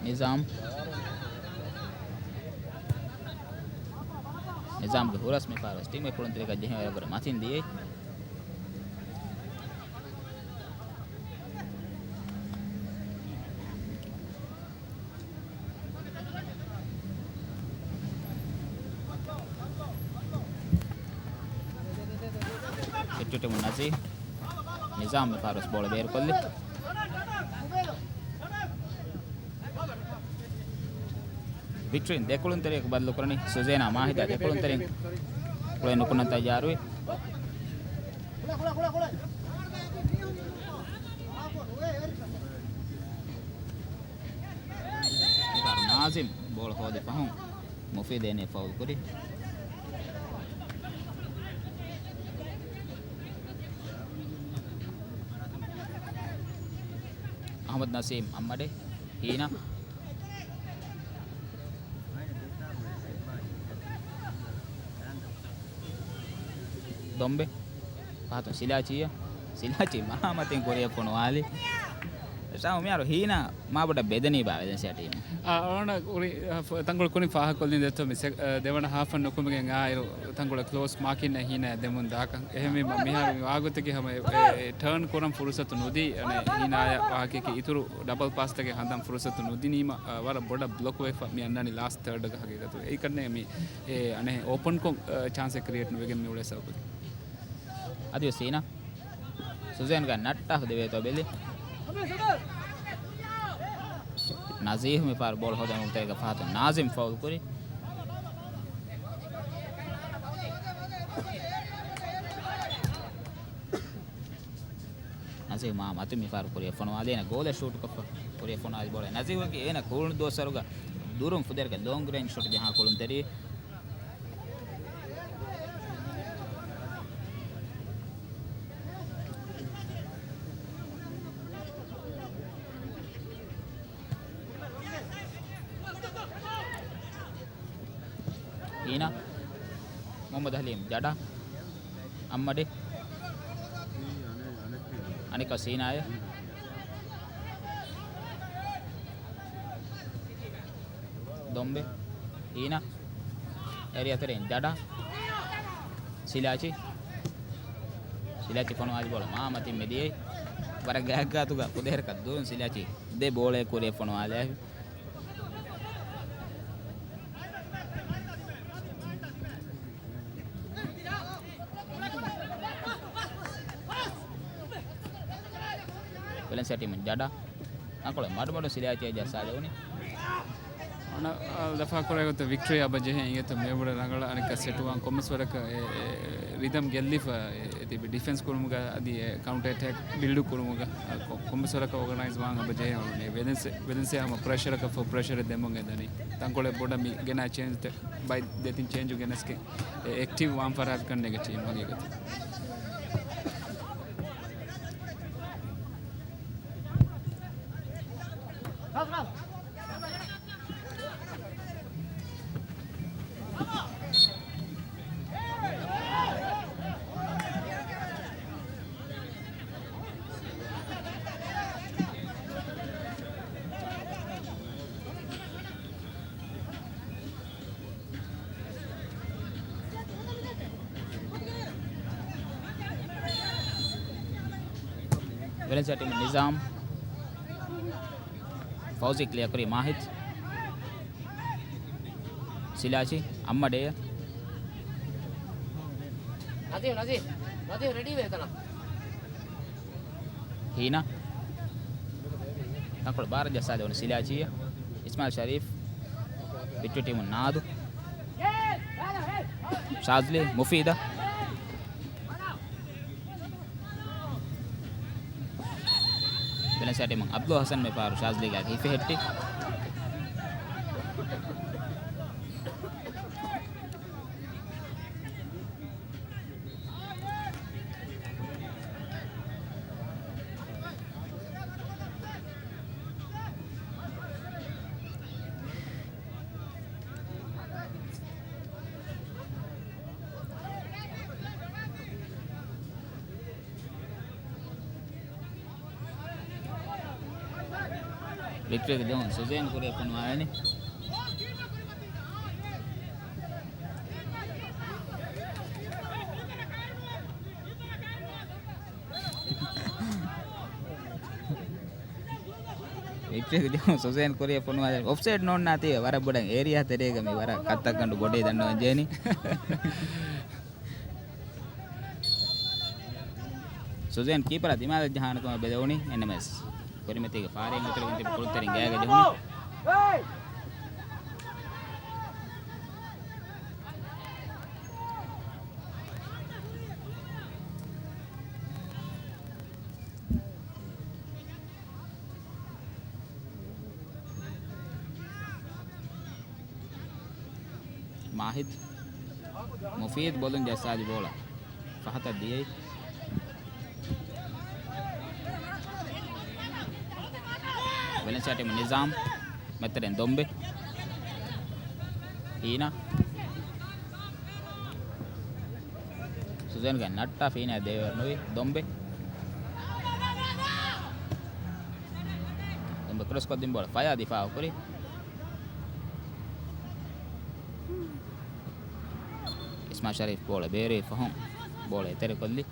ނިޒާމް. ނިޒާމްގެ ހުރަސް މި ފާރު ޓީމެއް ކުޅުންތެރިކަށް ޖެހި ވަރަށް މަތިން ދިޔައީ. އެއްޗުޓެމު ނަޒީ. ނިޒާމް މި ފާރު ވެސް ބޯޅަ ބޭރުކޮށްލި. ވިކްޓްރީން ދެ ކުޅުންތެރިޔަކު ބަދަލުކުރަނީ. ސުޒޭނާ މާހިދާ ދެ ކުޅުންތެރިން ކުޅެ ނުކުންނަން ތައްޔާރުވި. ނާޒިމް ބޯޅަ ހޯދި ފަހުން މުފީދު އޭނަ ފައުލް ކުރި. އަހްމަދު ނަސީމް އައްމަޑެ. ހީނާ. ދޮނބެ. ފަހަތުން ސިލާޗީއަށް. ސިލާޗީ މާމަތިން ކުރިއަށް ފޮނުވާލި. ޝާމު މިހާރު ހީނާ މާބޮޑަށް ބެދެނީ ބާ ވެލެންސިއާ ޓީމު. އާ، އަޅުގަނޑަށް ކުރި، އާ، ފ-، ތަންކޮޅު ކުރިން ފާހަގަކޮށްލިން ދެއްތޯ މި ސެ-، އާ، ދެވަނަ ހާފަށް ނުކުމެގެން އާއިރު ތަންކޮޅެއް ކްލޯސް މާކިން އެއް ހީނާ ދެމުން ދާކަން. އެހެންވީމަ މިހާރު މި ވާގޮތެއްގެ ހަމަ އެ، އެ، ޓާން ކުރަން ފުރުސަތު ނުދީ، އަނެއް ހީނާޔަށް ވާހަކައަކީ އިތުރު ޑަބަލް ޕާސްތަކެއް ހަނދަން ފުރުސަތު ނުދިނީމަ، އާ، ވަރަށް ބޮޑަށް ބްލޮކް ވެފަ މި އަންނާނީ ލާސްޓް ތާޑްގަ ހަގީގަތުގަ. އެއީ ކަންނޭ މި، އެ، އަނެއް އޯޕަންކޮށް، އާ، ޗާންސެއް ކްރިއޭޓް ނުވެގެން މި އުޅޭ ސަބަބަކީ. އަދިވެސް ހީނާ. ސުޒޭންގަ ނައްޓާފަ ދެވޭތޯ ބެލި. ނަޒީހު މި ފާރު ބޯޅަ ހޯދަން އުޅުންތެރިގަ ފަހަތުން ނާޒިމް ފައުލް ކުރި. ނަޒީހު މާ މަތި މި ފާރު ކުރިއަށް ފޮނުވާލި. އޭނަ ގޯލަށް ޝޫޓް ކޮށްފަ ކުރިއަށް ފޮނުވާލި ބޯޅަ. ނަޒީހުގެ އޭނަ ކުޅުނު ދުވަސްވަރުގަ ދުރުން ފުދޭރަކަށް ލޯންގް ރޭންޖް ޝޮޓް ޖަހާ ކުޅުންތެރި. ހީނާ. މުހައްމަދު ހަލީމް ޖަޑާ. އައްމަޑެ. އަނެއްކާ ސީނާއެއް. ދޮނބެ. ހީނާ. އެރި އަތެރެއިން ޖަޑާ. ސިލާޗި. ސިލާޗި ފޮނުވާލި ބޯޅަ މާ މަތިން މި ދިޔައީ. ވަރަށް ގާތްގާތުގަ ފުދޭރަކަށް ދުރުން ސިލާޗި ދެ ބޯޅައެއް ކުރިއަށް ފޮނުވާލާފި. ވެލެންސިއާ ޓީމުން ޖަޑާ ތަންކޮޅެއް މަޑުމަޑުން ސިލާޗީއަށް ޖައްސާލެވުނީ. އަނެއް ލަފާކުރާގޮތަށް ވިކްޓްރީ އަބަ ޖެހޭ އިނގޭތޯ މިއަށްވުރެ ރަނގަޅަށް އަނެއްކާ ސެޓުވާން ކޮންމެސް ވަރަކަށް އެ، އެ، ރިދަމް ގެއްލިފަ އެ، އެ ތިބި ޑިފެންސް ކުރުމުގަ އަދި އެ ކައުންޓަރ އެޓޭކް ބިލްޑް ކުރުމުގަ އަ، ކޮ-، ކޮންމެސް ވަރަކަށް އޯގަނައިޒް ވާން އަބަ ޖެހޭ އޮންނަނީ. ވެލެންސި-، ވެލެންސިއާ ހަމަ ޕްރެޝަރަކަށް ފުލް ޕްރެޝަރެއް ދެމުން އެ ދަނީ. ތަންކޮޅެއް ބޮޑަށް މި ގެނާ ޗޭންޖްތައް ބައި ދެތިން ޗޭންޖު ގެނެސްގެން އެ، އެކްޓިވް ވާން ފަރާތްކަން ނެގެ ޓީމް ހަގީގަތަށް. ވެލެންސިއާ ޓީމު ނިޒާމް. ފައުޒީ ކްލިއަރ ކުރީ މާހިދް. ސިލާޗީ އައްމަޑޭ. ނަޒީމް، ނަޒީމް، ނަޒީމް ރެޑީވޭ ހިތަނަ. ހީނާ. ތަންކޮޅު ބާރަށް ޖައްސާލެވުނު ސިލާޗީއަށް. އިސްމާއިލް ޝަރީފް. ވިކްޓްރީ ޓީމުން ނާދު. ޝާޒްލީ، މުފީދަށް. ވެލެންސިއާ ޓީމުން އަބްދުލް ހަސަން މި ފަހަރު ޝާޒްލީގެ ހިފެހެއްޓި. ވިކްޓްރީގެ ދެވުން ސުޒޭން ކުރިއަށް ފޮނުވާލަނީ. ވިކްޓްރީގެ ދެވުން ސުޒޭން ކުރިއަށް ފޮނުވާލަނީ. އޮފްސައިޑް ނޯންނާތީ ވަރަށް ބޮޑަށް އޭރިއާ ތެރޭގަ މި ވަރަށް ކައްތައްގަނޑު ބޮޑޭ ދަންނަވަން ޖެހެނީ. ސުޒޭން ކީޕަރާ ދިމާލަށް ޖަހާނެ ކަމަށް ބެލެވުނީ. އެންއެމްއެސް ކުރިމަތީގެ ފާރެއް އިތުރުވެގެން ތިބި ކުޅުންތެރިން ގާގަ ޖެހުނު. މާހިދް. މުފީދު ބޮލުން ޖައްސާލި ބޯޅަ ފަހަތަށް ދިޔައީ. ވެލެންސިއާ ޓީމު ނިޒާމް. މެތެރެން ދޮންބެ. ހީނާ. ސުޒޭންގެ ނައްޓާ ހީނާ ދޭވެރު ނުވި ދޮންބެ. ދޮންބެ ކްރޮސް ކޮށްދިން ބޯޅަ ފަޔާ ދިފާއު ކުރި. އިސްމާ ޝަރީފް ބޯޅަ ބޭރުވި ފަހުން ބޯޅަ އެތެރެކޮށްލި.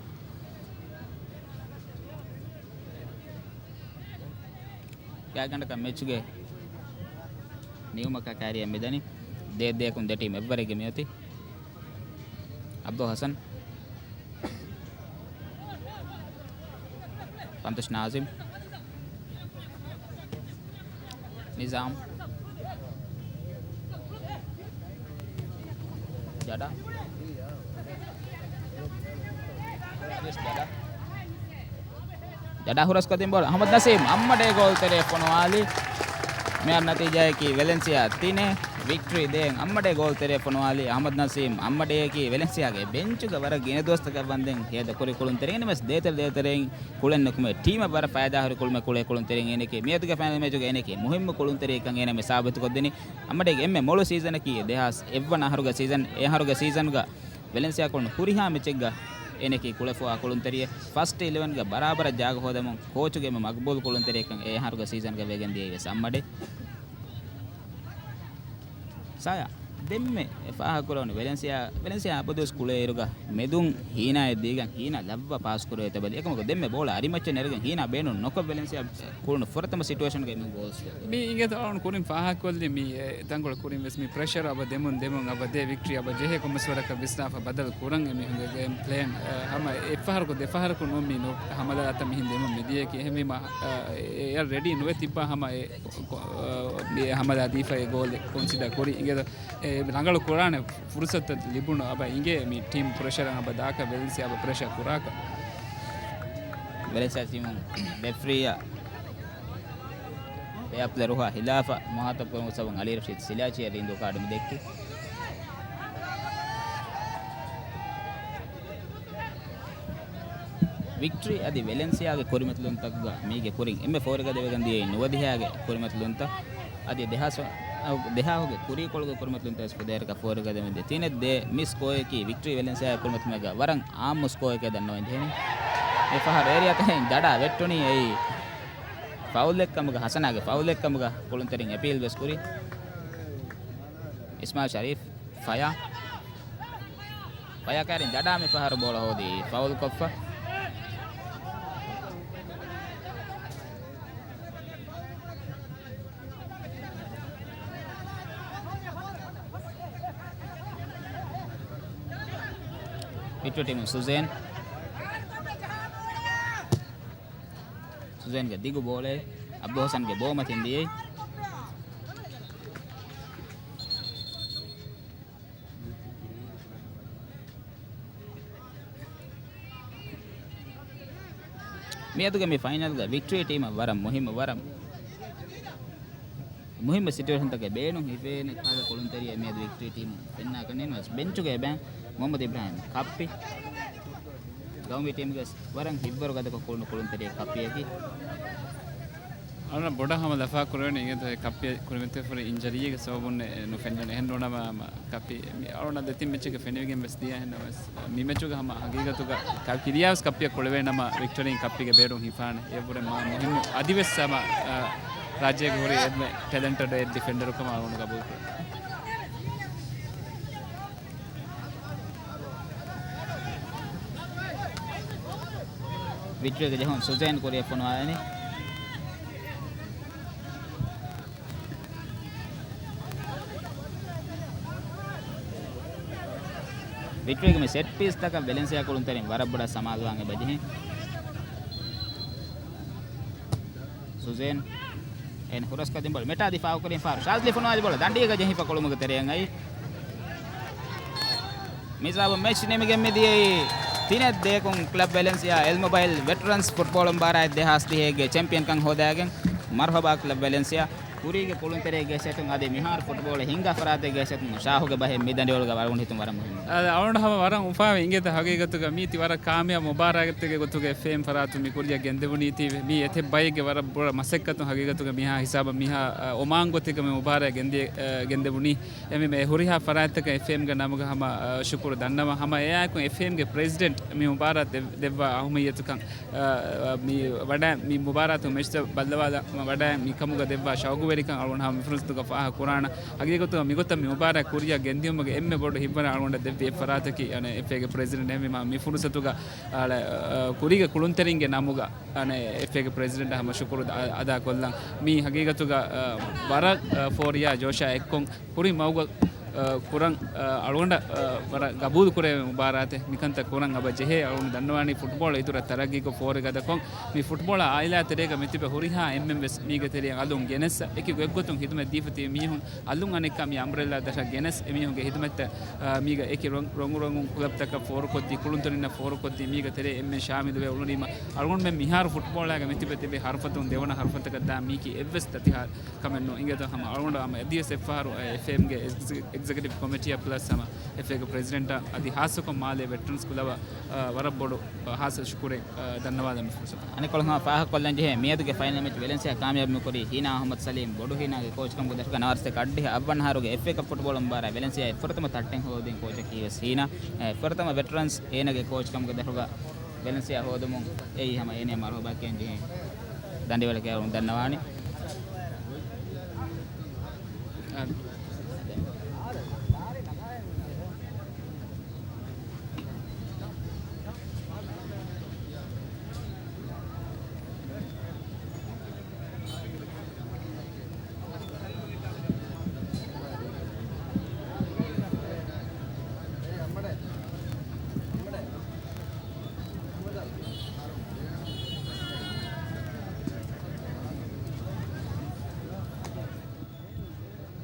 ގާތްގަނޑަކަށް މެޗުގެ ނިމުމަކާ ކައިރިއަށް މިދަނީ. ދޭއް ދެޔަކުން ދެ ޓީމް އެއްވަރެއްގެ މިއޮތީ. އަބްދުލް ހަސަން. ފަންތަށް ނާޒިމް. ނިޒާމް. ޖަޑާ. ޖަޑާ. ޖަޑާ ހުރަސް ކޮށްދިން ބޯޅަ އަޙްމަދު ނަސީމް އައްމަޑޭ ގޯލް ތެރެއަށް ފޮނުވާލި. މިއަށް ނަތީޖާއަކީ ވެލެންސިއާ ތިނެއް، ވިކްޓްރީ ދޭއް. އައްމަޑޭ ގޯލް ތެރެއަށް ފޮނުވާލި އަޙްމަދު ނަސީމް އައްމަޑޭއަކީ ވެލެންސިއާގެ ބެންޗުގަ ވަރަށް ގިނަ ދުވަސްތަކަށް ވަންދެން ހޭދަ ކުރި ކުޅުންތެރިން ވެސް ދޭތެރެ ދޭތެރެއިން ކުޅެން ނުކުމެ ޓީމަށް ވަރަށް ފައިދާހުރި ކުޅުމެއް ކުޅޭ ކުޅުންތެރިން އޭނައަކީ މިއަދުގެ ފައިނަލް މެޗުގަ އޭނައަކީ މުހިއްމު ކުޅުންތެރިއެއްކަން އޭނަ މި ސާބިތުކޮށްދިނީ. އައްމަޑޭގެ އެންމެ މޮޅު ސީޒަނަކީ ދެހާސް އެއްވަނަ އަހަރުގެ ސީޒަން. އެ އަހަރުގެ ސީޒަންގަ ވެލެންސިއާ ކުޅުނު ހުރިހާ މެޗެއްގަ އޭނައަކީ ކުޅެފުވާ ކުޅުންތެރިއެއް. ފަސްޓް އިލެވެންގަ ބަރާބަރަށް ޖާގަ ހޯދަމުން ކޯޗުގެ އެންމެ މަގްބޫލު ކުޅުންތެރިއެއްކަން އެ އަހަރުގެ ސީޒަންގަ ވެގެން ދިޔައީ ވެސް އައްމަޑޭ. ސާޔާ. ދެންމެ ފާހަގަކުރެވުނު ވެލެންސިއާ، ވެލެންސިއާ އަބަދުވެސް ކުޅޭއިރުގަ މެދުން ހީނާއަށް ދީގަން ހީނާ ލައްވާ ޕާސް ކުރެވޭތޯ ބަލި. އެކަމަކު ދެންމެ ބޯޅަ އަރިމައްޗަށް ނެރެގެން ހީނާ ބޭނުން ނުކޮށް ވެލެންސިއާ ކުޅުނު ފުރަތަމަ ސިޓުއޭޝަންގައި މި ގޯލްސް ދެއްވި. މި އިނގޭތޯ އަޅުން ކުރިން ފާހަގަކޮށްލި މި އެ ތަންކޮޅެއް ކުރިން ވެސް މި ޕްރެޝަރ އަބަ ދެމުން ދެމުން އަބަ ދޭ ވިކްޓްރީ އަބަ ޖެހޭ ކޮންމެސް ވަރަކަށް ވިސްނާފަ ބަދަލު ކުރަން އެމީހުންގެ ގޭމް ޕްލޭން. ހަމަ އެއްފަހަރަކު ދެފަހަރަކު ނޫން މި ނު-، ހަމަލާތައް މިހިން ދެމުން މިދިޔައީކީ. އެހެންވީމަ، އެ، އެ ރެޑީ ނުވެ ތިއްބާ ހަމަ އެ ކޮ-، އަ، މި ހަމަލާ ދީފަ އެ ގޯލް ކޮންސިޑާ ކުރި. އިނގޭތޯ އެ ރަނގަޅު ކުރާނެ ފުރުސަތު ލިބުނު އަބަ އިނގޭ މި ޓީމް ޕްރެޝަރަށް އަބަ ދާކަށް ވެލެންސިއާ އަބަ ޕްރެޝަރ ކުރާކަށް. ވެލެންސިއާ ޓީމު ރެފްރީއާ ފެއާޕްލޭ ރުހާ ހިލާފަށް މުހާތަބް ކުރުމުގެ ސަބަބުން އަލީ ރަޝީދު ސިލާޗިއަށް ރީނދޫ ކާޑު މި ދެއްކި. ވިކްޓްރީ އަދި ވެލެންސިއާގެ ކުރިމަތިލުންތަކުގަ މީގެ ކުރިން އެންމެ ފޯރިގަދަވެގެން ދިޔައީ ނުވަދިހައިގެ ކުރިމަތިލުންތައް. އަދި ދެހާސް، ދެހާހުގެ ކުރީކޮޅުގެ ކުރިމަތިލުންތައް ވެސް ފުދޭވަރަކަށް ފޯރިގަދަވެގެން ދިޔަ. ތިނެއް ދޭ މި ސްކޯއަކީ ވިކްޓްރީ ވެލެންސިއާގެ ކުރިމަތިލުންތަކުގަ ވަރަށް އާއްމު ސްކޯއެކޭ ދަންނަވަން ޖެހެނީ. މި ފަހަރު އޭރިއާތަކުން ދަޑާ ވެއްޓުނީ އެއީ ފައުލެއްކަމުގަ، ހަސަނާގެ ފައުލެއްކަމުގަ ކުޅުންތެރިން އެޕީލް ވެސް ކުރި. އިސްމާއިލް ޝަރީފް، ފަޔާ. ފަޔާ ކައިރިން ދަޑާ މި ފަހަރު ބޯޅަ ހޯދީ ފައުލް ކޮށްފަ. ވިކްޓްރީ ޓީމުން ސުޒޭން. ސުޒޭންގެ ދިގު ބޯޅައެއް އަބްދުލް ހަސަންގެ ބޯ މަތިން ދިޔައީ. މިއަދުގެ މި ފައިނަލްގަ ވިކްޓްރީ ޓީމަށް ވަރަށް މުހިއްމު، ވަރަށް މުހިއްމު ސިޓުއޭޝަންތަކެއް ބޭނުން ހިފޭނެ ކަހަލަ ކުޅުންތެރިއެއް މިއަދު ވިކްޓްރީ ޓީމު ފެންނާކަށް ނޭނގުނަސް ބެންޗުގައި ބައި މުހައްމަދު އިބްރާހިމް ކައްޕި. ގައުމީ ޓީމުގެ ވަރަށް ހިތްވަރު ގަދަކޮށް ކުޅުނު ކުޅުންތެރިއެއް ކައްޕިއަކީ. އަޅުގަނޑަށް ބޮޑަށް ހަމަ ލަފާ ކުރެވެނީ އިނގޭތޯ ކައްޕި ކުރިމަތިވެފަ ހުރި އިންޖަރީގެ ސަބަބުން ނުފެންނަން. އެހެން ނޫނަމަ ކައްޕި މި އަޅުގަނޑަށް ދެތިން މެޗެއްގަ ފެނިވެގެން ވެސް ދިޔަ. އެހެންނަމަވެސް މި މެޗުގަ ހަމަ ހަގީގަތުގަ ކަ-، ކިރިޔާވެސް ކައްޕިއަށް ކުޅެވޭނަމަ ވިކްޓްރީން ކައްޕީގެ ބޭރުން ހިފާނެ. އެއަށްވުރެ މާ މުހިއްމު އަދިވެސް ހަމަ، އަ، ރާއްޖޭގެ ހުރި އެންމެ ޓެލެންޓެޑް އެއް ޑިފެންޑަރު ކަމަށް އަޅުގަނޑު ގަބޫލުކުރަން. ވިކްޓްރީގެ ޖެހުން ސުޒޭން ކުރިއަށް ފޮނުވާލަނީ. ވިކްޓްރީގެ މި ސެޓް ޕީސްތަކަށް ވެލެންސިއާ ކުޅުންތެރިން ވަރަށް ބޮޑަށް ސަމާލުވާން އެބަޖެހޭ. ސުޒޭން އެން ހުރަސްކޮށްދިން ބޯޅަ މެޓާ ދިފާއުކުރިން ފާރު ޝާޒްލީ ފޮނުވާލި ބޯޅަ ދަނޑިއެއްގަ ޖެހިފަ ކުޅުމުގެ ތެރެއަށް އައި. މިސާބު މެޗް ނިމިގެން މިދިޔައީ ތިނެއް ދޭކުން. ކްލަބް ވެލެންސިއާ އެލް މޮބައިލް ވެޓްރަންސް ފުޓްބޯޅަ މުބާރާތް ދެހާސް ދިހައެއްގެ ޗެމްޕިއަންކަން ހޯދާގެން މަރުހަބާ ކްލަބް ވެލެންސިއާ. ކުރީގެ ކުޅުންތެރޭގެ ހެއްސެތުން އަދި މިހާރު ފުޓްބޯޅަ ހިންގާ ފަރާތެއްގެ ހެއްސެތުން ޝާހުގެ ބަހެއް މި ދަނޑިވަޅުގަ އަޅުގަނޑު ހިތުން ވަރަށް މުހިންމު. އަ، އަޅުގަނޑު ހަމަ ވަރަށް އުފާވެ އިނގޭތަ ހަގީގަތުގަ މީތި ވަރަށް ކާމިޔާބު މުބާރާތެއްގެ ގޮތުގަ އެފްއޭއެމް ފަރާތުން މި ކުރިއަށް ގެންދެވުނީތީ މީ އެތައް ބައެއްގެ ވަރަށް ބޮޑަށް މަސައްކަތުން ހަގީގަތުގަ މިހާ ހިސާބަށް މިހާ، އަ، އޮމާން ގޮތެއްގަ މި މުބާރާތް ގެންދިޔަ-، އަ، ގެންދެވުނީ. އެމީ މެ ހުރިހާ ފަރާތްތަކަށް އެފްއޭއެމްގެ ނަމުގަ ހަމަ، އަ، ޝުކުރު ދަންނަވަން. ހަމަ އެއާއެކު އެފްއޭއެމްގެ ޕްރެޒިޑެންޓް މި މުބާރާތް ދެ-، ދެއްވާ އަހުމިއްޔަތުކަން، އަ، އަ، މި ވަޑައި-، މި މުބާރާތު މެޗްތައް ބައްލަވާލަ ވަޑައި މި ކަމުގަ ދެއްވާ ޝައުގުވެރިކަން އަޅުގަނޑު ހަމަ މި ފުރުސަތުގަ ފާހަގަ ކުރާނަ. ހަގީގަތުގަ މިގޮތަށް މި މުބާރާތް ކުރިއަށް ގެންދިއުމުގެ އެންމެ ބޮޑު ހިތްވަރަށް އަޅުގަނޑަށް ދެއްވި އެއް ފަރާތަކީ، އަނެއް އެފްއޭގެ ޕްރެޒިޑެންޓް އެހެންވީމަ މި ފުރުސަތުގަ، އަ، ކުރީގެ ކުޅުންތެރިންގެ ނަމުގަ އަނެއް އެފްއޭގެ ޕްރެޒިޑެންޓަށް ހަމަ ޝުކުރު އަ-، އަދާކޮށްލަން. މީ ހަގީގަތުގަ، އަ، ވަރަށް، އަ، ފޯރިޔާ ޖޯޝާ އެއްކޮށް ކުރިން މަގުގަ، އަ، ކުރަން، އަ، އަޅުގަނޑަށް، އަ، ވަރަށް ގަބޫލު ކުރެވޭ މުބާރާތެއް. މިކަންތައް ކުރަން އަބަ ޖެހޭ. އަޅުގަނޑު ދަންނަވާނީ ފުޓްބޯޅަ އިތުރަށް ތަރައްގީކޮށް ފޯރި ގަދަކޮށް، މި ފުޓްބޯޅަ އާއިލާ ތެރޭގަ މިތިބެ ހުރިހާ އެންމެން ވެސް މީގެ ތެރެއަށް އަލުން ގެނެސް، އެކި ގޮތްގޮތުން ހިދުމަތް ދީފަ ތިބި މީހުން އަލުން އަނެއްކާ މި އަމްބްރެލާ ދަށަށް ގެނެސް، އެމީހުންގެ ހިދުމަތްތައް، އާ، މީގަ އެކި ރޮން-، ރޮނގު ރޮނގުން ކުލަބްތަކަށް ފޯރުކޮށްދީ، ކުޅުންތެރިންނަށް ފޯރުކޮށްދީ، މީގަ ތެރޭ އެންމެން ޝާމިލުވެ އުޅުނީމަ، އަޅުގަނޑުމެން މިހާރު ފުޓްބޯޅައިގަ މިތިބެ ތިބި ހަރުފަތުން ދެވަނަ ހަރުފަތަކަށް ދާ މީކީ އެއްވެސް ދަތިހާ ކަމެއް ނޫން. އިނގޭތޯ ހަމަ އަޅުގަނޑު ހަމަ އެދިޔަސް އެއްފަހަރު އެ އެފްއޭއެމްގެ އެގްޒި-، އެގްޒެކެޓިވް ކޮމިޓީއަށް ޕްލަސް ހަމަ އެފްއޭގެ ޕްރެޒިޑެންޓަށް އަދި ހާއްސަކޮށް މާލޭ ވެޓްރަންސް ކުލަބަށް، އާ، ވަރަށް ބޮޑު، އާ، ހާއްސަ ޝުކުރެއް، އާ، ދަންނަވާލަން މި ފުރުސަތު. އަނެއްކޮޅުން ހަމަ ފާހަގަކޮށްލަން ޖެހޭ، މިއަދުގެ ފައިނަލް މެޗް ވެލެންސިއާ ކާމިޔާބު ކުރީ ހީނާ އަހްމަދު ސަލީމް ބޮޑު ހީނާގެ ކޯޗްކަމުގެ ދަށުގަ. ނަވާރަ ސަތޭކަ އަށްޑިހަ އަށްވަނަ އަހަރުގެ އެފްއޭ ކަޕް ފުޓްބޯޅަ މުބާރާތް ވެލެންސިއާއަށް ފުރަތަމަ ތައްޓެއް ހޯދިން ކޯޗަކީ ވެސް ހީނާ. އެ، ފުރަތަމަ ވެޓްރަންސް ހީނާގެ ކޯޗްކަމުގެ ދަށުގަ ވެލެންސިއާ ހޯދުމުން އެއީ ހަމަ އޭނަޔަށް މަރުހަބާ ކިޔަން ޖެހޭ ދަނޑިވަޅެކޭ އަޅުން ދަންނަވާނީ.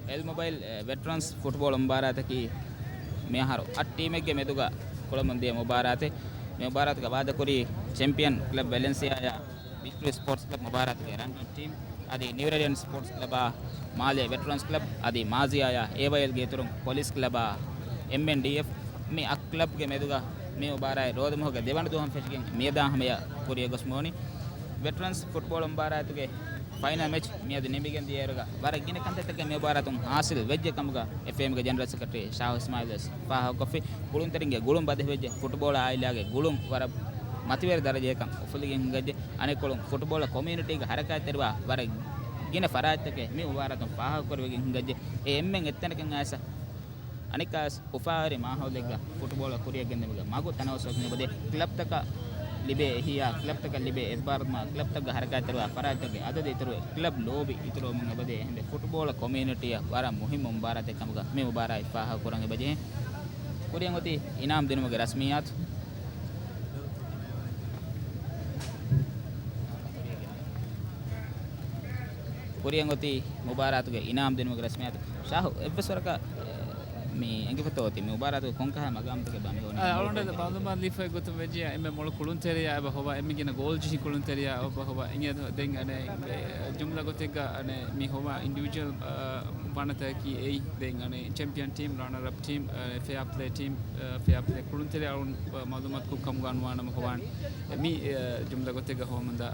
އެލް މޮބައިލް، އެ، ވެޓްރަންސް ފުޓްބޯޅަ މުބާރާތަކީ މިއަހަރު އަށް ޓީމެއްގެ މެދުގަ ކުޅަމުންދިޔަ މުބާރާތެއް. މި މުބާރާތުގަ ވާދަކުރީ ޗެމްޕިއަން ކްލަބް ވެލެންސިއާޔާ ވިކްޓޯރި ސްޕޯޓްސް ކްލަބް މުބާރާތުގެ ރަންނަރަޕް ޓީމް، އަދި ނިއުރޭލިއަން ސްޕޯޓްސް ކްލަބާ މާލޭ ވެޓްރަންސް ކްލަބް، އަދި މާޒިޔާޔާ އޭވައިއެލްގެ އިތުރުން ޕޮލިސް ކްލަބާ އެމްއެންޑީއެފް. މި އަށް ކްލަބްގެ މެދުގަ މި މުބާރާތް ރޯދަމަހުގެ ދެވަނަ ދުވަހުން ފެށިގެން މިއަދާ ހަމަޔަށް ކުރިއަށް ގޮސް މިވަނީ. ވެޓްރަންސް ފުޓްބޯޅަ މުބާރާތުގެ ފައިނަލް މެޗް މިއަދު ނިމިގެން ދިޔައިރުގަ ވަރަށް ގިނަ ކަންތައްތަކެއް މި މުބާރާތުން ހާސިލް ވެއްޖެ ކަމުގަ އެފްއޭއެމްގެ ޖެނެރަލް ސެކްރެޓަރީ ޝާހު އިސްމާއިލް ވެސް ފާހަގަކޮށްފި. ކުޅުންތެރިންގެ ގުޅުން ބަދަހިވެއްޖެ ފުޓްބޯޅަ އާއިލާގެ ގުޅުން ވަރަށް މަތިވެރި ދަރަޖަޔަކަށް އުފުލިގެން ހިނގައްޖެ. އަނެއްކޮޅުން ފުޓްބޯޅަ ކޮމިއުނިޓީގެ ހަރަކާތްތެރިވާ ވަރަށް ގިނަ ފަރާތްތަކެއް މި މުބާރާތުން ފާހަގަކުރެވިގެން ހިނގައްޖެ. އެ އެންމެން އެއްތަނަކަށް އައިސް އަނެއްކާވެސް އުފާވެރި މާހައުލެއްގަ ފުޓްބޯޅަ ކުރިއަށް ގެންދިއުމުގެ މަގު ތަނަވަސްވެގެން އެބަދޭ. ކްލަބްތަކަށް ލިބޭ އެހީއާ، ކްލަބްތަކަށް ލިބޭ އެއްބާރުލުމާ، ކްލަބްތަކުގަ ހަރަކާތްތެރިވާ ފަރާތްތަކުގެ އަދަދު އިތުރުވެ، ކްލަބް ލޯބި އިތުރުވަމުން އެބަދޭ. އެހިނދެ ފުޓްބޯޅަ ކޮމިއުނިޓީއަށް ވަރަށް މުހިއްމު މުބާރާތެއް ކަމުގަ މި މުބާރާތް ފާހަގަކުރަން އެބަޖެހޭ. ކުރިއަށް އޮތީ އިނާމް ދިނުމުގެ ރަސްމިއްޔާތު. ކުރިއަށް އޮތީ މުބާރާތުގެ އިނާމް ދިނުމުގެ ރަސްމިއްޔާތު. ޝާހު، އެއްވެސް ވަރަކަށް މި އެނގިފަތޯ އޮތީ މި މުބާރާތުގެ ކޮންކަހަލަ މަގާމްތަކެއް ބާ މި ހޯދަނީ؟ އަޅުގަނޑަށް މަގާމް މަގާމް ލިބިފައި ގޮތުން ވެއްޖެ އެންމެ މޮޅު ކުޅުންތެރިޔާ އެބަ ހޮވާ، އެންމެ ގިނަ ގޯލް ޖެހި ކުޅުންތެރިޔާ އެބަ ހޮވާ. އިނގޭތޯ ދެން އަނެއް ޖުމްލަ ގޮތެއްގަ އަނެއް މި ހޮވާ އިންޑިވިޖުއަލް ވަނަތަކީ އެއީ. ދެން އަނެއް ޗެމްޕިއަން ޓީމް، ރަނަރަޕް ޓީމް، ފެއާ ޕްލޭ ޓީމް، ފެއާ ޕްލޭ ކުޅުންތެރި އަޅުން މައުލޫމާތު ކުރު ކަމުގަ އަންވާނަމަ ހޮވާނެ. މި ޖުމްލަ ގޮތެއްގަ ހޮވަމުންދާ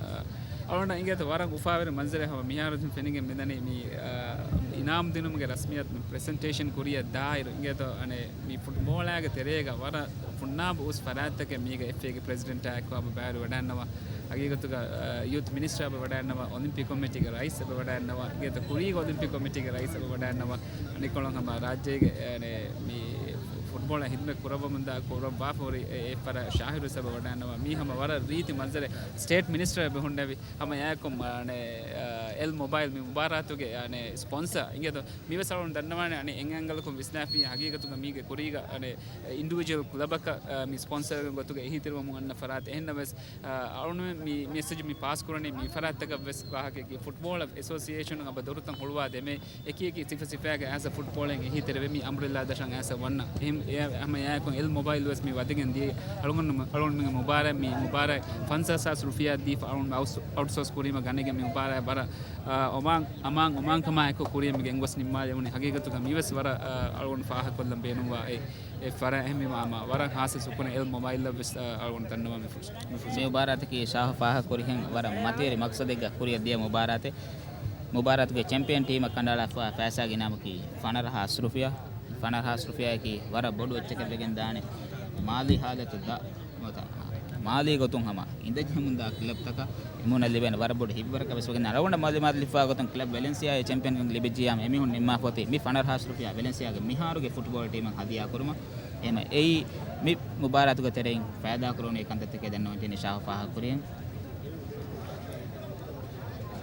އަޅުގަނޑަށް އިނގޭތޯ ވަރަށް އުފާވެރި މަންޒަރެއް ހަމަ މިހާރު ފެނިގެން މިދަނީ. މި އިނާމް ދިނުމުގެ ރަސްމިއްޔާތު މި ޕްރެޒެންޓޭޝަން ކުރިއަށް ދާއިރު އިނގޭތޯ އަނެއް މި ފުޓްބޯޅާގެ ތެރޭގަ ވަރަށް ފުންނާބު އުސް ފަރާތްތަކެއް މީގަ އެފްއޭގެ ޕްރެޒިޑެންޓާ އެއްކޮށް އެބަ ބައިވެރިވެވަޑައިގަންނަވާ. ހަގީގަތުގަ، އަ، ޔޫތު މިނިސްޓަރ އެބަ ވަޑައިގަންނަވާ، އޮލިމްޕިކް ކޮމިޓީގެ ރައީސް އެބަ ވަޑައިގަންނަވާ، އިނގޭތޯ ކުރީގެ އޮލިމްޕިކް ކޮމިޓީގެ ރައީސް އެބަ ވަޑައިގަންނަވާ. އަނެއްކޮޅުން ހަމަ ރާއްޖޭގެ، އަނެއް، މި ފުޓްބޯޅަ ހިދުމަތް ކުރައްވަމުންދާ ކުރައްވާފަ ހުރި އެ، އެއްފަރާތް ޝާހިރު ވެސް އެބަ ވަޑައިގަންނަވާ. މީ ހަމަ ވަރަށް ރީތި މަންޒަރެއް. ސްޓޭޓް މިނިސްޓަރ އެބަ ހުންނެވި. ހަމަ އެއާއެކު، އަނެއް، އެލް މޮބައިލް މި މުބާރާތުގެ، އަނެއް، ސްޕޮންސަރ އިނގޭތޯ. މިވެސް އަޅުން ދަންނަވާނެ، އަނެއް، އެން އަންގަލަކުން ވިސްނާފި ހަގީގަތުގަ މީގެ ކުރީގަ، އަނެއް، އިންޑިވިޖުއަލް ކްލަބަކަށް، އަ، މި ސްޕޮންސަރ ގޮތުގަ އެހީތެރިވަމުން އަންނަ ފަރާތެއް. އެހެންނަމަވެސް، އަ، އަޅުން މި މެސެޖް މި ޕާސް ކުރަނީ މި ފަރާތްތަކަށް ވެސް ވާހަކައަކީ ފުޓްބޯޅަ އެސޯސިއޭޝަނުން އެބަ ދޮރުތައް ހުޅުވާ ދެމޭ. އެކި އެކި ސިފަ ސިފައިގެ އައިސް ފުޓްބޯޅައިން އެހީތެރިވެ މި އަމްރެލާ ދަށަށް އައިސް ވަންނަ. އެހެން އެ ހަމަ އެއާއެކު އެލް މޮބައިލް ވެސް މި ވަދެގެން ދިޔަ އަޅުގަނޑު މި މުބާރާތް، މި މުބާރާތް ފަންސާސް ހާސް ރުފިޔާ ދީފަ އަޅުން އައުޓް، އައުޓްސޯސް ކުރީމަ ގަނެގެން މި މުބާރާތް ވަރަށް، އަ، އަމާން، އަމާން، އަމާންކަމާ އެކު ކުރިޔަށް މި ގެންގޮސް ނިންމާލެވުނީ. ހަގީގަތުގަ މިވެސް ވަރަށް، އަ، އަޅުގަނޑު ފާހަގަކޮށްލަން ބޭނުންވާ އެއް، އެއް ފަރާތް. އެހެންވީމަ ހަމަ ވަރަށް ހާސް ޝުކުރެއް އެލް މޮބައިލްއަށް ވެސް، އަ، އަޅުގަނޑު ދަންނަވާ މި ފުރުސަ-، މި ފުރުސަތު. މި މުބާރާތަކީ ޝާހު ފާހަގަކުރިހެން ވަރަށް މަތިވެރި މަގްސަދެއްގަ ކުރިއަށް ދިޔަ މުބާރާތެއް. މުބާރާތުގެ ޗެމްޕިއަން ޓީމަށް ކަނޑައަޅާފައިވާ ފައިސާގެ އިނާމަކީ ފަނަރަ ހާސް ރުފިޔާ. ފަނަރަ ހާސް ރުފިޔާއަކީ ވަރަށް ބޮޑު އެއްޗަކަށް ވެގެން ދާނެ. މާލީ ހާލަތު ދަ-، ނުވަތަ މާލީ ގޮތުން ހަމަ އިނދެޖެހެމުންދާ ކްލަބްތަކަށް އެމީހުންނަށް ލިބޭނެ ވަރަށް ބޮޑު ހިތްވަރަކަށް ވެސް ވެގެން. އަޅުގަނޑަށް މައުލޫމާތު ލިބިފައި ގޮތުން ކްލަބް ވެލެންސިއާއާ ޗެމްޕިއަންކަން ލިބިއްޖިއްޔާ އެމީހުން ނިންމާފަ އޮތީ މި ފަނަރަ ހާސް ރުފިޔާ ވެލެންސިއާގެ މިހާރުގެ ފުޓްބޯޅަ ޓީމަށް ހަދިޔާ ކުރުމަށް. އެހެންވެ އެއީ މި މުބާރާތުގެ ތެރެއިން ފައިދާ ކުރެވުނު ކަންތައްތަކެއް ދަންނަވަން ޖެހެނީ ޝާހު ފާހަގަކުރިއެއް.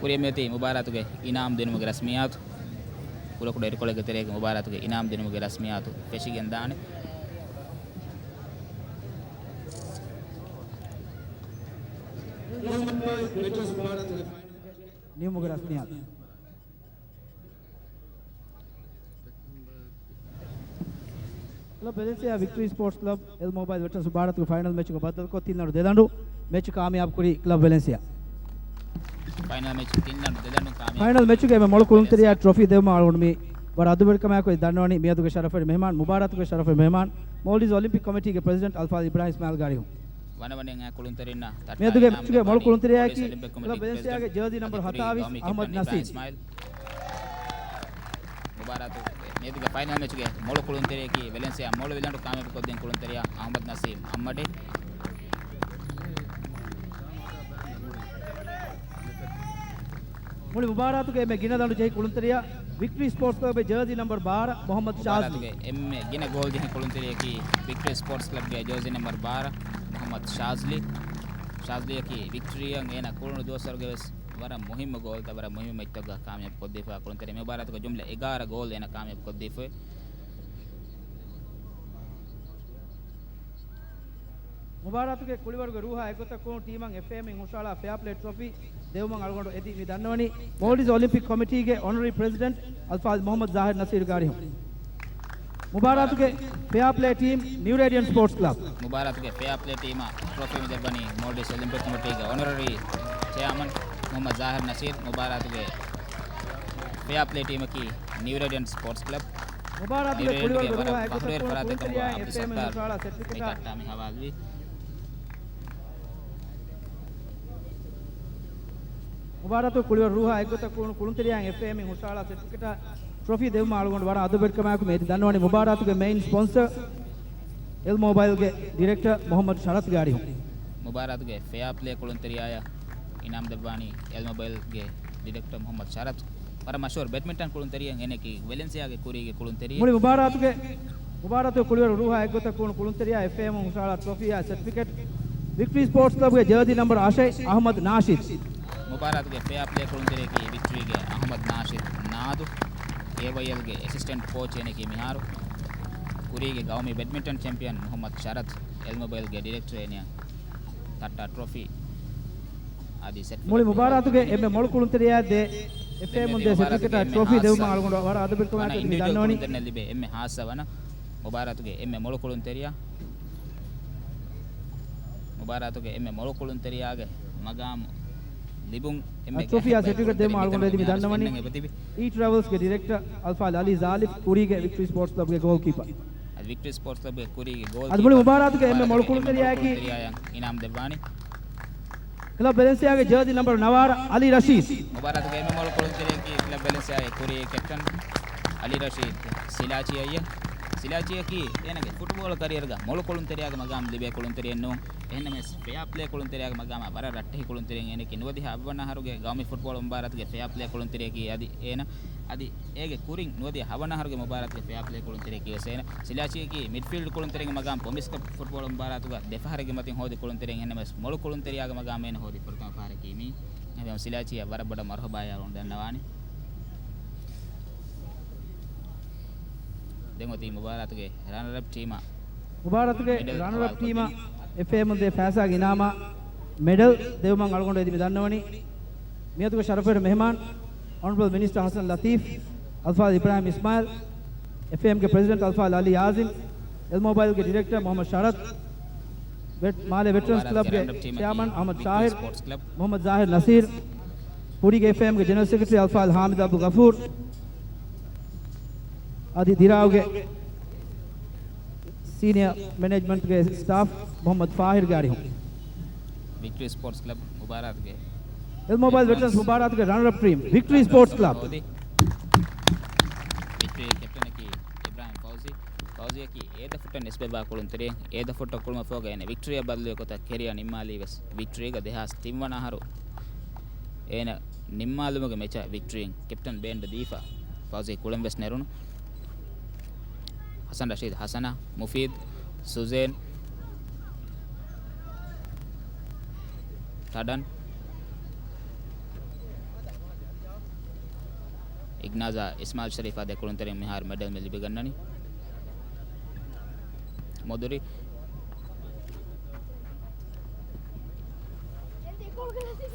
ކުރިއަށް މިއޮތީ މުބާރާތުގެ އިނާމް ދިނުމުގެ ރަސްމިއްޔާތު. ކުޑަކުޑަ އިރުކޮޅެއްގެ ތެރޭގަ މުބާރާތުގެ އިނާމް ދިނުމުގެ ރަސްމިއްޔާތު ފެށިގެންދާނެ. ނިމުމުގެ ރަސްމިއްޔާތު. ކްލަބް ވެލެންސިއާ ވިކްޓޯރީ ސްޕޯޓްސް ކްލަބް އެލް މޮބައިލް ވެޓްރަންސް މުބާރާތުގެ ފައިނަލް މެޗުގަ ބައްދަލުކޮށް ތިން ލަނޑު ދެ ލަނޑު މެޗު ކާމިޔާބު ކުރީ ކްލަބް ވެލެންސިއާ. ފައިނަލް މެޗު ތިން ލަނޑު ދެ ލަނޑު ކާމިޔާބު ފައިނަލް މެޗުގެ އެންމެ މޮޅު ކުޅުންތެރިޔާ ޓްރޮފީ ދެވުމަށް އަޅުގަނޑު މި ވަރަށް އަދުވެރިކަމާއެކު ދަންނަވަނީ މިއަދުގެ ޝަރަފުވެރި މެހެމާން، މުބާރާތުގެ ޝަރަފުވެރި މެހެމާން، މޯލްޑިވްސް އޮލިމްޕިކް ކޮމިޓީގެ ޕްރެޒިޑެންޓް އަލްފާޟިލް އިބްރާހިމް އިސްމާއިލް ގާރިހުން. ވަނަވަނިން އައި ކުޅުންތެރިންނަށް މިއަދުގެ މެޗުގެ މޮޅު ކުޅުންތެރިޔާއަކީ ކްލަބް ވެލެންސިއާގެ ޖާޒީ ނަންބަރު ހަތާވީސް އަހްމަދު ނަސީމް. މުބާރާތު މިއަދުގެ ފައިނަލް މެޗުގެ މޮޅު ކުޅުންތެރިޔަކީ ވެލެންސިއާ މޮޅު ލަނޑު ކާމިޔާބު ކޮށްދިން ކުޅުންތެރިޔާ އަހްމަދު ނަސީމް އައްމަޑޭ. މުޅި މުބާރާތުގެ އެންމެ ގިނަ ލަނޑު ޖެހި ކުޅުންތެރިޔާ ވިކްޓްރީ ސްޕޯޓްސް ކްލަބްގެ ޖާޒީ ނަންބަރު ބާރަ މުހައްމަދު ޝާޒްލީ. މުބާރާތުގެ އެންމެ ގިނަ ގޯލް ޖެހި ކުޅުންތެރިޔަކީ ވިކްޓްރީ ސްޕޯޓްސް ކްލަބްގެ ޖާޒީ ނަންބަރު ބާރަ މުހައްމަދު ޝާޒްލީ. ޝާޒްލީއަކީ ވިކްޓްރީއަށް އޭނަ ކުޅުނު ދުވަސްވަރުގެ ވެސް ވަރަށް މުހިއްމު ގޯލްތައް، ވަރަށް މުހިއްމު މެޗްތަކުގަ ކާމިޔާބު ކޮށްދީފައި ކުޅުންތެރި. މި މުބާރާތުގަ ޖުމްލަ އެގާރަ ގޯލް އޭނަ ކާމިޔާބު ކޮށްދީފައި. މުބާރާތުގެ ކުޅިވަރުގެ ރޫހާ އެއްގޮތަށް ކުޅުނު ޓީމަށް އެފްއޭއެމް އިން ހުށަހަޅާ ފެއާޕްލޭ ޓްރޮފީ ދެވުމަށް އަޅުގަނޑު އެދި މި ދަންނަވަނީ މޯލްޑިވްސް އޮލިމްޕިކް ކޮމިޓީގެ އޮނަރަރީ ޕްރެޒިޑެންޓް އަލްފާޟިލް މުޙައްމަދު ޒާހިރު ނަސީރުގެ އަރިހުން. މުބާރާތުގެ ފެއާޕްލޭ ޓީމް، ނިއު ރޭޑިއަންޓް ސްޕޯޓްސް ކްލަބް. މުބާރާތުގެ ފެއާޕްލޭ ޓީމަށް ޓްރޮފީ މި ދެއްވަނީ މޯލްޑިވްސް އޮލިމްޕިކް ކޮމިޓީގެ އޮނަރަރީ ޗެއާމަން މުޙައްމަދު ޒާހިރު ނަސީރު. މުބާރާތުގެ ފެއާޕްލޭ ޓީމަކީ ނިއު ރޭޑިއަންޓް ސްޕޯޓްސް ކްލަބް. މުބާރާތުގެ ނިއު ރޭޑިއަންޓްގެ ކުޅިވަރުގެ ވަރަށް ރޫހާ ފަޚުރުވެރި އެއްގޮތަށް ފަރާތެއް ކަމުގަ ކުޅުނު އަބްދުއް ސައްތާރު އެފްއޭއެމް އިން ހުށަހަޅާ ސެޓްފިކެޓާ މި ކައްޓާ މި ހަވާލުވީ. މުބާރާތު ކުޅިވަރު ރޫހާ އެއްގޮތަށް ކުޅުނު ކުޅުންތެރިޔާއިން އެފްއޭއެމް އިން ހުށަހަޅާ ސެޓްފިކެޓާ ޓްރޮފީ ދެވުމަށް އަޅުގަނޑު ވަރަށް އަދަބުވެރިކަމާއެކު މި އެދި ދަންނަވަނީ މުބާރާތުގެ މެއިން ސްޕޮންސަރ އެލް މޯބައިލްގެ ޑިރެކްޓަރ މުޙައްމަދު ޝަރަތްގެ އަރިހުން. މުބާރާތުގެ ފެއާޕްލޭ ކުޅުންތެރިޔާއަށް އިނާމް ދެއްވާނީ އެލް މޮބައިލްގެ ޑިރެކްޓަރ މުޙައްމަދު ޝަރަތް. ވަރަށް މަޝްހޫރު ބެޑްމިންޓަން ކުޅުންތެރިއެއް އޭނައަކީ ވެލެންސިއާގެ ކުރީގެ ކުޅުންތެރިއެއް. މުޅި މުބާރާތުގެ، މުބާރާތުގެ ކުޅިވަރު ރޫހާ އެއްގޮތަށް ކުޅުނު ކުޅުންތެރިޔާ އެފްއޭއެމް ހުށަހަޅާ ޓްރޮފީއާ ސެޓްފިކެޓް، ވިކްޓްރީ ސްޕޯޓްސް ކްލަބްގެ ޖާޒީ ނަމްބަރު އަށެއް އަޙްމަދު ނާޝިދު. މުބާރާތުގެ ފެއާޕްލޭ ކުޅުންތެރިއަކީ ވިކްޓްރީގެ އަޙްމަދު ނާޝިދު ނާދު، އޭވައިއެލްގެ އެސިސްޓެންޓް ކޯޗް އޭނައަކީ މިހާރު، ކުރީގެ ގައުމީ ބެޑްމިންޓަން ޗެމްޕިއަން މުޙައްމަދު ޝަރަތް، އެލް މޮބައިލްގެ ޑިރެކްޓަރ އޭނައަށް ތައްޓާ ޓްރޮފީ އަދި ސެޓް. މުޅި މުބާރާތުގެ އެންމެ މޮޅު ކުޅުންތެރިޔާ ދޭ އެފްއޭއެމް ދޭ ސެޓްފިކެޓާ ޓްރޮފީ ދެވުމަށް އަޅުގަނޑު ވަރަށް އަދަބުވެރިކަމާއެކު މި ދަންނަވަނީ. ލިބޭ އެންމެ ހާއްސަ ވަނަ މުބާރާތުގެ އެންމެ މޮޅު ކުޅުންތެރިޔާ، މުބާރާތުގެ އެންމެ މޮޅު ކުޅުންތެރިޔާގެ މަގާމު ލިބުން އެންމެ ޓްރޮފީއާ ސެޓްފިކެޓް ދެވުމަށް އަޅުގަނޑު އެދި މި ދަންނަވަނީ އީ ޓްރެވެލްސްގެ ޑިރެކްޓަރ އަލްފާޟިލް އަލީ ޒާލިފް ކުރީގެ ވިކްޓްރީ ސްޕޯޓްސް ކްލަބްގެ ގޯލްކީޕަރ. އަދި ވިކްޓްރީ ސްޕޯޓްސް ކްލަބްގެ ކުރީގެ ގޯލް އަދި މުޅި މުބާރާތުގެ އެންމެ މޮޅު ކުޅުންތެރިޔާއަކީ ކުޅުންތެރިޔާއަށް އިނާމް ދެއްވާނެ. ކްލަބް ވެލެންސިއާގެ ޖާޒީ ނަމްބަރު ނަވާރަ އަލީ ރަޝީދު. މުބާރާތުގެ އެންމެ މޮޅު ކުޅުންތެރިޔަކީ ކްލަބް ވެލެންސިއާގެ ކުރީގެ ކެޕްޓަން އަލީ ރަޝީދު ސިލާޗީ އައްޔަ. ސިލާޗީއަކީ އޭނަގެ ފުޓްބޯޅަ ކެރިއަރގަ މޮޅު ކުޅުންތެރިޔާގެ މަގާމް ލިބޭ ކުޅުންތެރިއެއް ނޫން. އެހެންނަމަވެސް ފެއާޕްލޭ ކުޅުންތެރިޔާގެ މަގާމާ ވަރަށް ރައްޓެހި ކުޅުންތެރިއެއް އޭނައަކީ. ނުވަދިހަ އަށްވަނަ އަހަރުގެ ގައުމީ ފުޓްބޯޅަ މުބާރާތުގެ ފެއާޕްލޭ ކުޅުންތެރިޔަކީ އަދި އޭނަ، އަދި އޭގެ ކުރިން ނުވަދިހަ ހަވަނަ އަހަރުގެ މުބާރާތުގެ ފެއާޕްލޭ ކުޅުންތެރިޔަކީ ވެސް އޭނަ. ސިލާޗީއަކީ މިޑްފީލްޑް ކުޅުންތެރިންގެ މަގާމް ޕޮމިސް ކަޕް ފުޓްބޯޅަ މުބާރާތުގަ ދެފަހަރެއްގެ މަތިން ހޯދި ކުޅުންތެރިން. އެހެންނަމަވެސް މޮޅު ކުޅުންތެރިޔާގެ މަގާމް އޭނަ ހޯދި ފުރަތަމަ ފަހަރަކީ މީ. އެހެންވީމަ ސިލާޗީއަށް ވަރަށް ބޮޑަށް މަރުޙަބާއެއް އަޅުގަނޑު ދަންނަވާނެ. ދެން އޮތީ މުބާރާތުގެ ރަނަރަޕް ޓީމާ. މުބާރާތުގެ ރަނަރަޕް ޓީމާ އެފްއޭއެމް ދޭ ފައިސާގެ އިނާމާ މެޑަލް ދެވުމަށް އަޅުގަނޑު އެދި މި ދަންނަވަނީ. މިއަދުގެ ޝަރަފުވެރި މެހެމާން އޮނަރަބަލް މިނިސްޓަރ ހަސަން ލަތީފް، އަލްފާޟިލް އިބްރާހިމް އިސްމާއިލް، އެފްއޭއެމްގެ ޕްރެޒިޑެންޓް އަލްފާޟިލް އަލީ އާޒިމް، އެލް މޮބައިލްގެ ޑިރެކްޓަރ މުޙައްމަދު ޝަރަތް، ވެޓް-، މާލޭ ވެޓްރަންސް ކްލަބްގެ ޗެއާމަން އަޙްމަދު ޝާހިދު، މުޙައްމަދު ޒާހިރު ނަސީރު، ކުރީގެ އެފްއޭއެމްގެ ޖެނެރަލް ސެކްރެޓަރީ އަލްފާޟިލް ހާމިދު އަބްދުލް ޣަފޫރު، އަދި ދިރާއުގެ ސީނިއަރ މެނޭޖްމަންޓްގެ ސްޓާފް މުޙައްމަދު ފާހިރުގެ އަރިހުން. ވިކްޓްރީ ސްޕޯޓްސް ކްލަބް މުބާރާތުގެ އެލް މޮބައިލް ވެޓްރަންސް މުބާރާތުގެ ރަނަރަޕް ޓީމް، ވިކްޓްރީ ސްޕޯޓްސް ކްލަބް. ވިކްޓްރީ ކެޕްޓަނަކީ އިބްރާހިމް ފައުޒީ. ފައުޒީއަކީ އޭދަ ފުއްޓަށް ނިސްބަތްވާ ކުޅުންތެރިއެއް. އޭދަ ފުއްޓަށް ކުޅުމަށް ފަހުގަ އޭނަ ވިކްޓްރީއަށް ބަދަލުވި ގޮތަށް ކެރިއަރ ނިންމާލީ ވެސް ވިކްޓްރީގަ. ދެހާސް ތިން ވަނަ އަހަރު އޭނަ ނިންމާލުމުގެ މެޗަށް ވިކްޓްރީން ކެޕްޓަން ބޭންޑް ދީފަ ފައުޒީ ކުޅެން ވެސް ނެރުނު. ހަސަން ރަޝީދު، ހަސަނާ، މުފީދު، ސުޒޭން، ތަޑަން، އިގްނާޒާ އިސްމާއިލް ޝަރީފާ ދެ ކުޅުންތެރިން މިހާރު މެޑަލް މި ލިބިގަންނަނީ. މޮދުރި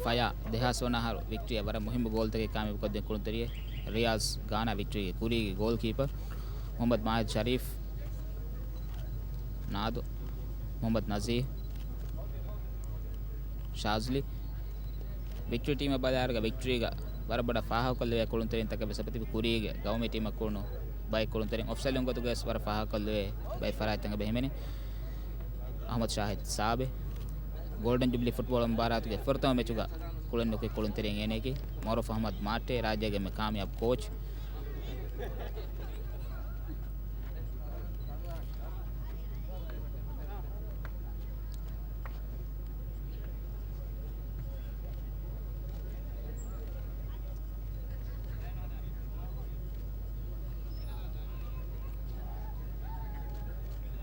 ފަޔާ ދެހާސް ވަނަ އަހަރު ވިކްޓްރީއަށް ވަރަށް މުހިއްމު ގޯލްތަކެއް ކާމިޔާބުކޮށްދިން ކުޅުންތެރިއެއް. ރިޔާޒް ގާނާ ވިކްޓްރީގެ ކުރީގެ ގޯލްކީޕަރ. މުޙައްމަދު މާހިދު ޝަރީފް، ނާދު، މުޙައްމަދު ނަޒީ، ޝާޒްލި. ވިކްޓްރީ ޓީމަށް ބަލާއިރުގަ ވިކްޓްރީގަ ވަރަށް ބޮޑަށް ފާހަގަކޮށްލެވޭ ކުޅުންތެރިންތަކެއް ވެސް އެބަތިބި. ކުރީގެ ގައުމީ ޓީމަށް ކުޅުނު ބައެއް ކުޅުންތެރިން އޮފްސައިޑް ގޮތުގައި ވެސް ވަރަށް ފާހަގަކޮށްލެވޭ ބައެއް ފަރާތްތަކެއް އެބަ ހިމެނޭ. އަޙްމަދު ޝާހިދު ސާބެ. ގޯލްޑަން ޖުބިލީ ފުޓްބޯޅަ މުބާރާތުގެ ފުރަތަމަ މެޗުގަ ކުޅެން ނުކުތް ކުޅުންތެރިން އޭނައަކީ. މައުރޫފް އަޙްމަދު މާއްޓޭ، ރާއްޖޭގެ އެންމެ ކާމިޔާބު ކޯޗް.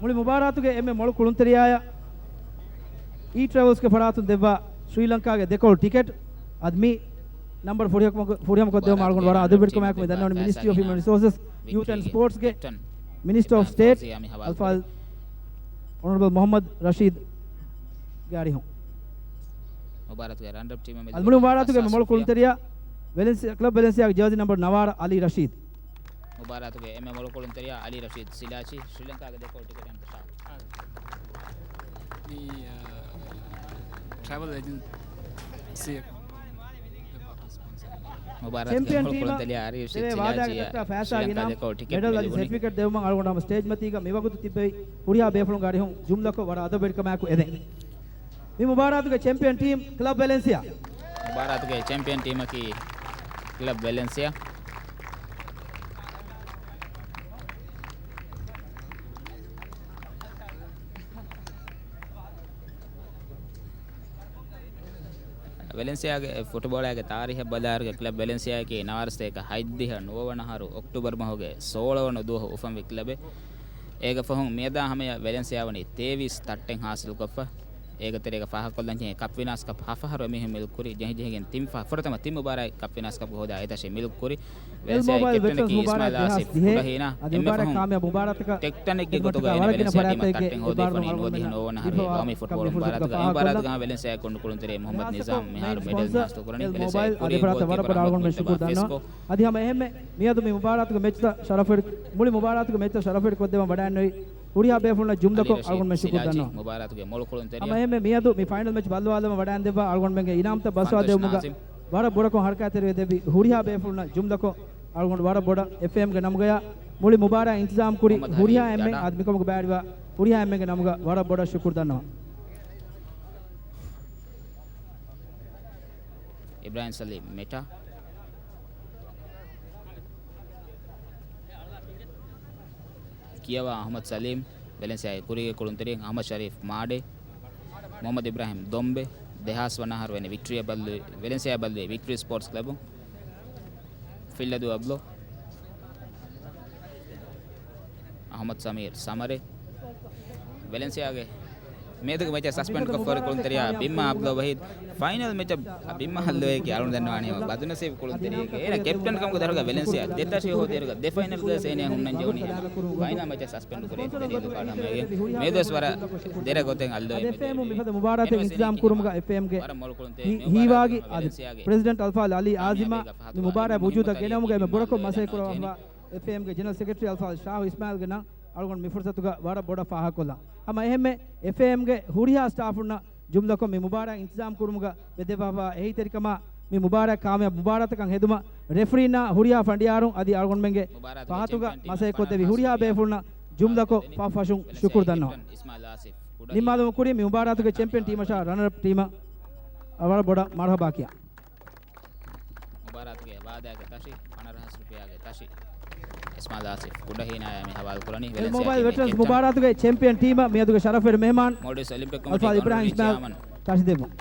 މުޅި މުބާރާތުގެ އެންމެ މޮޅު ކުޅުންތެރިޔާއަށް އީ ޓްރެވެލްސްގެ ފަރާތުން ދެއްވާ ޝްރީލަންކާގެ ދެކޮޅު ޓިކެޓް އަދި މި ނަމްބަރު ފުރިހަމަކޮށްދެވުމަށް އަޅުގަނޑު ވަރަށް އަދަބުވެރިކަމާއެކު މި ދަންނަވަނީ މިނިސްޓްރީ އޮފް ހިއުމަން ރިސޯސަސް، ޔޫތު އެންޑް ސްޕޯޓްސްގެ މިނިސްޓަރ އޮފް ސްޓޭޓް އަލްފާޟިލް އޮނަރަބަލް މުޙައްމަދު ރަޝީދު ގާރިހުން. މުބާރާތުގެ ރަނަރަޕް ޓީމަށް އަލްމުޅި މުބާރާތުގެ މޮޅު ކުޅުންތެރިޔާ ވެލެންސި-، ކްލަބް ވެލެންސިއާގެ ޖާޒީ ނަމްބަރު ނަވާރަ އަލީ ރަޝީދު. މުބާރާތުގެ އެންމެ މޮޅު ކުޅުންތެރިޔާ އަލީ ރަޝީދު ސިލާޗީ، ޝްރީލަންކާގެ ދެކޮޅު ޓިކެޓް އަންތަށާ. މި، އަ، ޓްރެވަލް އެޖެންސީ މުބާރާތުގެ ޗެމްޕިއަން މޮޅު ޓީމަށް ކުޅުންތެރިޔާ އަލީ ރަޝީދު ސިލާޗީއަށް ޝްރީލަންކާ ދެކޮޅު ޓިކެޓް މިލެވުނީ. މެޑަލް އަދި ސެޓްފިކެޓް ދެވުމަށް އަޅުގަނޑު ހަމަ ސްޓޭޖް މަތީގަ މިވަގުތު ތިއްބެވި ހުރިހާ ބޭފުޅުންގެ އަރިހުން ޖުމްލަކޮށް ވަރަށް އަދަބުވެރިކަމާއެކު އެދެން. މި މުބާރާތުގެ ޗެމްޕިއަން ޓީމް ކްލަބް ވެލެންސިއާ. މުބާރާތުގެ ޗެމްޕިއަން ޓީމަކީ ކްލަބް ވެލެންސިއާ. ވެލެންސިއާގެ ފުޓުބޯޅައިގެ ތާރީހަށް ބަލާއިރުގެ ކްލަބް ވެލެންސިއާއަކީ ނަވާރަ ސަތޭކަ ހަތްދިހަ ނުވަވަނަ އަހަރު އޮކްޓޫބަރު މަހުގެ ސޯޅަވަނަ ދުވަހު އުފަންވި ކްލަބެއް. އޭގެ ފަހުން މިއަދާ ހަމަޔަށް ވެލެންސިއާ ވަނީ ތޭވީސް ތައްޓެއް ހާސިލުކޮށްފަ. އޭގެ ތެރޭގަ ފާހަގަކޮށްލަންޖެހޭ ކަޕް ވިނާސް ކަޕް ހަފަހަރު އެމީހުން މިލްކުރި ޖެހިޖެހިގެން ތިން ފަ-، ފުރަތަމަ ތިން މުބާރާތް ކަޕް ވިނާސް ކަޕްގެ ހޯދާ އެތަށި މިލްކުރި. ވެލެންސިއާގެ ކެޕްޓަނަކީ އިސްމާއިލް އާސިފް ކުޑަހީނާ. އަދި އެންމެ މުބާރާތް ފަހުން ކާމިޔާބު މުބާރާތަކަށް ކެޕްޓަނެއްގެ ގޮތުގައި ވެލެންސިއާ ޓީމަށް ތައްޓެއް ހޯދިފަ ވަނީ ނުވަދިހަ ނުވަވަނަ އަހަރުގެ ގައުމީ ފުޓްބޯޅަ މުބާރާތުގަ. އެ މުބާރާތުގަ ވެލެންސިއާގެ ކުނޑުކުޅުންތެރިޔާ މުހައްމަދު ނިޒާމް މިހާރު މެޑަލް ހާސިލުކުރަނީ. ވެލެންސިއާގެ ކުރީގެ ގޯލްކީޕަރު އަޅުގަނޑުމެން ޝުކުރު ދަންނަވަން. އަދި ހަމަ އެހެންމެ މިއަދު މި މުބާރާތުގެ މެޗްތައް ޝަރަފް އެޑް، މުޅި މުބާރާތުގެ މެޗްތައް ޝަރަފް އެޑް ކޮށްދެއްވަން ވަޑައިގެންނެވި ހުރިހާ ބޭފުޅުންނަށް ޖުމްލަކޮށް އަޅުގަނޑުމެން ޝުކުރު ދަންނަވަން. ހަމަ އެހެންމެ މިއަދު މި ފައިނަލް މެޗް ބައްލަވާލަމަ ވަޑައިގެންދެއްވާ އަޅުގަނޑުމެންގެ އިނާމްތައް ބަސްވާދެވުމުގަ ވަރަށް ބޮޑަކޮށް ހަރަކާތްތެރިވެ ދެއްވި ހުރިހާ ބޭފުޅުންނަށް ޖުމްލަކޮށް އަޅުގަނޑު ވަރަށް ބޮޑަށް އެފްއޭއެމްގެ ނަމުގަޔާ މުޅި މުބާރާތް އިންތިޒާމް ކުރި ހުރިހާ އެންމެން އަދި މިކަމުގަ ބައިވެރިވާ ހުރިހާ އެންމެންގެ ނަމުގަ ވަރަށް ބޮޑަށް ޝުކުރު ދަންނަވަން. އިބްރާހިމް ސަލީމް މެޓާ. ކިޔަވާ އަޙްމަދު ސަލީމް، ވެލެންސިއާގެ ކުރީގެ ކުޅުންތެރިޔާ އަޙްމަދު ޝަރީފް މާޑޭ، މުޙައްމަދު އިބްރާހިމް ދޮމްބެ، ދެހާސް ވަނަ އަހަރު ވެނި ވިކްޓްރީއަށް ބައްލުވި، ވެލެންސިއާއަށް ބައްލުވި ވިކްޓްރީ ސްޕޯޓްސް ކްލަބުން. ފިއްލަދޫ އަބްލޯ، އަޙްމަދު ސަމީރް ސަމަރޭ، ވެލެންސިއާގެ މިއަދުގެ މެޗަށް ސަސްޕެންޑް ކޮށްފަ ހުރި ކުޅުންތެރިޔާ ބިންމާ އަބްދުލް ވަހީދު. ފައިނަލް މެޗަށް ބިންމާ ހައްލުވޭކި އަޅުން ދަންނަވާނީ ހަމަ ބަދުނަސީބު ކުޅުންތެރިޔެކޭ. އޭނަ ކެޕްޓަން ކަމުގެ ދަށުގަ ވެލެންސިއާ ދެތަށި ހޯދިއިރުގަ ދެ ފައިނަލްގަ ސޭނިޔާ ހުންނަން ޖެހުނީ ހަމަ ފައިނަލް މެޗަށް ސަސްޕެންޑް ކުރޭ ދެނީ ދުކާޓަމޭގެ. މިއަދުވެސް ވަރަށް ދެރަ ގޮތެއް އައްލޯ އެ މެޗަށް މި މުބާރާތެއް އިންތިޒާމް ކުރުމުގަ އެފްއޭއެމްގެ ހީވާގި އަދި ޕްރެޒިޑެންޓް އަލްފާޟިލް އަލީ އާޒިމާ މި މުބާރާތް ވުޖޫދަށް ގެނައުމުގަ އެންމެ ބޮޑަކޮށް މަސައްކަތް ކުރައްވާ އެފްއޭއެމްގެ ޖެނެރަލް ސެކްރެޓަރީ އަލްފާޟިލް ޝާހު އިސްމާއިލްގެ ނަން އަޅުގަނޑު މި ފުރުސަތުގަ ވަރަށް ބޮޑަށް ފާހަގަކޮށްލަން. ހަމަ އެހެންމެ އެފްއޭއެމްގެ ހުރިހާ ސްޓާފުންނަށް ޖުމްލަކޮށް މި މުބާރާތް އިންތިޒާމް ކުރުމުގަ ވެދެވިފައިވާ އެހީތެރިކަމާ މި މުބާރާތް ކާމިޔާބު މުބާރާތަކަށް ހެދުމަށް ރެފްރީންނާ ހުރިހާ ފަނޑިޔާރުން އަދި އަޅުގަނޑުމެންގެ ފަހަތުގަ މަސައްކަތް ކޮށްދެއްވި ހުރިހާ ބޭފުޅުންނަށް ޖުމްލަކޮށް ފަށްފަށުން ޝުކުރު ދަންނަވަން. ނިންމާލުމަށް ކުރީ މި މުބާރާތުގެ ޗެމްޕިއަން ޓީމަށާ ރަނަރަޕް ޓީމަށް ވަރަށް ބޮޑަށް މަރުޙަބާ ކިޔާ. މުބާރާތުގެ ވާދާގެ ތަށި ފަނަރަ ހާސް ރުފިޔާގެ ތަށި އިސްމާއިލް އާސިފް ކުޑަހީނާޔާ މި ހަވާލު ކުރަނީ. އެލް މޮބައިލް ވެޓްރަންސް މުބާރާތުގެ ޗެމްޕިއަން ޓީމަށް މިއަދުގެ ޝަރަފް އެޑް މެހެމާން އަލްފާޟިލް އިބްރާހިމް އިސްމާއިލް ތަށި ދެއްވުން.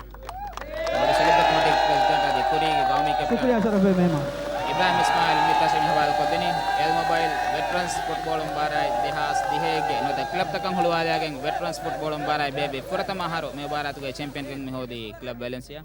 މޯލްޑިވްސް އޮލިމްޕިކް ކޮމިޓީގެ ޕްރެޒިޑެންޓް އަދި ކުރީގެ ގައުމީ ކެޕްޓަން. ޝުކުރިއްޔާ ޝަރަފް އެޑް މެހެމާން. އިބްރާހިމް އިސްމާއިލް މި ތަށި މި ހަވާލު ކޮށްދިނީ. އެލް މޮބައިލް ވެޓްރަންސް ފުޓްބޯޅަ މުބާރާތް ދެހާސް ދިހައެއްގެ ނުވަތަ ކްލަބްތަކަށް ހުޅުވާލާގެން ވެޓްރަންސް ފުޓްބޯޅަ މުބާރާތް ބޭއްވި ފުރަތަމަ އަހަރު މި މުބާރާތުގެ ޗެމްޕިއަންކަން މި ހޯދީ ކްލަބް ވެލެންސިއާ.